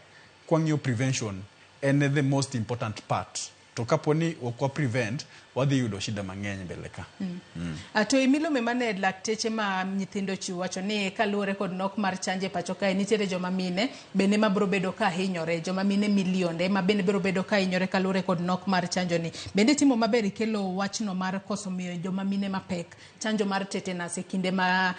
Speaker 2: kwang'iyo prevention en the most important part. To kapo ni ok wa prevent wadhi yudo shida mang'eny mbele ka.
Speaker 6: To e milome mane lakteche ma nyithindo chiwo wacho ni kaluwore kod nok mar chanjo e pacho kae nitiere joma mine bende ma biro bedo ka hinyore, joma mine milionde ma bende biro bedo ka hinyore kaluwore kod nok mar chanjo ni. Bende timo maber ikelo wachno mar koso miyo joma mine mapek chanjo mar tetanus e kinde ma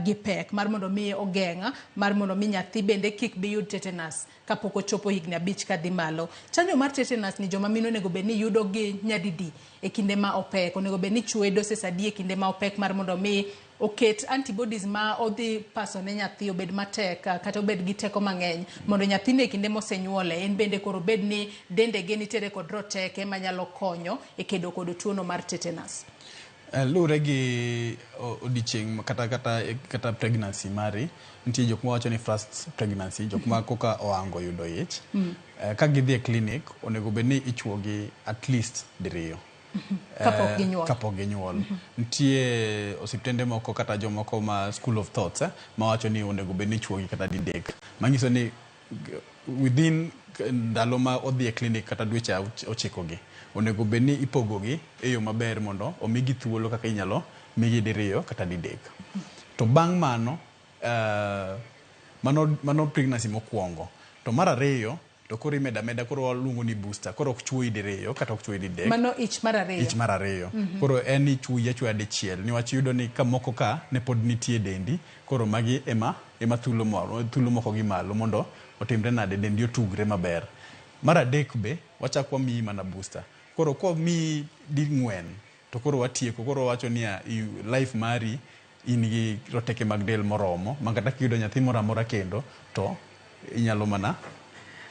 Speaker 6: gipek mar mondo mi ogeng' mar mondo mi nyathi bende kik bi yud tetanus kapok ochopo higni 5 kadhi malo. Chanjo mar tetanus ni joma mine onego bed ni yudo gi nyadidi e kinde ma opek, onego bed ni chuoye doses adi e kinde ma opek mar mondo mi oket antibodies ma odhi paso ne nyathi obed matek kata obed gi teko mang'eny mondo nyathini e kinde mosenyuole en bende koro obed ni dendege nitiere kod roteke manyalo konyo e kedo kod tuono mar tetanus?
Speaker 2: Luwore gi odiochieng' kata pregnancy mari, nitie jok mawacho ni first pregnancy, jok ma koka ohango yudo ich. Ka gidhi e clinic, onego bed ni ichuo gi at least diriyo.
Speaker 6: Kapok ginyuol.
Speaker 2: Kapok ginyuol. Nitie osiptende moko kata jomoko ma school of thoughts mawacho ni onego bed ni ichuo gi kata didek. Manyiso ni within ndalo ma odhi e clinic kata dweche 9 gi, onego bed ni ipogo gi e yo maber mondo omigi thuolo kaka inyalo migi diriyo kata didek. To bang' mano, mano pregnancy mokwongo. To mar ariyo, to koro imedo ameda, koro waluongo ni booster. Koro ok chuoyi diriyo kata ok chuoyi didek.
Speaker 6: Mano ich mar ariyo.
Speaker 2: Ich mar ariyo. Koro en ichuoyi achuoya dichiel, niwach iyudo ni ka moko ka ne pod nitie e dendi, koro magi ema thulo moko gi malo mondo otimre nade, dendi otugre maber. Mar adek be, wachak wamiyi mana booster. Koro komiyi ding'wen, to koro watieko, koro wawacho niya, life mari in gi roteke mag del moromo, ma kata kiyudo nyathi moro amora kendo, to inyalo mana.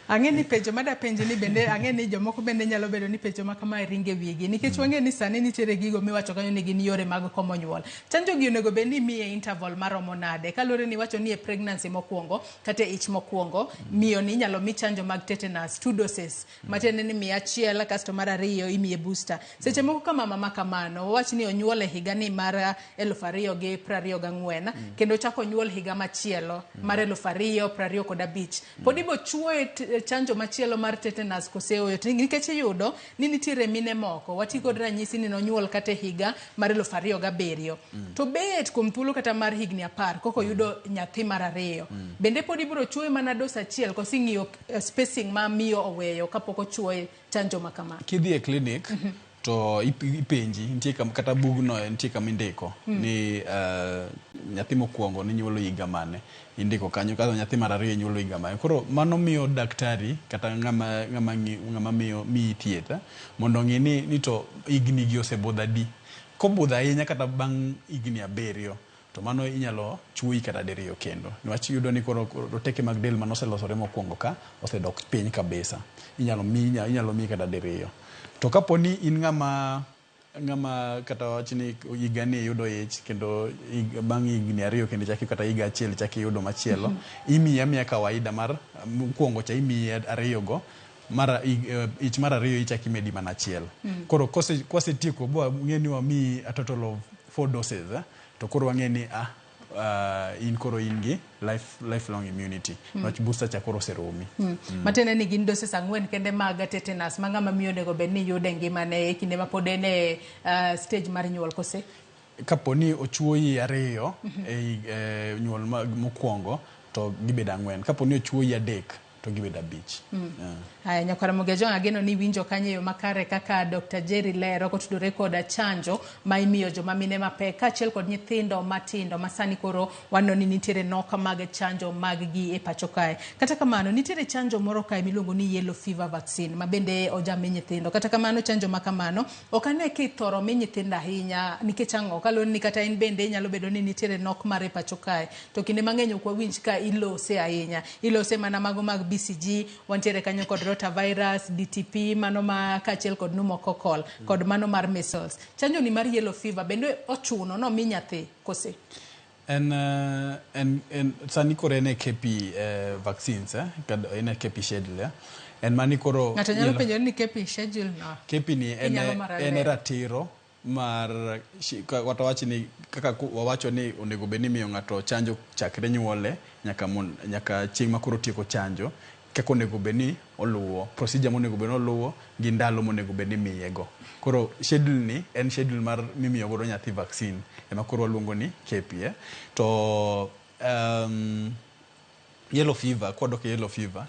Speaker 6: Ang'e ni penjo mada penjo ni bende ang'e ni jomoko bende nyalo bedo ni penjo ma kamae ringe wigi nikech wang'e ni sani nitiere gigo miwacho kanyo ni gin yore mag komo nyuol. Chanjo gi onego bed ni imiye interval maromo nade kaluwore ni iwacho ni e pregnancy mokwongo kata e ich mokwongo miyo ni inyalo mi chanjo mag tetanus 2 doses matiende ni miye achiel kasto mar ariyo imiye booster. Seche moko ka mama ma kamano wawach ni onyuol e higa ni mar 2024 kendo ochako onyuol higa machielo mar 2025 pod ibo chuoye chanjo machielo mar tetanus kose oyo? Nikech iyudo ni nitiere mine moko wati kod ranyisi ni nonyuol kata e higa mar 2007 to bet kuom thuolo kata mar higni 10 koko yudo nyathi mar ariyo bende pod ibiro chuoye mana dos achiel koso ing'iyo spacing ma miyo oweyo kapok ochuoye chanjo ma kama?
Speaker 2: Kidhi e clinic to ipenji, nitie kata bugno nitie kama indiko ni nyathi mokwongo ninyuolo higa mane, indiko kanyo, kata nyathi mar ariyo inyuolo higa mane. Koro mano miyo daktari kata ng'ama miyi thieth mondo ong'i ni to higni gi osebudho adi. Kobudho ahinya kata bang' higni 7 to mano inyalo chuoyi kata diriyo kendo. Niwach iyudo ni koro roteke mag del manoselosore mokwongo ka osedok piny kabisa. Inyalo miyi kata diriyo. To kapo ni in ng'ama kata wach ni higa ni iyudo ich kendo bang' higni 2 kendo ichako kata higa achiel ichako iyudo machielo, imiye amiya kawaida mar mokwongo cha imiye 2 go, mar ich mar ariyo ichako imedi mana achiel. Koro kwasetieko bo ng'e ni wamiyi a total of 4 doses, to koro wang'e ni in koro in gi lifelong immunity. Wach booster cha koro oseromi.
Speaker 6: Matiende ni gin doses 4 kende mag tetanus ma ng'ama miyo onego bed ni yudo e ngimane e kinde ma pod en e stage mar nyuol kose?
Speaker 2: Kapo ni ochuoyi 2 e nyuol mokwongo to gibedo 4. Kapo ni ochuoyi 3 to gibedo 5.
Speaker 6: Haya, nyakwara Mogejo, ageno ni winjo kanyo e yo makare kaka Dr. Jerry lero kotudore koda chanjo ma imiyo joma mine mapek kaachiel kod nyithindo matindo ma sani koro waneno ni nitiere nok mag chanjo mag gi e pacho kae. Kata kamano nitiere chanjo moro kae miluongo ni yellow fever vaccine ma bende ojami nyithindo. Kata kamano chanjo ma kamano ok ane kithoro mi nyithindo ahinya nikech ang'o? Kaluwore ni kata in bende inyalo bedo ni nitiere nok mare e pacho kae to kinde mang'eny ok wawinj ka ilose ahinya. Ilose mana mago mag BCG, wantiere kanyo kod rotavirus, DTP, mano ma kaachiel kod pneumococcal kod mano mar measles. Chanjo ni mar yellow fever bende ochuno no mi nyathi kose?
Speaker 2: En sani koro en e KP vaccines, en e KP schedule. En mani koro
Speaker 6: ng'ato nyalo penjo ni KP schedule no.
Speaker 2: KP ni en ratiro mar wach ni kaka wawacho ni onego bed ni miyo ng'ato chanjo chakre nyuole nyaka chieng' ma koro tieko chanjo, kaka onego bed ni oluwo procedure monego bed ni oluwo gi ndalo monego bed ni miyego. Koro schedule ni en schedule mar mimiyo godo nyathi vaccine ema koro waluongo ni KP. To yellow fever, kwadok e yellow fever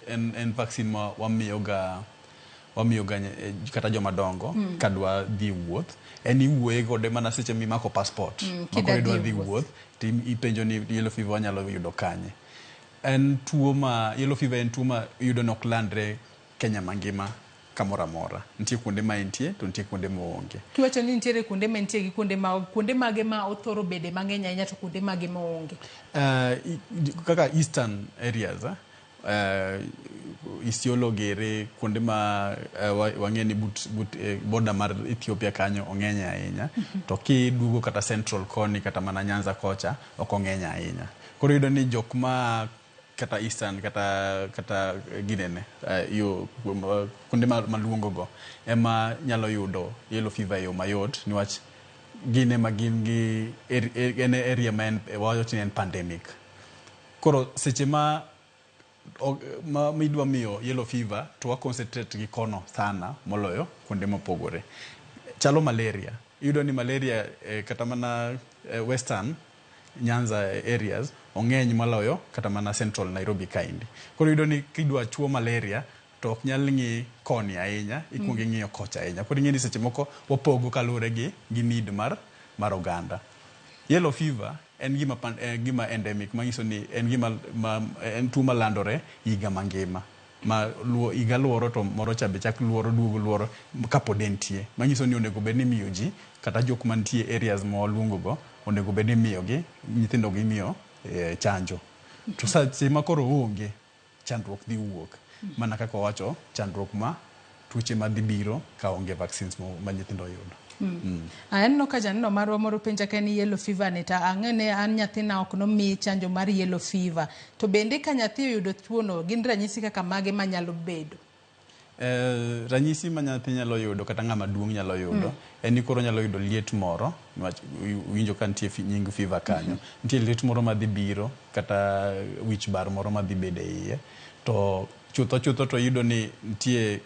Speaker 2: en vaccine ma wamiyoga kata joma dongo kadwa dhi wuoth. En iwuoye kode mana seche mimako passport. Makoro idwa dhi wuoth to ipenjo ni yellow fever wanyalo yudo kanye. En tuo ma yellow fever en tuo ma iyudo ni ok landre Kenya mangima kamoro amora. Nitie kuonde ma entie to nitie kuonde maonge.
Speaker 6: Kiwacho ni nitiere kuonde ma entie gi kuonde ma kuonde mage ma othoro bede mang'eny ahinya to kuonde mage ma onge.
Speaker 2: Kaka eastern areas, Isiolo gere kuonde ma wang'e ni but border mar Ethiopia kanyo ong'eny ahinya. To kiduogo kata central koni kata mana Nyanza kocha ok ong'eny ahinya. Koro iyudo ni jok ma kata eastern kata ginene yo kuonde maluongo go ema nyalo yudo yellow fever e yo mayot niwach gin ema gin gi en area ma en wawacho ni en pandemic. Koro seche ma midwa miyo yellow fever to wa concentrate gi kono sana moloyo kuonde mopogore. Chalo malaria. Iyudo ni malaria kata mana western Nyanza areas ong'eny moloyo kata mana central Nairobi kaendi. Koro iyudo ni kidwa chuo malaria to ok nyal ng'i koni ahinya, ikuongo ing'iyo kocha ahinya. Koro ing'e ni seche moko wapogo kaluwore gi need mar oganda. Yellow fever en gima endemic manyiso ni en gima en tuo malandore higa mangima. Ma higa luoro to moro cha be chak luoro duogo luoro kapod entie. Manyiso ni onego bed ni imiyo ji kata jok mantie areas ma waluongo go onego bed ni imiyogi nyithindo gi imiyo chanjo. To seche ma koro oonge chandruok dhi wuok. Mana kaka wawacho chandruok ma tuoche madhi biro ka onge vaccines ma nyithindo yudo.
Speaker 6: Aneno ka janeno marwa moro penja ka ni yellow fever ni to ang'e ni an nyathina ok nomi chanjo mar yellow fever. To bende ka nyathi oyudo tuono gin ranyisi kaka mage manyalo bedo?
Speaker 2: Ranyisi ma nyathi nyalo yudo kata ng'ama duong' nyalo yudo en ni koro nyalo yudo liet moro niwach winjo ka nitie nying fever kanyo. Nitie liet moro madhi biro kata wich bar moro madhi bedo e iye. To chutho chutho to iyudo ni nitie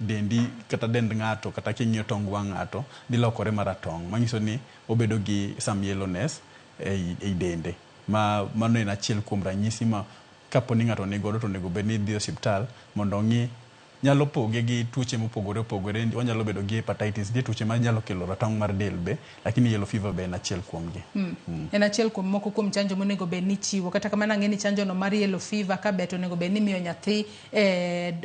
Speaker 2: dendi kata dend ng'ato kata king'iyo tong wang' ng'ato dhi lokore maratong' manyiso ni obedo gi some yellowness ei dende. Ma mano en achiel kuom ranyisi ma kapo ni ng'ato nigodo to onego bed ni dhi e osiptal mondo ong'i nyalo poge gi tuoche mopogore opogore. Wanyalo bedo gi hepatitis, nitie tuoche manyalo kelo ratong' mar del be, lakini yellow fever be en achiel kuom gi.
Speaker 6: En achiel kuom moko kuom chanjo monego bed ni ichiwo. Kata kamano ang'e ni chanjo no mar yellow fever ka ber to onego bed ni imiyo nyathi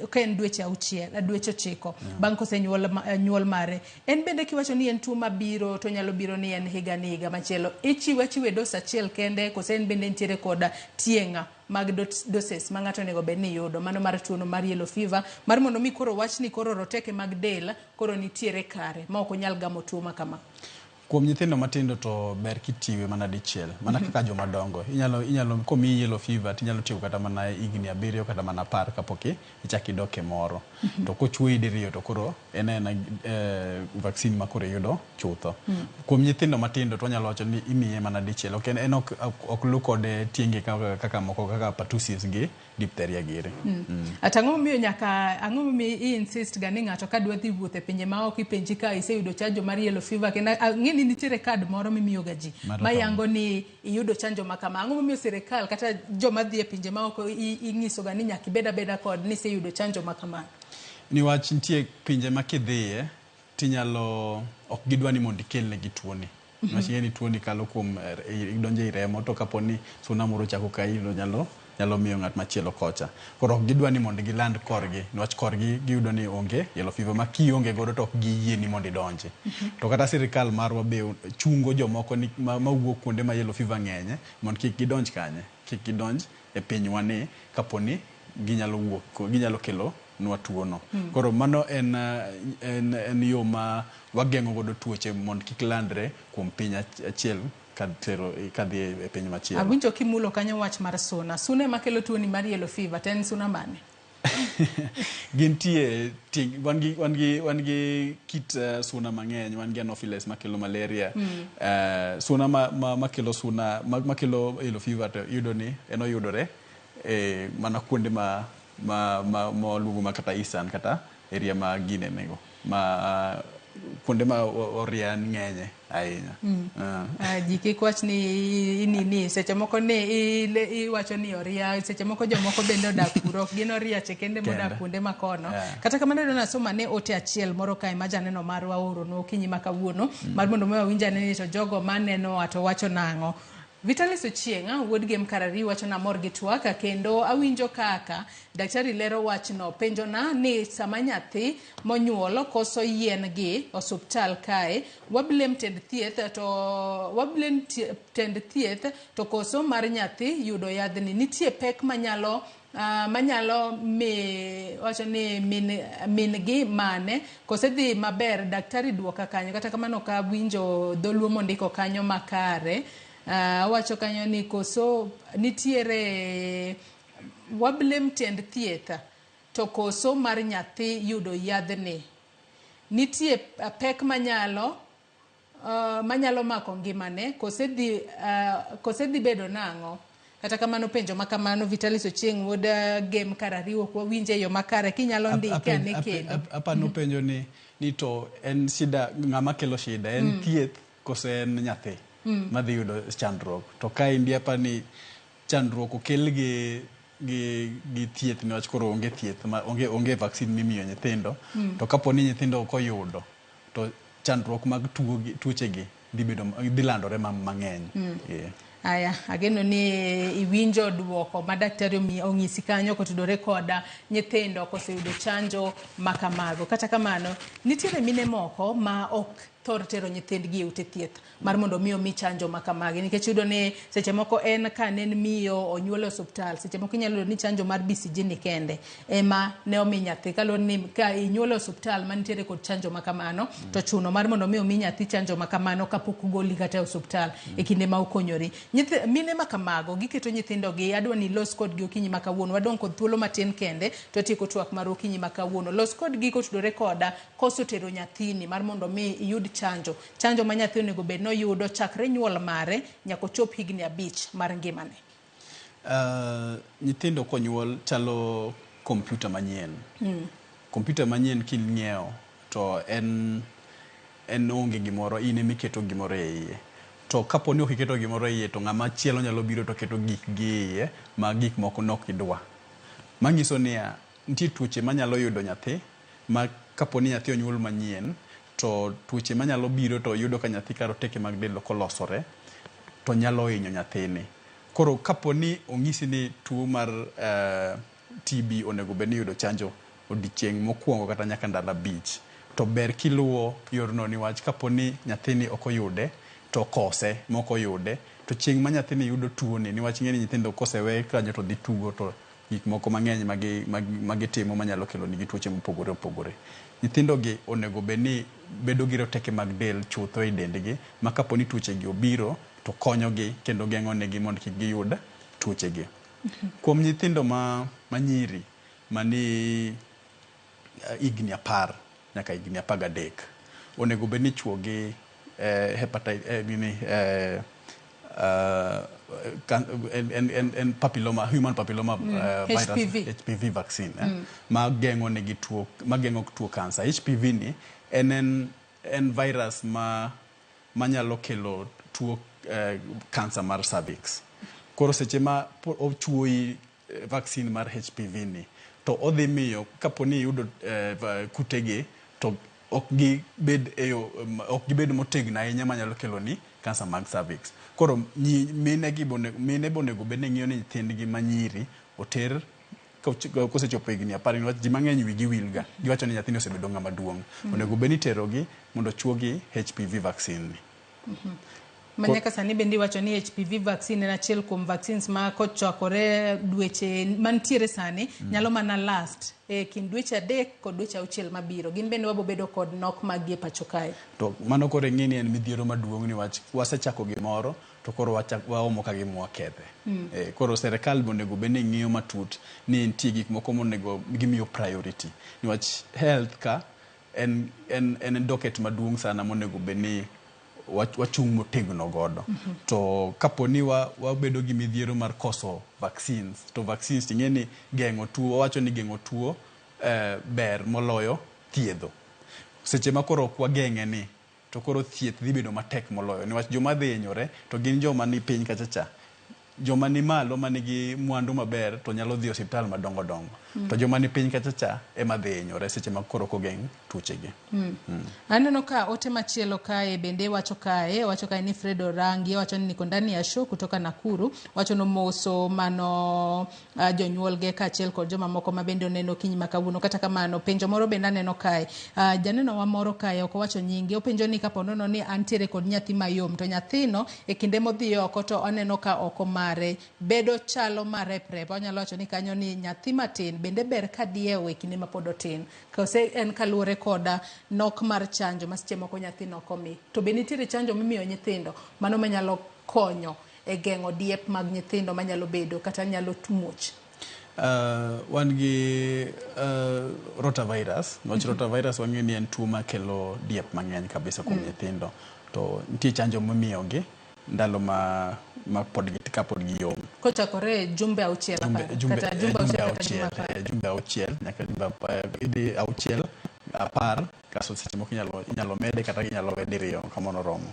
Speaker 6: ka en dweche 6, dweche 9 bang' kosenyuol nyuol mare. En bende kiwacho ni en tuo mabiro to nyalo biro ni en higa ni higa machielo. Ichiwe achiwa e dose achiel kende kose en bende nitiere koda tieng'a mag doses ma ng'ato onego bed ni yudo mano mar tuono mar yellow fever mar mondo mi koro wach ni koro roteke mag del koro nitiere kare ma ok onyal gamo tuo ma kama.
Speaker 2: Kuom nyithindo matindo to ber kitiwe mana dichiel mana kaka joma dongo. Inyalo komiyi yellow fever tinyalo tieko kata mana higni 7 kata mana 10 kapok ichak idok e moro. To kochuoyi diriyo to koro en aena vaccine ma koro iyudo chutho. Kuom nyithindo matindo to wanyalo wacho ni imiye mana dichiel. Ok en ok lu kode tienge kaka moko kaka pertussis gi diphtheria giri.
Speaker 6: Ata ang'o momiyo nyaka ang'o momiyo i insist ga ni ng'ato ka dwa dhi wuoth e pinje ma oko ipenji ka iseyudo chanjo mar yellow fever kendo ang'e ni nitiere kad moro mimiyo ga ji mayango ni iyudo chanjo ma kama. Ang'o momiyo sirikal kata joma dhi e pinje ma oko ing'iso ga ni nyaka ibed abeda kod ni iseyudo chanjo ma kama?
Speaker 2: Niwach nitie pinje ma kidhiye tinyalo ok gidwa ni mondo ikelnegi tuoni. Niwach ing'e ni tuoni kalo kuom idonjo ei remo to kapo ni suna moro ochako kayi to nyalo miyo ng'at machielo kocha. Koro ok gidwa ni mondo giland korgi niwach korgi giyudo ni onge yellow fever ma kionge godo to ok giyieni mondo idonji. To kata sirikal marwa be chungo jomoko ni mawuok kuonde ma yellow fever ng'enye mondo kik gidonj kanye, kik gidonj e pinywa ni kapo ni ginyalo wuok, ginyalo kelo nwa tuono. Koro mano en yo ma wageng'o godo tuoche mondo kik landre kuom piny achiel kadhi e piny machielo.
Speaker 6: Awinjo kimulo kanyo wach mar suna. Suna ema kelo tuoni mar yellow fever, to en suna mane?
Speaker 2: Gintie wan gi kit suna mang'eny, wan gi anopheles makelo malaria. Suna makelo suna makelo yellow fever to iyudo ni en oyudore mana kuonde ma waluongo ma kata Eastern kata area ma ginenego ma kuonde ma oria ng'enye ahinya.
Speaker 6: Ji kik wach ni ni seche moko ni iwacho ni oria, seche moko jomoko bende odak kuro, ok gin oriache kende modak kuonde makono. Kata kamano iyudo nasoma ne ote achiel moro kae ma janeno marwa ooronwa okinyi ma kawuono mar mondo mi wawinj ane ni to jogo manenowa to wacho nang'o. Vitalis Ochieng' wuod Gem Karari wacho ni amor gi twak kendo awinjo kaka daktari lero wachno. Penjona ni sama nyathi monyuol koso yien gi osuptal kae, wablame tend thieth to wablame tend thieth to koso mar nyathi yudo yadhni. Nitie pek manyalo manyalo mi wacho ni min min gi mane kose dhi maber daktari duoka kanyo kata kamano ok awinjo dholuo mondiko kanyo makare. Owacho kanyo ni koso nitiere wablame tend thieth to koso mar nyathi yudo yadhni. Nitie pek manyalo manyalo mako ngimane kose dhi bedo nang'o? Kata kamano penjo ma kamano Vitalis Ochieng' wuod Gem Karariwo ok wawinje e yo makare kinyalo ndike ane kendo.
Speaker 2: Apano penjo ni to en shida ng'ama kelo shida en thieth kose en nyathi madhi yudo chandruok. To ka endi apani chandruok okel gi thieth niwach koro onge thieth ma onge vaccine mimiyo nyithindo. To kapo ni nyithindo ok oyudo to chandruok mag tuochegi dhi landore mang'eny. Yeah.
Speaker 6: Aya, ageno ni iwinjo duoko ma daktari onyisi kanyo kotudore koda nyithindo koseyudo chanjo makamago. Kata kamano, nitiere mine moko ma ok thor tero nyithindgi e ute thieth mar mondo mi omi chanjo makamagi, nikech iyudo ni seche moko en ka ne en miyo onyuol e osuptal, seche moko inyalo yudo ni chanjo mar BCG ni kende ema ne omi nyathi, kaluwore ni ka inyuol e osuptal manitiere kod chanjo makamano to chuno mar mondo mi omi nyathi chanjo makamano kapok ogoli kata e osuptal e kinde ma okonyori. Mine makamago giketo nyithindogi, adwa ni los kodgi okinyi ma kawuono, wadong' kod thuolo matin kende to atieko twak mar okinyi ma kawuono. Los kodgi kotudore koda koso tero nyathini mar mondo mi iyud chanjo. Chanjo ma nyathi onego bed noyudo chakre nyuol mare nyaka ochop higni 5 mar ngimane.
Speaker 2: Nyithindo konyuol chalo kompyuta manyien. Kompyuta manyien king'iewo to en onge gimoro, in ema iketo gimoro e iye. To kapo ni ok iketo gimoro e iye to ng'ama chielo nyalo biro to keto gikgi e iye ma gik moko nok idwa. Manyiso niya, nitie tuoche manyalo yudo nyathi ma kapo ni nyathi onyuol manyien to tuoche manyalo biro to yudo ka nyathi ka roteke mag del ok olosore to nyalo hinyo nyathini. Koro kapo ni onyisi ni tuo mar TB onego bed ni yudo chanjo odiochieng' mokwongo kata nyaka ndalo 5, to ber kiluwo yorno niwach kapo ni nyathini ok oyude to kose mok oyude to chieng' ma nyathini yudo tuoni, niwach ing'e ni nyithindo kosewe kanyo to dhi tugo to gik moko mang'eny magitimo manyalo kelo nigi tuoche mopogore opogore. Nyithindogi onego bed ni bedo gi roteke mag del chutho e dendgi ma kapo ni tuochegi obiro to konyogi kendo geng'o negi mondo kik giyud tuochegi. Kuom nyithindo ma nyiri mani higni 10 nyaka higni 13, onego bed ni chuogi hepatitis en papilloma, human papilloma virus, HPV vaccine ma geng'o negi tuo, ma geng'o tuo kansa. HPV ni en virus ma manyalo kelo tuo kansa mar cervix. Koro seche ma ochuoyi vaccine mar HPV ni to odhi miyo kapo ni iyudo kutegi to ok gibed motegno ahinya manyalo kelo ni kansa mag cervix. Koro mine bonego bed ni ng'iyo ni nyithindgi manyiri oter kosechopo higni 10, niwach ji mang'eny wigi wilga, giwacho ni nyathini osebedo ng'ama duong'. Onego bed ni iterogi mondo chuogi HPV vaccine ni.
Speaker 6: Manyaka sani bende iwacho ni HPV vaccine en achiel kuom vaccines ma kochakore dweche mantiere sani nyalo mana last e kind dweche 3 kod dweche 6 mabiro. Gin bende wabobedo kod nok mag gi e pacho kae.
Speaker 2: To mano koro ing'e ni en midhiero maduong' niwach wasechako gimoro to koro waomo ka gima wakethe. Koro serikal onego bed ni ng'iyo matut ni nitie gik moko monego gimiyo priority. Niwach health ka en docket maduong' sana monego bed ni wachung' motegno godo. To kapo ni wabedo gi midhiero mar koso vaccines, to vaccines ing'e ni geng'o tuo, wawacho ni geng'o tuo ber moloyo thiedho. Seche ma koro ok wageng'e ni to koro thieth dhi bedo matek moloyo niwach joma dhi hinyore to gin joma ni piny kacha cha. Joma ni malo manigi mwandu maber to nyalo dhi e osiptal madongo dongo. To joma ni piny kacha cha ema dhi hinyore seche ma koro ok ogeng' tuoche gi.
Speaker 6: Aneno ka ote machielo kae bende wacho kae ni Fred Orangi wacho ni niko ndani ya show kutoka Nakuru, wacho nomoso mano jonyuolge kaachiel kod jomamoko ma bende oneno okinyi ma kawuono. Kata kamano, penjo moro bende aneno kae, janeno wa moro kae ok owacho nyinge, openjo ni kapo nono ni antiere kod nyathi mayom to nyathino e kinde modhi oko to aneno ka oko mare bedo chalo mareprep, onyalo wacho ni kanyo ni nyathi matin bende ber ka diewo e kinde ma pod otin kose en kaluwore koda nok mar chanjo ma seche moko nyathino ok omi? To be nitiere chanjo mimiyo nyithindo mano manyalo konyo e geng'o diep mag nyithindo manyalo bedo kata nyalo muoch?
Speaker 2: Wan gi rotavirus niwach rotavirus wang'eyo ni en tuo makelo diep mang'eny kabisa kuom nyithindo, to nitie chanjo mimiyogi ndalo ma pod gi kapod giyom.
Speaker 6: Kochakore e jumbe 6,
Speaker 2: jumbe,
Speaker 6: 10 kata
Speaker 2: jumbe
Speaker 6: jumbe 6 kata jumbe
Speaker 2: 6
Speaker 6: 10.
Speaker 2: Jumbe 6 nyaka jumbe idhi 6, 10, kasto seche moko inyalo mede kata inyalo we diriyo kamano romo.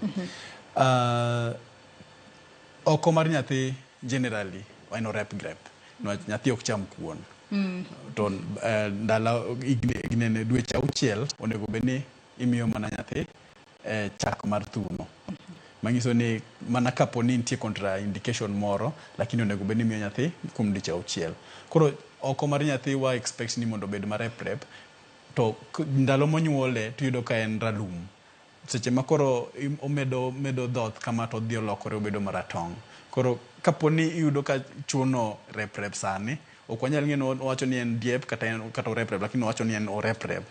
Speaker 2: Oko mar nyathi generally en orep grep niwach nyathi ok cham kuon. To ndalo ginene dweche 6 onego bed ni imiyo mana nyathi chak mar thuno, manyiso ni mana kapo ni nitie contraindication moro, lakini onego bed ni imiyo nyathi kuom dweche 6. Koro oko mar nyathi wa expect ni mondo obed mareprep, to ndalo monyuole to iyudo ka en ralum. Seche ma koro omedo medo dhoth kama to odhi olokore obedo maratong'. Koro kapo ni iyudo ka chuno reprep sani, ok wanyal ng'eyo ni owacho ni en diep kata en kata oreprep, lakini owacho ni en oreprep.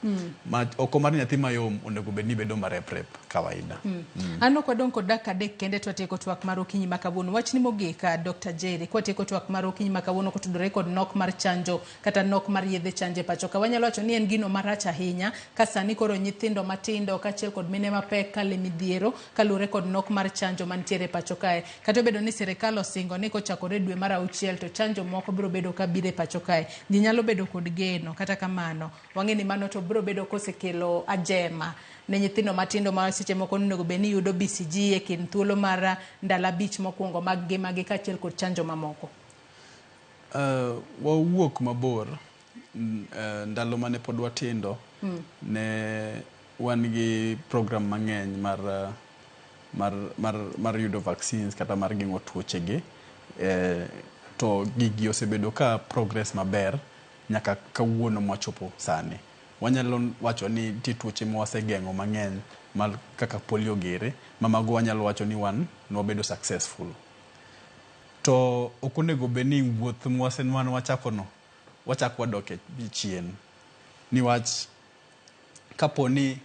Speaker 2: Ma oko mar nyathi mayom onego bed ni bedo mareprep kawaida.
Speaker 6: An ok wadong' kod dakika 3 kende to watieko twak mar okinyi ma kawuono. Wachni mogik, Dr. Jerry, kwatieko twak mar okinyi ma kawuono kotudore kod nok mar chanjo kata nok mar yedhe chanjo e pacho ka. Wanyalo wacho ni en gino marach ahinya ka sani koro nyithindo matindo kaachiel kod mine mapek kale midhiero kaluwore kod nok mar chanjo mantiere e pacho kae. Kata obedo ni sirikal osingo ni kochakore dwe mar 6 to chanjo moko biro bedo ka biro e pacho kae. Ji nyalo bedo kod geno, kata kamano wang'e ni mano to biro bedo kosekelo ajema ne nyithindo matindo ma seche moko onego bed ni yudo BCG e kind thuolo mar ndalo 5 mokwongo mag ngimagi kaachiel kod chanjo mamoko.
Speaker 2: Wawuok mabor ndalo mane pod watindo ne wan gi program mang'eny mar yudo vaccines kata mar geng'o tuoche gi, to gigi osebedo ka progress maber nyaka kawuono mwachopo sani. Wanyalo wacho ni nitie tuoche mwasegeng'o mang'eny mar kaka polio gere, ma mago wanyalo wacho ni wan nwabedo successful. To ok onego bed ni wuoth mane wachako no wachak wadok e chien, niwach kapo ni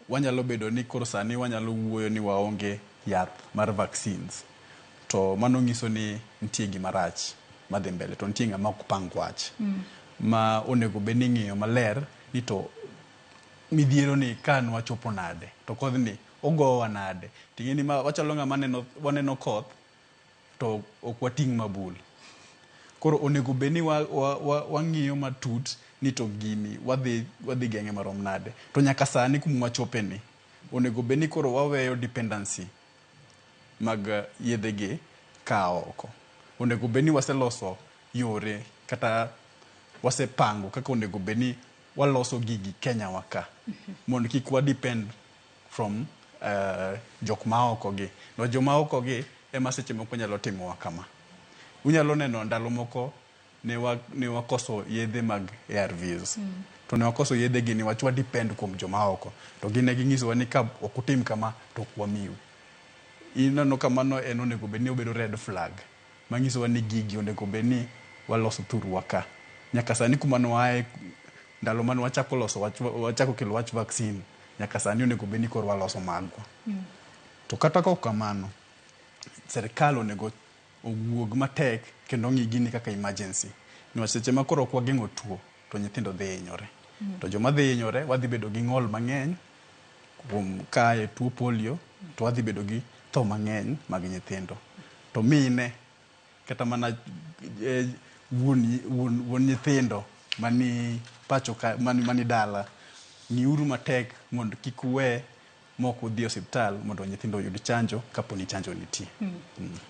Speaker 2: wanyalo bedo ni koro sani wanyalo wuoyo ni waonge yath mar vaccines, to mano nyiso ni nitie gima rach madhi mbele, to nitie ng'ama ok pang wach ma onego bed ni ing'iyo maler ni to midhiero ni ka nwachopo nade, to kodhni ogowa nade. Ting'e ni ma wachalo ng'ama neno, waneno koth to ok wating' mabul. Koro onego bed ni wang'iyo matut ni to gini wadhi geng'e marom nade. To nyaka sani kuma wachope ni, onego bed ni koro waweyo dependency mag yedhe gi kaa oko. Onego bed ni waseloso yore kata wasepango kaka onego bed ni waloso gigi Kenya wa ka, mondo kik wa depend from jok maoko gi. No joma oko gi ema seche moko nyalo timowa kama. Unyalo neno ndalo moko ne wakoso yedhe mag ARVs. To ne wakoso yedhe gi niwach wa depend kuom joma oko. To gin ne ginyisowa ni ka ok utim kama to ok wamiu. Ineno ka mano en onego bed ni obedo red flag manyisowa ni gigi onego bed ni waloso thurwa ka. Nyaka sani kuma nwae ndalo mane wachako loso wach, wachako kelo wach vaccine, nyaka sani onego bed ni koro waloso magwa. To kata kok kamano, serikal onego owuog matek kendo ong'i gini kaka emergency. Niwach seche ma koro ok wageng'o tuo, to nyithindo dhi hinyore. To joma dhi hinyore, wadhi bedo gi ng'ol mang'eny kuom kae tuo polio, to wadhi bedo gi tho mang'eny mag nyithindo. To mine, kata mana wuon nyithindo mani pacho ka, mani dala, ng'iuru matek mondo kik uwe mok udhi e osiptal mondo nyithindo oyud chanjo kapo ni chanjo nitie.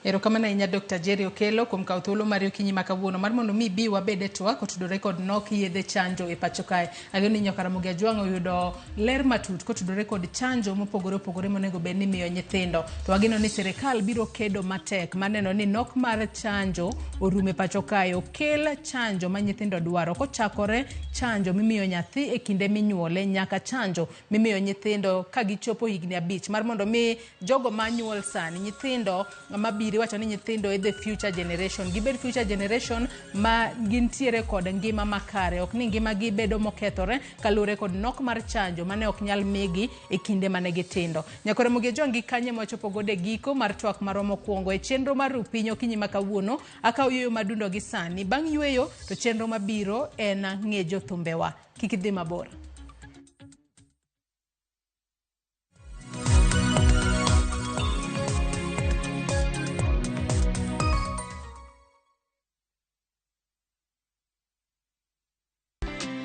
Speaker 6: Erokamano ahinya Dr. Jerry Okello kuom kawo thuolo mari okinyi ma kawuono mar mondo mi ibi wabed e twak kotudore kod nok yedhe chanjo e pacho kae. Ageno ni nyaka Ramogi Ajwang' oyudo ler matut kotudore kod chanjo mopogore opogore monego bed ni imiyo nyithindo. To wageno ni sirikal biro kedo matek mar neno ni nok mar chanjo orumo e pacho kae. Okel chanjo ma nyithindo dwaro kochakore chanjo mimiyo nyathi e kinde minyuole nyaka chanjo mimiyo nyithindo ka gichopo higni 5 mar mondo mi jogo manyuol sani nyithindo mabiro iwacho ni nyithindo e the future generation gibed future generation ma gintiere kod ngima makare ok ni ngima gi bedo mokethore kaluwore kod nok mar chanjo mane ok nyal migi e kinde mane gitindo. Nyakore Ramogi Ajwang' gi kanye mwachopo godo e giko mar twak marwa mokwongo e chenro mar Ru Piny okinyi ma kawuono. Akawo yueyo madundo gi sani. Bang' yueyo to chenro mabiro en ng'e jothumbewa. Kik idhi mabor.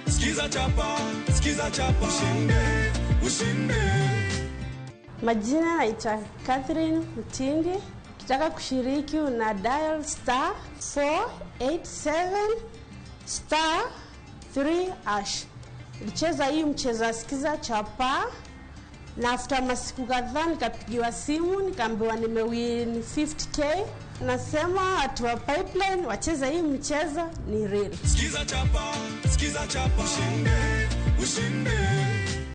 Speaker 13: Skiza chapa, skiza chapa, ushinde, ushinde.
Speaker 3: Majina naitwa Catherine Mtindi. Ukitaka kushiriki una dial star 487 star 3 hash. Nilicheza hii mchezo wa Skiza Chapa na after masiku kadhaa nikapigiwa simu nikaambiwa nimewin 50k. Nasema watu wa Pipeline wacheza hii mchezo ni real.
Speaker 13: Skiza chapa, skiza chapa, ushinde, ushinde.